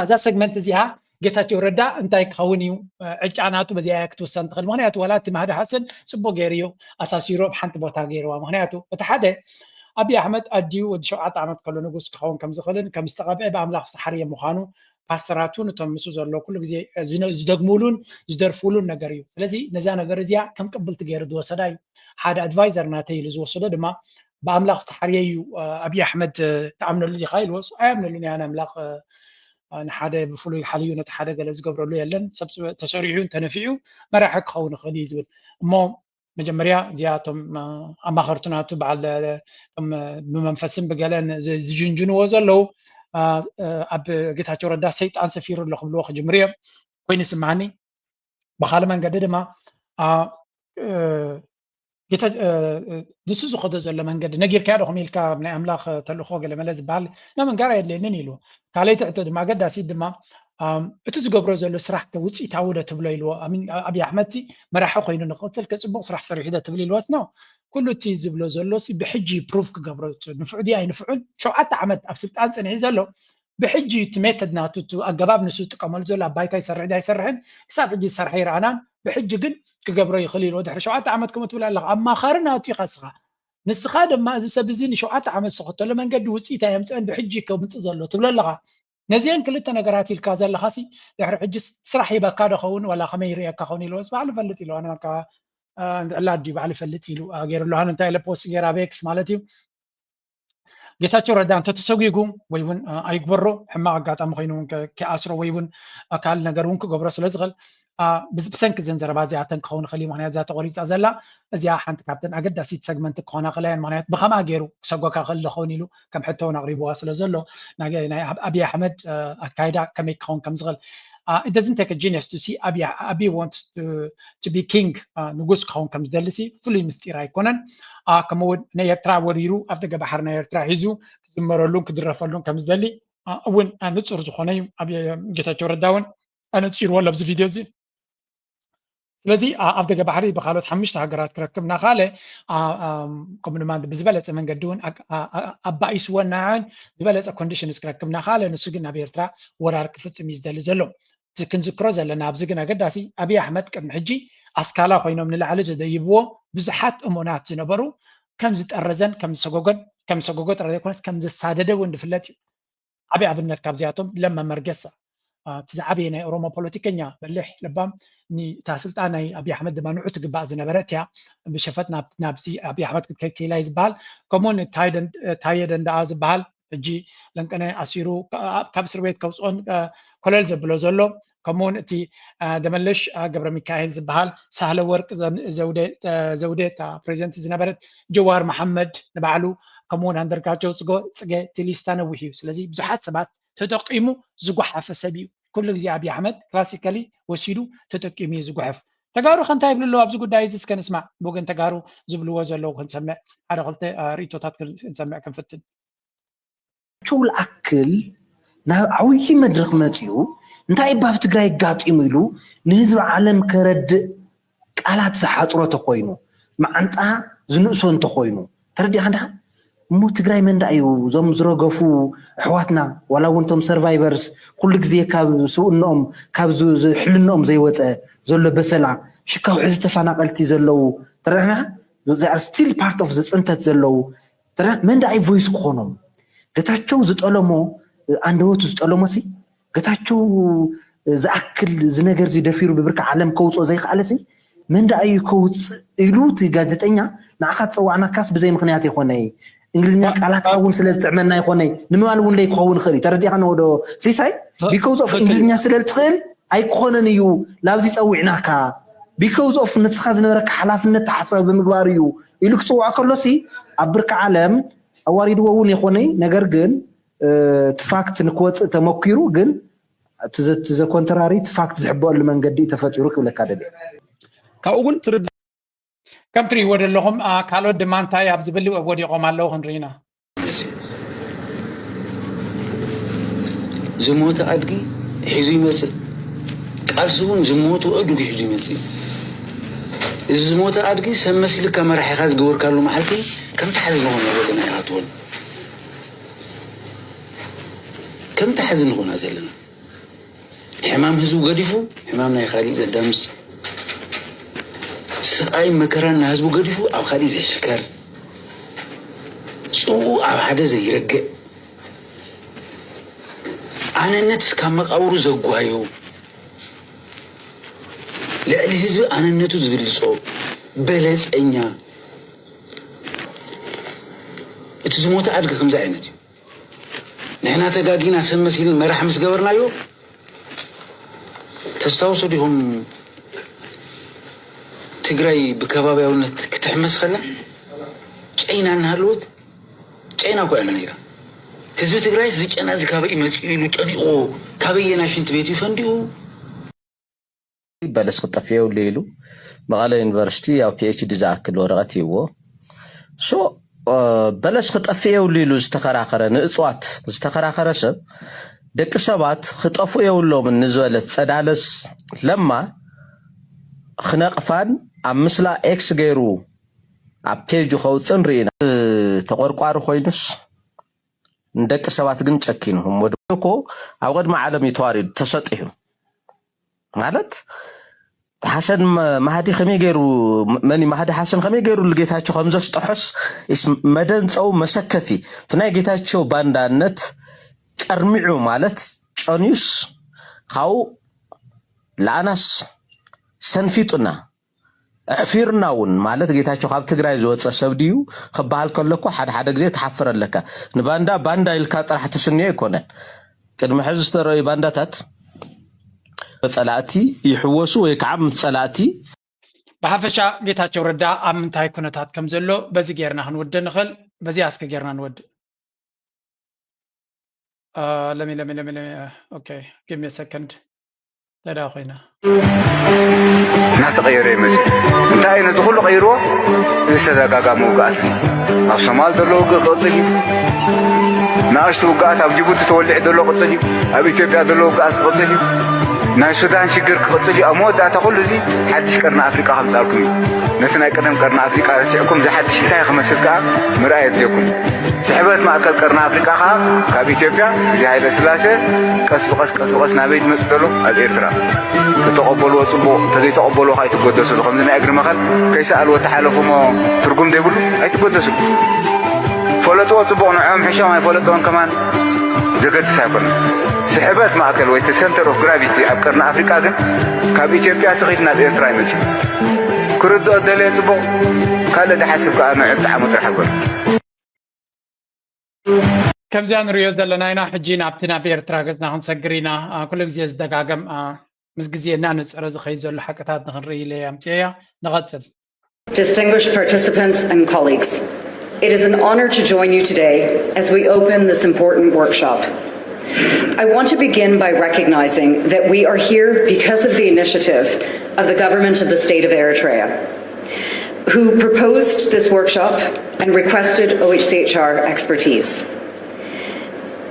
እዛ ሰግመንት እዚኣ ጌታቸው ረዳ እንታይ ክኸውን እዩ ዕጫ ናቱ በዚኣ ክትውሰን ትኽእል ምክንያቱ ዋላ እቲ ማህዲ ሓሰን ፅቡቅ ገይሩ እዩ ኣሳሲሩ ኣብ ሓንቲ ቦታ ገይርዋ ምክንያቱ እቲ ሓደ ኣብይ ኣሕመድ ኣድዩ ወዲ ሸውዓተ ዓመት ከሎ ንጉስ ክኸውን ከም ዝኽእልን ከም ዝተቐብአ ብኣምላኽ ዝተሓርየ ምዃኑ ፓስተራቱ ነቶም ምስ ዘሎ ኩሉ ግዜ ዝደግሙሉን ዝደርፉሉን ነገር እዩ ስለዚ ነዛ ነገር እዚኣ ከም ቅብልቲ ገይሩ ዝወሰዳ እዩ ሓደ ኣድቫይዘር ናተይ ኢሉ ዝወሰዶ ድማ ብኣምላኽ ዝተሓርየ እዩ ኣብይ ኣሕመድ ትኣምነሉ ዲኻ ኢልዎ ኣይኣምነሉን እያ ኣምላኽ ንሓደ ብፍሉይ ሓልዩ ነቲ ሓደ ገለ ዝገብረሉ የለን ሰብ ተሰሪሑ ተነፊዑ መራሒ ክኸውን ይኽእል እዩ ዝብል እሞ መጀመርያ እዚኣቶም ኣማኸርቲ ናቱ በዓል ብመንፈስን ብገለን ዝጅንጅንዎ ዘለዉ ኣብ ጌታቸው ረዳ ሰይጣን ሰፊሩ ኣሎ ክብልዎ ክጅምሩ እዮም ኮይኑ ይስምዓኒ ብካልእ መንገዲ ድማ ንሱ ዝኸዶ ዘሎ መንገዲ ነጊርካዮ ዶ ከመይ ኢልካ ናይ ኣምላኽ ተልእኮ ገለመለ ዝበሃል ናብ መንጋር ኣየድልየንን ኢልዎ ካልኣይቲ ሕቶ ድማ ኣገዳሲት ድማ እቲ ዝገብሮ ዘሎ ስራሕ ውፅኢታዊ ዶ ትብሎ ኢልዎ ኣብይ ኣሕመድ መራሒ ኮይኑ ንክቅፅል ከፅቡቅ ስራሕ ሰሪሑ ዶ ትብል ኢልዎስ ነው ኩሉ እቲ ዝብሎ ዘሎ ብሕጂ ፕሩፍ ክገብሮ ንፍዑ ድዩ ኣይንፍዑን ሸውዓተ ዓመት ኣብ ስልጣን ፀኒሑ ዘሎ ብሕጂ እቲ ሜተድ ናቱ ኣገባብ ንሱ ዝጥቀመሉ ዘሎ ኣብ ባይታ ይሰርሕ ዳ ይሰርሕን ክሳብ ሕጂ ዝሰርሐ ይረኣናን ብሕጂ ግን ክገብሮ ይኽእል ኢልዎ ድሕሪ ሸውዓተ ዓመት ከምኡ ትብል ኣለካ ኣማኻሪ ናቱ ኢኻ ስኻ ንስኻ ድማ እዚ ሰብ እዚ ንሸውዓተ ዓመት ዝኸተሎ መንገዲ ውፅኢት ኣየምፅአን፣ ብሕጂ ከምፅእ ዘሎ ትብሎ ኣለኻ። ነዚአን ክልተ ነገራት ኢልካ ዘለኻሲ ድሕሪ ሕጂ ስራሕ ሂበካ ዶ ኸውን ዋላ ከመይ ይርእየካ ኸውን ኢልዎስ ባዕሉ ይፈልጥ ኢሉ። ኣነ በቃ ዕላድ ድዩ ባዕሉ ይፈልጥ ኢሉ ገይሩ ኣሎ። እንታይ ኢለ ፖስት ገይረ ኣብ ኤክስ ማለት እዩ። ጌታቸው ረዳ እንተተሰጒጉ ወይ እውን ኣይግበሮ፣ ሕማቕ ኣጋጣሚ ኮይኑ እውን ክኣስሮ ወይ እውን ካልእ ነገር እውን ክገብሮ ስለ ዝኽእል ብሰንኪ ዘን ዘረባ እዚኣተን ክኸውን ይኽእል እዩ። ምክንያት እዛ ተቆሪፃ ዘላ እዚኣ ሓንቲ ካብተን ኣገዳሲት ሰግመንት ክኾና ክእላ እየን። ምክንያት ብኸምኣ ገይሩ ክሰጎካ ክእል ዝኸውን ኢሉ ከም ሕቶ እውን ኣቕሪብዋ ስለ ዘሎ ናይ ኣብይ ኣሕመድ ኣካይዳ ከመይ ክኸውን ከም ዝኽእል it doesn't take a genius to see ኣብይ wants to be king ንጉስ ክኸውን ከም ዝደሊ ሲ ፍሉይ ምስጢር ኣይኮነን። ከምኡ እውን ናይ ኤርትራ ወሪሩ ኣብ ደገ ባሕሪ ናይ ኤርትራ ሒዙ ክዝመረሉን ክድረፈሉን ከም ዝደሊ እውን ንፁር ዝኾነ እዩ። ኣብ ጌታቸው ረዳ እውን ኣነፂርዎ ኣሎ ኣብዚ ቪድዮ እዚ። ስለዚ ኣብ ደገ ባሕሪ ብካልኦት ሓሙሽተ ሃገራት ክረክብ እናኻለ ከምኡ ድማ ብዝበለፀ መንገዲ እውን ኣባኢስዎ እናን ዝበለፀ ኮንዲሽንስ ክረክብ እናኻለ ንሱ ግን ናብ ኤርትራ ወራር ክፍፅም እዩ ዝደሊ ዘሎ። ክንዝክሮ ዘለና ኣብዚ ግን ኣገዳሲ ኣብይ ኣሕመድ ቅድሚ ሕጂ ኣስካላ ኮይኖም ንላዕሊ ዘደይብዎ ብዙሓት እሙናት ዝነበሩ ከም ዝጠረዘን ከም ዝሰጎጎን ከም ዝሰጎጎ ጥራይ ዘይኮነስ ከም ዘሳደደ እውን ዝፍለጥ እዩ። ዓብዪ ኣብነት ካብዚኣቶም ለማ መርገሳ እቲ ዝዓበየ ናይ ኦሮሞ ፖለቲከኛ በሊሕ ለባም እታ ስልጣን ናይ ኣብይ ኣሕመድ ድማ ንዑ ትግባእ ዝነበረት እያ። ብሸፈጥ ናብዚ ኣብይ ኣሕመድ ክትከይድ ክኢላ እዩ ዝበሃል። ከምኡውን ታየ ደንደኣ ዝበሃል ሕጂ ለንቀነ ኣሲሩ ካብ እስር ቤት ከውፅኦን ኮለል ዘብሎ ዘሎ ከምኡውን እቲ ደመለሽ ገብረ ሚካኤል ዝበሃል ሳህለ ወርቅ ዘውዴ እታ ፕሬዚደንት ዝነበረት ጀዋር መሓመድ ንባዕሉ ከምኡውን ኣንደርጋቸው ፅጎ ፅገ እቲ ሊስታ ነዊሕ እዩ። ስለዚ ብዙሓት ሰባት ተጠቂሙ ዝጓሓፈ ሰብ እዩ። ኩሉ ግዜ ኣብይ ኣሕመድ ክላሲካሊ ወሲዱ ተጠቂሙ እዩ ዝጉሕፍ። ተጋሩ ከ እንታይ ይብሉ ኣለዉ ኣብዚ ጉዳይ እዚ እስከ ንስማዕ። ብወገን ተጋሩ ዝብልዎ ዘለዉ ክንሰምዕ ሓደ ክልተ ርእቶታት ክንሰምዕ ክንፍትን። ቸው ዝኣክል ናብ ዓብዪ መድረኽ መፂኡ እንታይ እባ ኣብ ትግራይ ኣጋጢሙ ኢሉ ንህዝቢ ዓለም ከረድእ ቃላት ዝሓፅሮ ተኮይኑ መዓንጣ ዝንእሶ እንተኮይኑ ተረዲኻ እንዲኻ እሞ ትግራይ መን ደኣ እዩ እዞም ዝረገፉ ኣሕዋትና ዋላ እውን እቶም survivors ኩሉ ግዜ ካብ ስብእንኦም ካብ ሕልንኦም ዘይወፀ ዘሎ በሰላ ሽካው ሕዚ ተፈናቀልቲ ዘለዉ ተረዲኻ they are still part of the ፅንተት ዘለዉ መን ደኣ እዩ voice ክኾኖም ገታቸው ዝጠለሞ ኣንደበቱ ዝጠለሞ ሲ ገታቸው ዝኣክል እዚ ነገር እዚ ደፊሩ ብብርኪ ዓለም ከውፅኦ ዘይከኣለ ሲ መን ደኣ እዩ ከውፅእ ኢሉ እቲ ጋዜጠኛ ንዓኻ ዝፀዋዕናካስ ብዘይ ምክንያት ይኮነይ እንግሊዝኛ ቃላትካ እውን ስለ ዝጥዕመና ይኮነይ ንምባል እውን ለይ ክኸውን ይኽእል እዩ ተረዲእካ ነወዶ ሲሳይ because of እንግሊዝኛ ስለ ዝትኽእል ኣይክኾነን እዩ ላብዚ ፀዊዕናካ because of ንስኻ ዝነበረካ ሓላፍነት ተሓሳቢ ብምግባር እዩ ኢሉ ክፅውዖ ከሎሲ ኣብ ብርኪ ዓለም ኣዋሪድዎ እውን ይኾነይ ነገር ግን እቲ ፋክት ንክወፅእ ተመኪሩ ግን እቲ ዘኮንትራሪ እቲ ፋክት ዝሕበአሉ መንገዲ እዩ ተፈጢሩ ክብለካ ደልየ። ካብኡ እውን ትርዳ ከም ትርእይዎ ዘለኹም ካልኦት ድማ እንታይ ኣብ ዝብል ወዲቖም ኣለዉ ክንርኢ ኢና። ዝሞተ ኣድጊ ሒዙ ይመፅእ። ቃልሲ እውን ዝሞቱ ኣእዱግ ሒዙ ይመፅእ እዩ። እዚ ዝሞተ ኣድጊ ሰብ መሲልካ መራሒኻ ዝገበርካሉ መዓልቲ ከምቲ ሓዚ ንኾና ዘለና ኢኻ ትኾን። ከምቲ ሓዚ ንኾና ዘለና። ሕማም ህዝቡ ገዲፉ ሕማም ናይ ካሊእ ዘዳምፅ፣ ስቓይን መከራን ናይ ህዝቡ ገዲፉ ኣብ ካሊእ ዝሕሽከር፣ ፅውኡ ኣብ ሓደ ዘይረግእ፣ ኣነነት እስካብ መቃብሩ ዘጓዮ፣ ልዕሊ ህዝቢ ኣነነቱ ዝብልፆ በለፀኛ፣ እቲ ዝሞተ ኣድጊ ከምዚ ዓይነት እዩ። ንሕና ተጋጊና ሰብ መሲልን መራሕ ምስ ገበርናዮ ተስታውሱ ዲኹም? ትግራይ ብከባቢያውነት ክትሕመስ ከላ ጨይና እናሃለወት ጨይና እኮ እያ ነይራ። ህዝቢ ትግራይ እዚ ጨና እዚ ካበይ እዩ መፂኡ ኢሉ ጨኒቑ ካበየናይ ሽንቲ ቤት እዩ ፈንዲኡ? በለስ ክጠፍእ የብሉ ኢሉ መቐለ ዩኒቨርሲቲ ያው ፒኤችዲ ዝኣክል ወረቐት ይዎ ሶ በለስ ክጠፍእ የብሉ ኢሉ ዝተኸራኸረ ንእፅዋት ዝተኸራኸረ ሰብ ደቂ ሰባት ክጠፍኡ የብሎምን ንዝበለት ፀዳለስ ለማ ክነቕፋን ኣብ ምስላ ኤክስ ገይሩ ኣብ ፔጁ ከውፅን ርኢና ተቆርቋሪ ኮይኑስ ንደቂ ሰባት ግን ጨኪኑ ወዲ እኮ ኣብ ቅድሚ ዓለም እዩ ተዋሪዱ ተሰጢሑ ማለት ሓሰን ማህዲ ከመይ ገይሩ፣ መን ማህዲ ሓሰን ከመይ ገይሩ ንጌታቸው ከም ዘስጠሖስ፣ መደንፀው መሰከፊ እቲ ናይ ጌታቸው ባንዳነት ቀርሚዑ ማለት ጨንዩስ፣ ካብኡ ለኣናስ ሰንፊጡና፣ ኣዕፊርና እውን ማለት ጌታቸው ካብ ትግራይ ዝወፀ ሰብ ድዩ ክበሃል ከሎ እኮ ሓደ ሓደ ግዜ ትሓፍር ኣለካ። ንባንዳ ባንዳ ኢልካ ጥራሕ ትስንዮ ኣይኮነን። ቅድሚ ሕዚ ዝተረኣዩ ባንዳታት ጸላእቲ ይሕወሱ ወይ ከዓ ምስ ጸላእቲ። ብሓፈሻ ጌታቸው ረዳ ኣብ ምንታይ ኩነታት ከም ዘሎ በዚ ጌርና ክንውድእ ንኽእል። በዚኣ እስከ ጌርና ንወድእ። ለሚ ለሚ ለሚ ለሚ okay, give me a second. ተዳ ኮይና እናተቐየረ ይመስል። እንታይ ነቲ ኩሉ ቀይርዎ? ዝተደጋጋሚ ውግኣት፣ ኣብ ሶማል ዘሎ ውግእ ክቕፅል እዩ። ንኣሽቱ ውግኣት ኣብ ጅቡቲ ተወሊዑ ዘሎ ክቕፅል እዩ። ኣብ ኢትዮጵያ ዘሎ ውግኣት ክቕፅል እዩ። ናይ ሱዳን ሽግር ክቕፅል እዩ። ኣብ መወዳእታ ኩሉ እዚ ሓድሽ ቀርኒ ኣፍሪቃ ከምፃልኩም እዩ። ነቲ ናይ ቀደም ቀርኒ ኣፍሪቃ ረሲዕኩም፣ እዚ ሓድሽ እንታይ ክመስል ከዓ ምርኣይ የድልየኩም። ስሕበት ማእከል ቀርኒ ኣፍሪቃ ከዓ ካብ ኢትዮጵያ ግዜ ሃይለ ስላሴ ቀስ ብቐስ ቀስ ብቐስ ናበይ ዝመፅእ ዘሎ? ኣብ ኤርትራ። ተተቐበልዎ ፅቡቕ፣ እንተዘይተቐበልዎ ከዓ ኣይትጎደስሉ። ከምዚ ናይ እግሪ መኸል ከይሰኣልዎ ተሓለፉሞ ትርጉም ዘይብሉ ኣይትጎደስሉ። ፈለጥዎ ፅቡቕ፣ ንዕኦም ሕሾም ኣይፈለጥዎን ከማን ዘገድስ ኣይኮነን። ስሕበት ማእከል ወይ እቲ center of gravity ኣብ ቀርኒ ኣፍሪቃ ግን ካብ ኢትዮጵያ ትኺድ ናብ ኤርትራ ይመፅእ። ክርድኦ ደለየ ፅቡቕ፣ ካልእ ዝሓስብ ከዓ ንዑ ጣዕሙ ጥራሕ ይበሉ። ከምዚኣ ንሪኦ ዘለና ኢና። ሕጂ ናብቲ ናብ ኤርትራ ገጽና ክንሰግር ኢና። ኩሉ ግዜ ዝደጋገም ምስ ግዜና ንጽረ ዝኸይድ ዘሎ ሓቅታት ንክንርኢ ኢለ ኣምፅኤያ። ንቐጽል። Distinguished participants and colleagues, it is an honor to join you today as we open this important workshop. I want to begin by recognizing that we are here because of the initiative of the government of the state of Eritrea, who proposed this workshop and requested O H C H R expertise.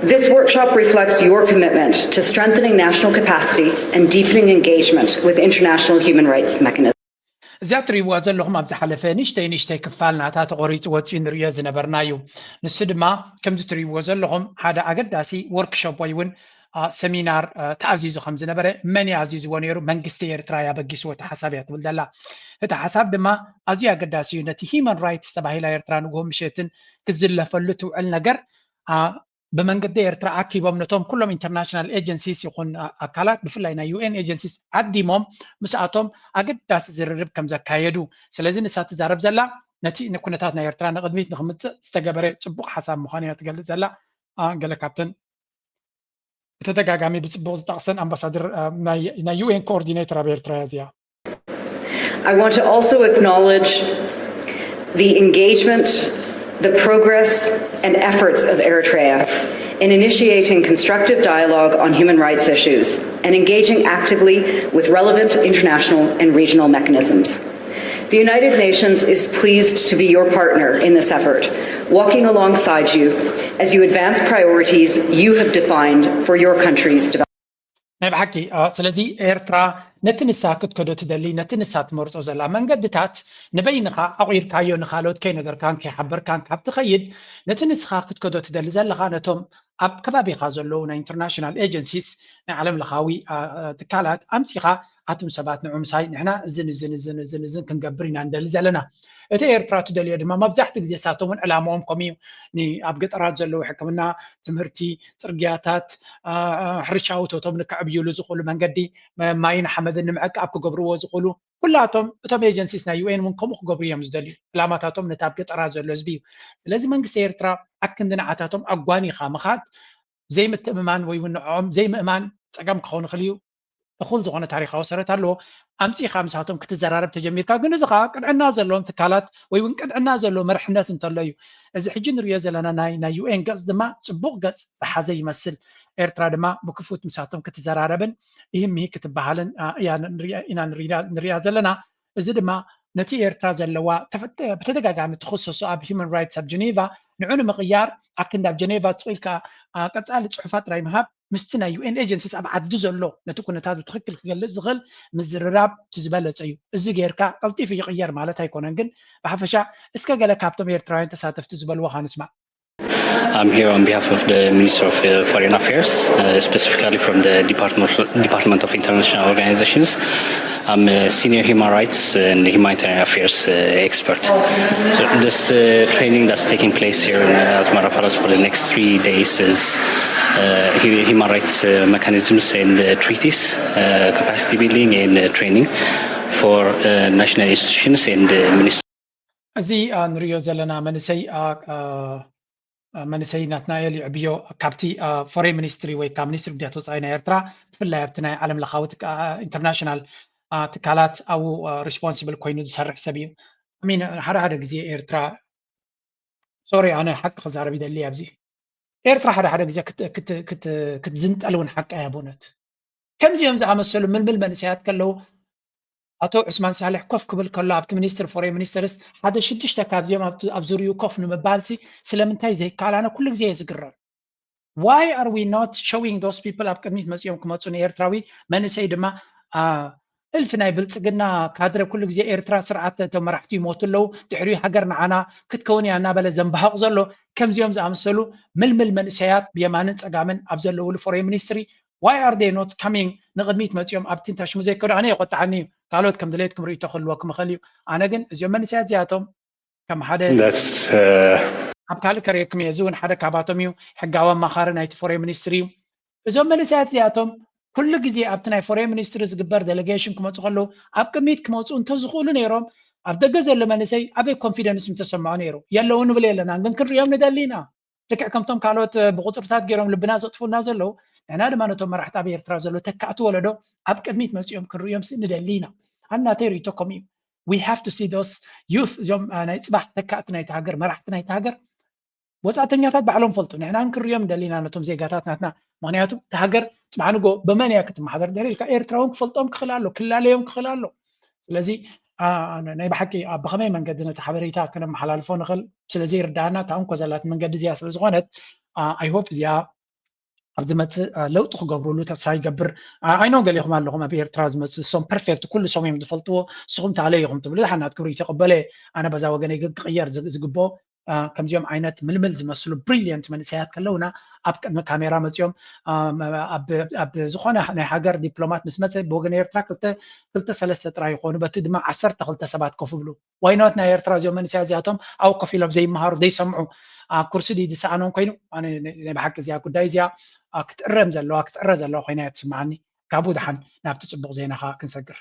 This workshop reflects your commitment to strengthening national capacity and deepening engagement with international human rights mechanisms. እዚኣ እትሪእዋ ዘለኹም ኣብ ዝሓለፈ ንእሽተይ ንእሽተይ ክፋል ናታ ተቖሪፁ ወፂኡ ንሪኦ ዝነበርና እዩ። ንሱ ድማ ከምዚ እትሪእዎ ዘለኹም ሓደ ኣገዳሲ ወርክሾፕ ወይ እውን ሰሚናር ተኣዚዙ ከም ዝነበረ፣ መን እዩ ኣዚዝዎ ነይሩ? መንግስቲ ኤርትራ እዩ ኣበጊስዎ እቲ ሓሳብ እያ ትብል ዘላ። እቲ ሓሳብ ድማ ኣዝዩ ኣገዳሲ እዩ። ነቲ ሂማን ራይትስ ተባሂላ ኤርትራ ንግሆ ምሸትን ክዝለፈሉ ትውዕል ነገር ብመንገዲ ኤርትራ ኣኪቦም ነቶም ኩሎም ኢንተርናሽናል ኤጀንሲስ ይኹን ኣካላት ብፍላይ ናይ ዩኤን ኤጀንሲስ ዓዲሞም ምስኣቶም ኣገዳሲ ዝርርብ ከም ዘካየዱ። ስለዚ ንሳ ትዛረብ ዘላ ነቲ ንኩነታት ናይ ኤርትራ ንቕድሚት ንክምፅእ ዝተገበረ ፅቡቕ ሓሳብ ምዃኑ እያ ትገልፅ ዘላ። ገለ ካብተን ብተደጋጋሚ ብፅቡቕ ዝጠቕሰን ኣምባሳደር ናይ ዩኤን ኮኦርዲኔተር ኣብ ኤርትራ እያ እዚኣ። I want to also acknowledge the engagement, the progress, and efforts of Eritrea in initiating constructive dialogue on human rights issues and engaging actively with relevant international and regional mechanisms. The United Nations is pleased to be your partner in this effort, walking alongside you as you advance priorities you have defined for your country's development. ናይ ብሓቂ ስለዚ ኤርትራ ነቲ ንሳ ክትከዶ ትደሊ፣ ነቲ ንሳ ትመርጾ ዘላ መንገድታት ንበይንኻ ኣቑርካዮ ንኻልኦት ከይነገርካን ከይሓበርካን ካብ ትኸይድ፣ ነቲ ንስኻ ክትከዶ ትደሊ ዘለኻ ነቶም ኣብ ከባቢኻ ዘለዉ ናይ ኢንተርናሽናል ኤጀንሲስ፣ ናይ ዓለም ለኻዊ ትካላት ኣምጺኻ ኣቱም ሰባት ንዑ ምሳይ ንሕና እዝን እዝን እዝን እዝን እዝን ክንገብር ኢና ንደሊ ዘለና። እቲ ኤርትራ ትደልዮ ድማ መብዛሕትኡ ግዜ እሳቶም እውን ዕላማኦም ከምኡ እዩ። ኣብ ገጠራት ዘለዉ ሕክምና፣ ትምህርቲ፣ ፅርግያታት፣ ሕርሻዊ እቶቶም ንከዕብይሉ ዝኽእሉ መንገዲ፣ ማይን ሓመድን ንምዕቃብ ክገብርዎ ዝኽእሉ ኩላቶም እቶም ኤጀንሲስ ናይ ዩኤን እውን ከምኡ ክገብሩ እዮም ዝደልዩ። ዕላማታቶም ነቲ ኣብ ገጠራት ዘሎ ህዝቢ እዩ። ስለዚ መንግስቲ ኤርትራ ኣክንዲ ንዓታቶም ኣጓኒኻ ምኻድ ዘይምትእምማን ወይ እውን ንዕኦም ዘይምእማን ፀገም ክኸውን ይኽእል እዩ። እኹል ዝኾነ ታሪኻዊ ሰረት ኣለዎ። ኣምፂእኻ ምሳቶም ክትዘራረብ ተጀሚርካ ግን እዚ ከዓ ቅንዕና ዘለዎም ትካላት ወይ እውን ቅንዕና ዘለዎ መርሕነት እንተሎ እዩ። እዚ ሕጂ ንሪኦ ዘለና ናይ ናይ ዩኤን ገፅ ድማ ፅቡቕ ገፅ ዝሓዘ ይመስል። ኤርትራ ድማ ብክፉት ምሳቶም ክትዘራረብን ይህምሂ ክትበሃልን ኢና ንሪኣ ዘለና። እዚ ድማ ነቲ ኤርትራ ዘለዋ ብተደጋጋሚ ትኽሰሶ ኣብ ሂማን ራይትስ ኣብ ጀኔቫ ንዑ ንምቕያር ኣክንዲ ኣብ ጀኔቫ ስቕ ኢልካ ቀፃሊ ፅሑፋት ጥራይ ምሃብ ምስቲ ናይ ዩኤን ኤጀንሲስ ኣብ ዓዲ ዘሎ ነቲ ኩነታት ብትኽክል ክገልፅ ዝኽእል ምዝርራብ እቲ ዝበለፀ እዩ። እዚ ጌርካ ቀልጢፉ ይቕየር ማለት ኣይኮነን፣ ግን ብሓፈሻ እስከ ገለ ካብቶም ኤርትራውያን ተሳተፍቲ ዝበልዎ ኻንስማዕ። I'm here on behalf of the Minister of uh, Foreign Affairs, uh, specifically from the Department, Department of International Organizations. I'm a senior human rights and humanitarian affairs uh, expert. So this uh, training that's taking place here in uh, Asmara Palace for the next three days is uh, hu- human rights uh, mechanisms and uh, treaties, uh, capacity building and uh, training for uh, national institutions and uh, ministries. እዚ አ፣ ንሪኦ ዘለና መንእሰይ አ፣ አ፣ አ፣ መንእሰይ ናትናኤል ይዕብዮ ካብቲ ፎሬን ሚኒስትሪ ወይ ካብ ሚኒስትሪ ጉዳያት ወፃኢ ናይ ኤርትራ ብፍላይ ኣብቲ ናይ ዓለም ለኻዊ ትካ- አ፣ ኢንተርናሽናል አ፣ ትካላት ኣብኡ ሪስፖንሲብል ኮይኑ ዝሰርሕ ሰብ እዩ። ሚን ሓደ ሓደ ግዜ ኤርትራ ሶሪ ኣነ ሓቂ ክዛረብ ይደሊ ኣብዚ ኤርትራ ሓደ ሓደ ግዜ ክት- ክት- ክት- ክትዝንጠል እውን ሓቂ እያ ብእውነት ከምዚኦም ዝኣመሰሉ ምልምል መንእሰያት ከለዉ ኣቶ ዑስማን ሳልሕ ኮፍ ክብል ከሎ ኣብቲ ሚኒስትር ፎሬን ሚኒስትርስ ሓደ ሽዱሽተ ካብዚኦም ኣብ- ኣብ ዙርዩ ኮፍ ንምባልሲ ስለምንታይ ዘይከኣል ኣነ ኩሉ ግዜ እየ ዝግረም why are we not showing those people ኣብ ቅድሚት መፂኦም ክመፁ ንኤርትራዊ መንእሰይ ድማ አ፣ እልፊ ናይ ብልፅግና ካድረ ኩሉ ግዜ ኤርትራ ስርዓት እቶም መራሕቲ ይሞቱ ኣለዉ ድሕሪኡ ሃገር ንዓና ክትከውን እያ እናበለ ዘንባህቕ ዘሎ ከምዚኦም ዝኣመሰሉ ምልምል መንእሰያት ብየማንን ፀጋምን ኣብ ዘለውሉ ፎሬን ሚኒስትሪ why are they not coming ንቕድሚት መፂኦም ኣብቲ እንታይ ሽሙ ዘይከዱ ኣነ የቆጣዓኒ እዩ ካልኦት ከም ድሌትኩም ርእይቶ ክህልወኩም ይኽእል እዩ ኣነ ግን እዚኦም መንእሰያት እዚኣቶም ከም ሓደ That's uh, ኣብ ካልእ ከርእየኩም እየ እዚ እውን ሓደ ካባቶም እዩ ሕጋዊ ኣማኻሪ ናይቲ ፎሬን ሚኒስትሪ እዩ እዞም መንእሰያት እዚኣቶም ኩሉ ግዜ ኣብቲ ናይ ፎሬን ሚኒስትሪ ዝግበር ዴሌጌሽን ክመፁ ከለዉ ኣብ ቅድሚት ክመፁ እንተዝኽእሉ ነይሮም ኣብ ደገ ዘሎ መንእሰይ ኣበይ ኮንፊደንስ ምተሰምዖ ነይሩ የለዉ ንብል የለና ግን ክንሪኦም ንደሊ ኢና ልክዕ ከምቶም ካልኦት ብቁፅርታት ገይሮም ልብና ዘጥፉና ዘለዉ ንሕና ድማ ነቶም መራሕቲ ኣብ ኤርትራ ዘሎ ተካእቲ ወለዶ ኣብ ቅድሚት መፂኦም ክንርእዮም ስ ንደሊ ኢና ኣናተይ ርእቶ ከምኡ እዩ we have to see those youth እዚኦም ናይ ፅባሕ ተካእቲ ናይቲ ሃገር መራሕቲ ናይቲ ሃገር ወፃእተኛታት ባዕሎም ፈልጡ ንሕና ክንርእዮም ደሊና ነቶም ዜጋታት ናትና ምክንያቱ እቲ ሃገር ፅባሕ ንጎ ብመን እያ ክትመሓደር ድሕሪ ኢልካ ኤርትራ እውን ክፈልጦም ክኽእል ኣሎ ክላለዮም ክኽእል ኣሎ ስለዚ ናይ ብሓቂ ኣብ ብኸመይ መንገዲ ነቲ ሓበሬታ ከነመሓላልፎ ንኽእል ስለዘይርዳእና እታ እንኮ ዘላት መንገዲ እዚኣ ስለ ዝኾነት ኣይሆፕ እዚኣ ኣብ ዝመፅእ ለውጢ ክገብሩሉ ተስፋ ይገብር ኣይኖ ገሊኹም ኣለኹም ኣብ ኤርትራ ዝመፅእ ሶም ፐርፌክት ኩሉ ሶም እዮም ዝፈልጥዎ ንስኹም ታለ ኢኹም ትብሉ ዝሓናት ክብሪ ተቀበለ ኣነ በዛ ወገነይ ግን ክቅየር ዝግብኦ ከምዚኦም ዓይነት ምልምል ዝመስሉ ብሪሊየንት መንእሰያት ከለውና ኣብ ቅድሚ ካሜራ መፅኦም ኣብ ዝኾነ ናይ ሃገር ዲፕሎማት ምስ መፀ ብወገን ኤርትራ ክልተ ሰለስተ ጥራይ ይኾኑ በቲ ድማ ዓሰርተ ክልተ ሰባት ኮፍ ብሉ ዋይኖት ናይ ኤርትራ እዚኦም መንእሰያ እዚኣቶም ኣብ ኮፍ ኢሎም ዘይመሃሩ ዘይሰምዑ ኩርሲ ድዩ ዝሰኣኖም ኮይኑ ናይ ብሓቂ እዚኣ ጉዳይ እዚኣ ክትእረም ዘለዋ ክትዕረ ዘለዋ ኮይና እያ ትስምዓኒ ካብኡ ድሓን ናብቲ ፅቡቅ ዜናኻ ክንሰግር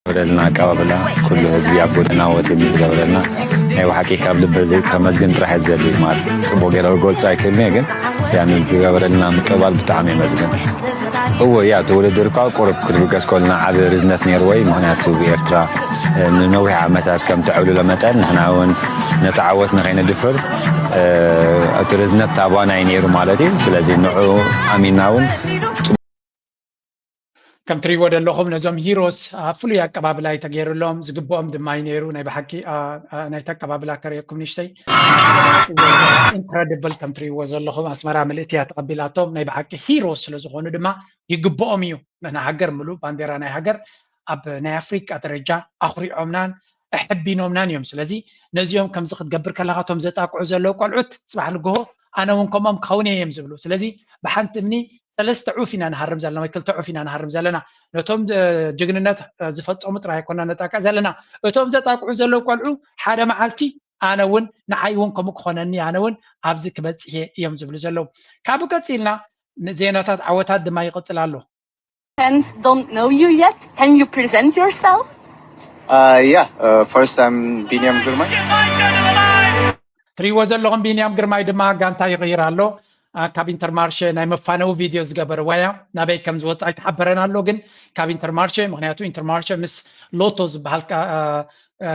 ዝገበረልና ኣቀባብላ ኩሉ ህዝቢ ኣብ ጎደና ወፂ ዝገበረልና ናይ ብሓቂ ካብ ልቢ ከመስግን ጥራሕ ዝደሊ ማለት ፅቡቅ ገይረ ክገልፆ ኣይክእልን እየ ግን ያኒ ዝገበረልና ምቅባል ብጣዕሚ የመስግን እዎ እያ እቲ ውድድር እኳ ቁሩብ ክትብገስ ከልና ዓቢ ርዝነት ነይርዎ እዩ ምክንያቱ ብኤርትራ ንነዊሕ ዓመታት ከም ትዕብልሎ መጠን ንሕና እውን ነቲ ዓወት ንኸይንድፍር እቲ ርዝነት ታባና እዩ ነይሩ ማለት እዩ ስለዚ ንዑ ኣሚና እውን ከም ትሪእዎ ዘለኹም ነዞም ሂሮስ ፍሉይ ኣቀባብላ እዩ ተገይሩሎም ዝግብኦም ድማ እዩ ነይሩ ናይ ብሓቂ ናይቲ ኣቀባብላ ከርእየኩም ንሽተይ ኢንክረዲብል ከም ትሪእዎ ዘለኹም ኣስመራ ምልእቲ እያ ተቐቢላቶም ናይ ብሓቂ ሂሮስ ስለ ዝኾኑ ድማ ይግብኦም እዩ ንሃገር ምሉእ ባንዴራ ናይ ሃገር ኣብ ናይ ኣፍሪቃ ደረጃ ኣኹሪዖምናን ኣሕቢኖምናን እዮም ስለዚ ነዚኦም ከምዚ ክትገብር ከለካ እቶም ዘጣቅዑ ዘለዉ ቆልዑት ፅባሕ ንግሆ ኣነ እውን ከምኦም ክኸውን እየ እዮም ዝብሉ ስለዚ ብሓንቲ እምኒ ሰለስተ ዑፍ ኢና ንሃርም ዘለና ወይ ክልተ ዑፍ ኢና ንሃርም ዘለና ነቶም ጅግንነት ዝፈፀሙ ጥራይ ኣይኮና ነጣቅዕ ዘለና እቶም ዘጣቅዑ ዘለዉ ቆልዑ ሓደ መዓልቲ ኣነ እውን ንዓይ እውን ከምኡ ክኾነኒ ኣነ እውን ኣብዚ ክበፅሕ እየ እዮም ዝብሉ ዘለዉ ካብኡ ቀፂልና ዜናታት ዓወታት ድማ ይቕፅል ኣሎ Fans don't know you yet. Can you present yourself? Uh, yeah, uh, first I'm Biniam Gurmai. ትሪእዎ ዘለኹም ቢንያም ግርማይ ድማ ጋንታ ይቕይር ኣሎ ካብ ኢንተርማርሸ ናይ መፋነዊ ቪድዮ ዝገበርዋ እያ ናበይ ከም ዝወፅእ ኣይተሓበረን ኣሎ ግን ካብ ኢንተርማርሸ ምክንያቱ ኢንተርማርሸ ምስ ሎቶ ዝበሃል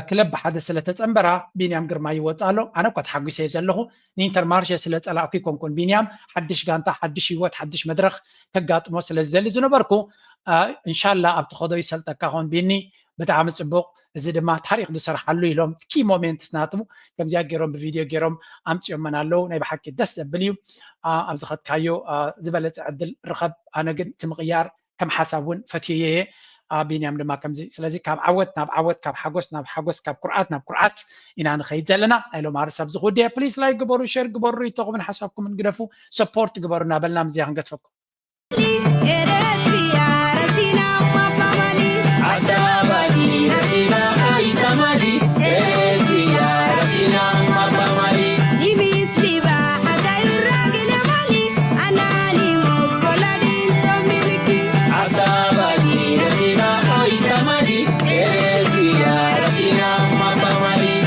ክለብ ብሓደ ስለተፀንበራ ቢንያም ግርማ ይወፅእ ኣሎ ኣነ እኳ ተሓጒሰ እየ ዘለኹ ንኢንተርማርሸ ስለ ፀላእኩ ይኮንኩን ቢንያም ሓድሽ ጋንታ ሓድሽ ህይወት ሓድሽ መድረክ ተጋጥሞ ስለ ዝደሊ ዝነበርኩ እንሻላ ኣብ ትኸዶ ይሰልጠካ ኾን ቢኒ ብጣዕሚ ፅቡቅ እዚ ድማ ታሪክ ዝሰርሓሉ ኢሎም ኪ ሞሜንትስ ናቱ ከምዚኣ ገይሮም ብቪድዮ ገይሮም ኣምፅኦመን ኣለዉ ናይ ብሓቂ ደስ ዘብል እዩ ኣብ ዝኸድካዮ ዝበለፀ ዕድል ርኸብ ኣነ ግን እቲ ምቅያር ከም ሓሳብ እውን ፈትየየ እየ ቢንያም ድማ ከምዚ ስለዚ ካብ ዓወት ናብ ዓወት ካብ ሓጎስ ናብ ሓጎስ ካብ ኩርዓት ናብ ኩርዓት ኢና ንኸይድ ዘለና ናይ ሎማሪ ሰብ ዝኽውድየ ፕሊስ ላይክ ግበሩ ሸር ግበሩ ርእይቶኹምን ሓሳብኩምን ግደፉ ሰፖርት ግበሩ እናበልና ምዝያ ክንገድፈኩም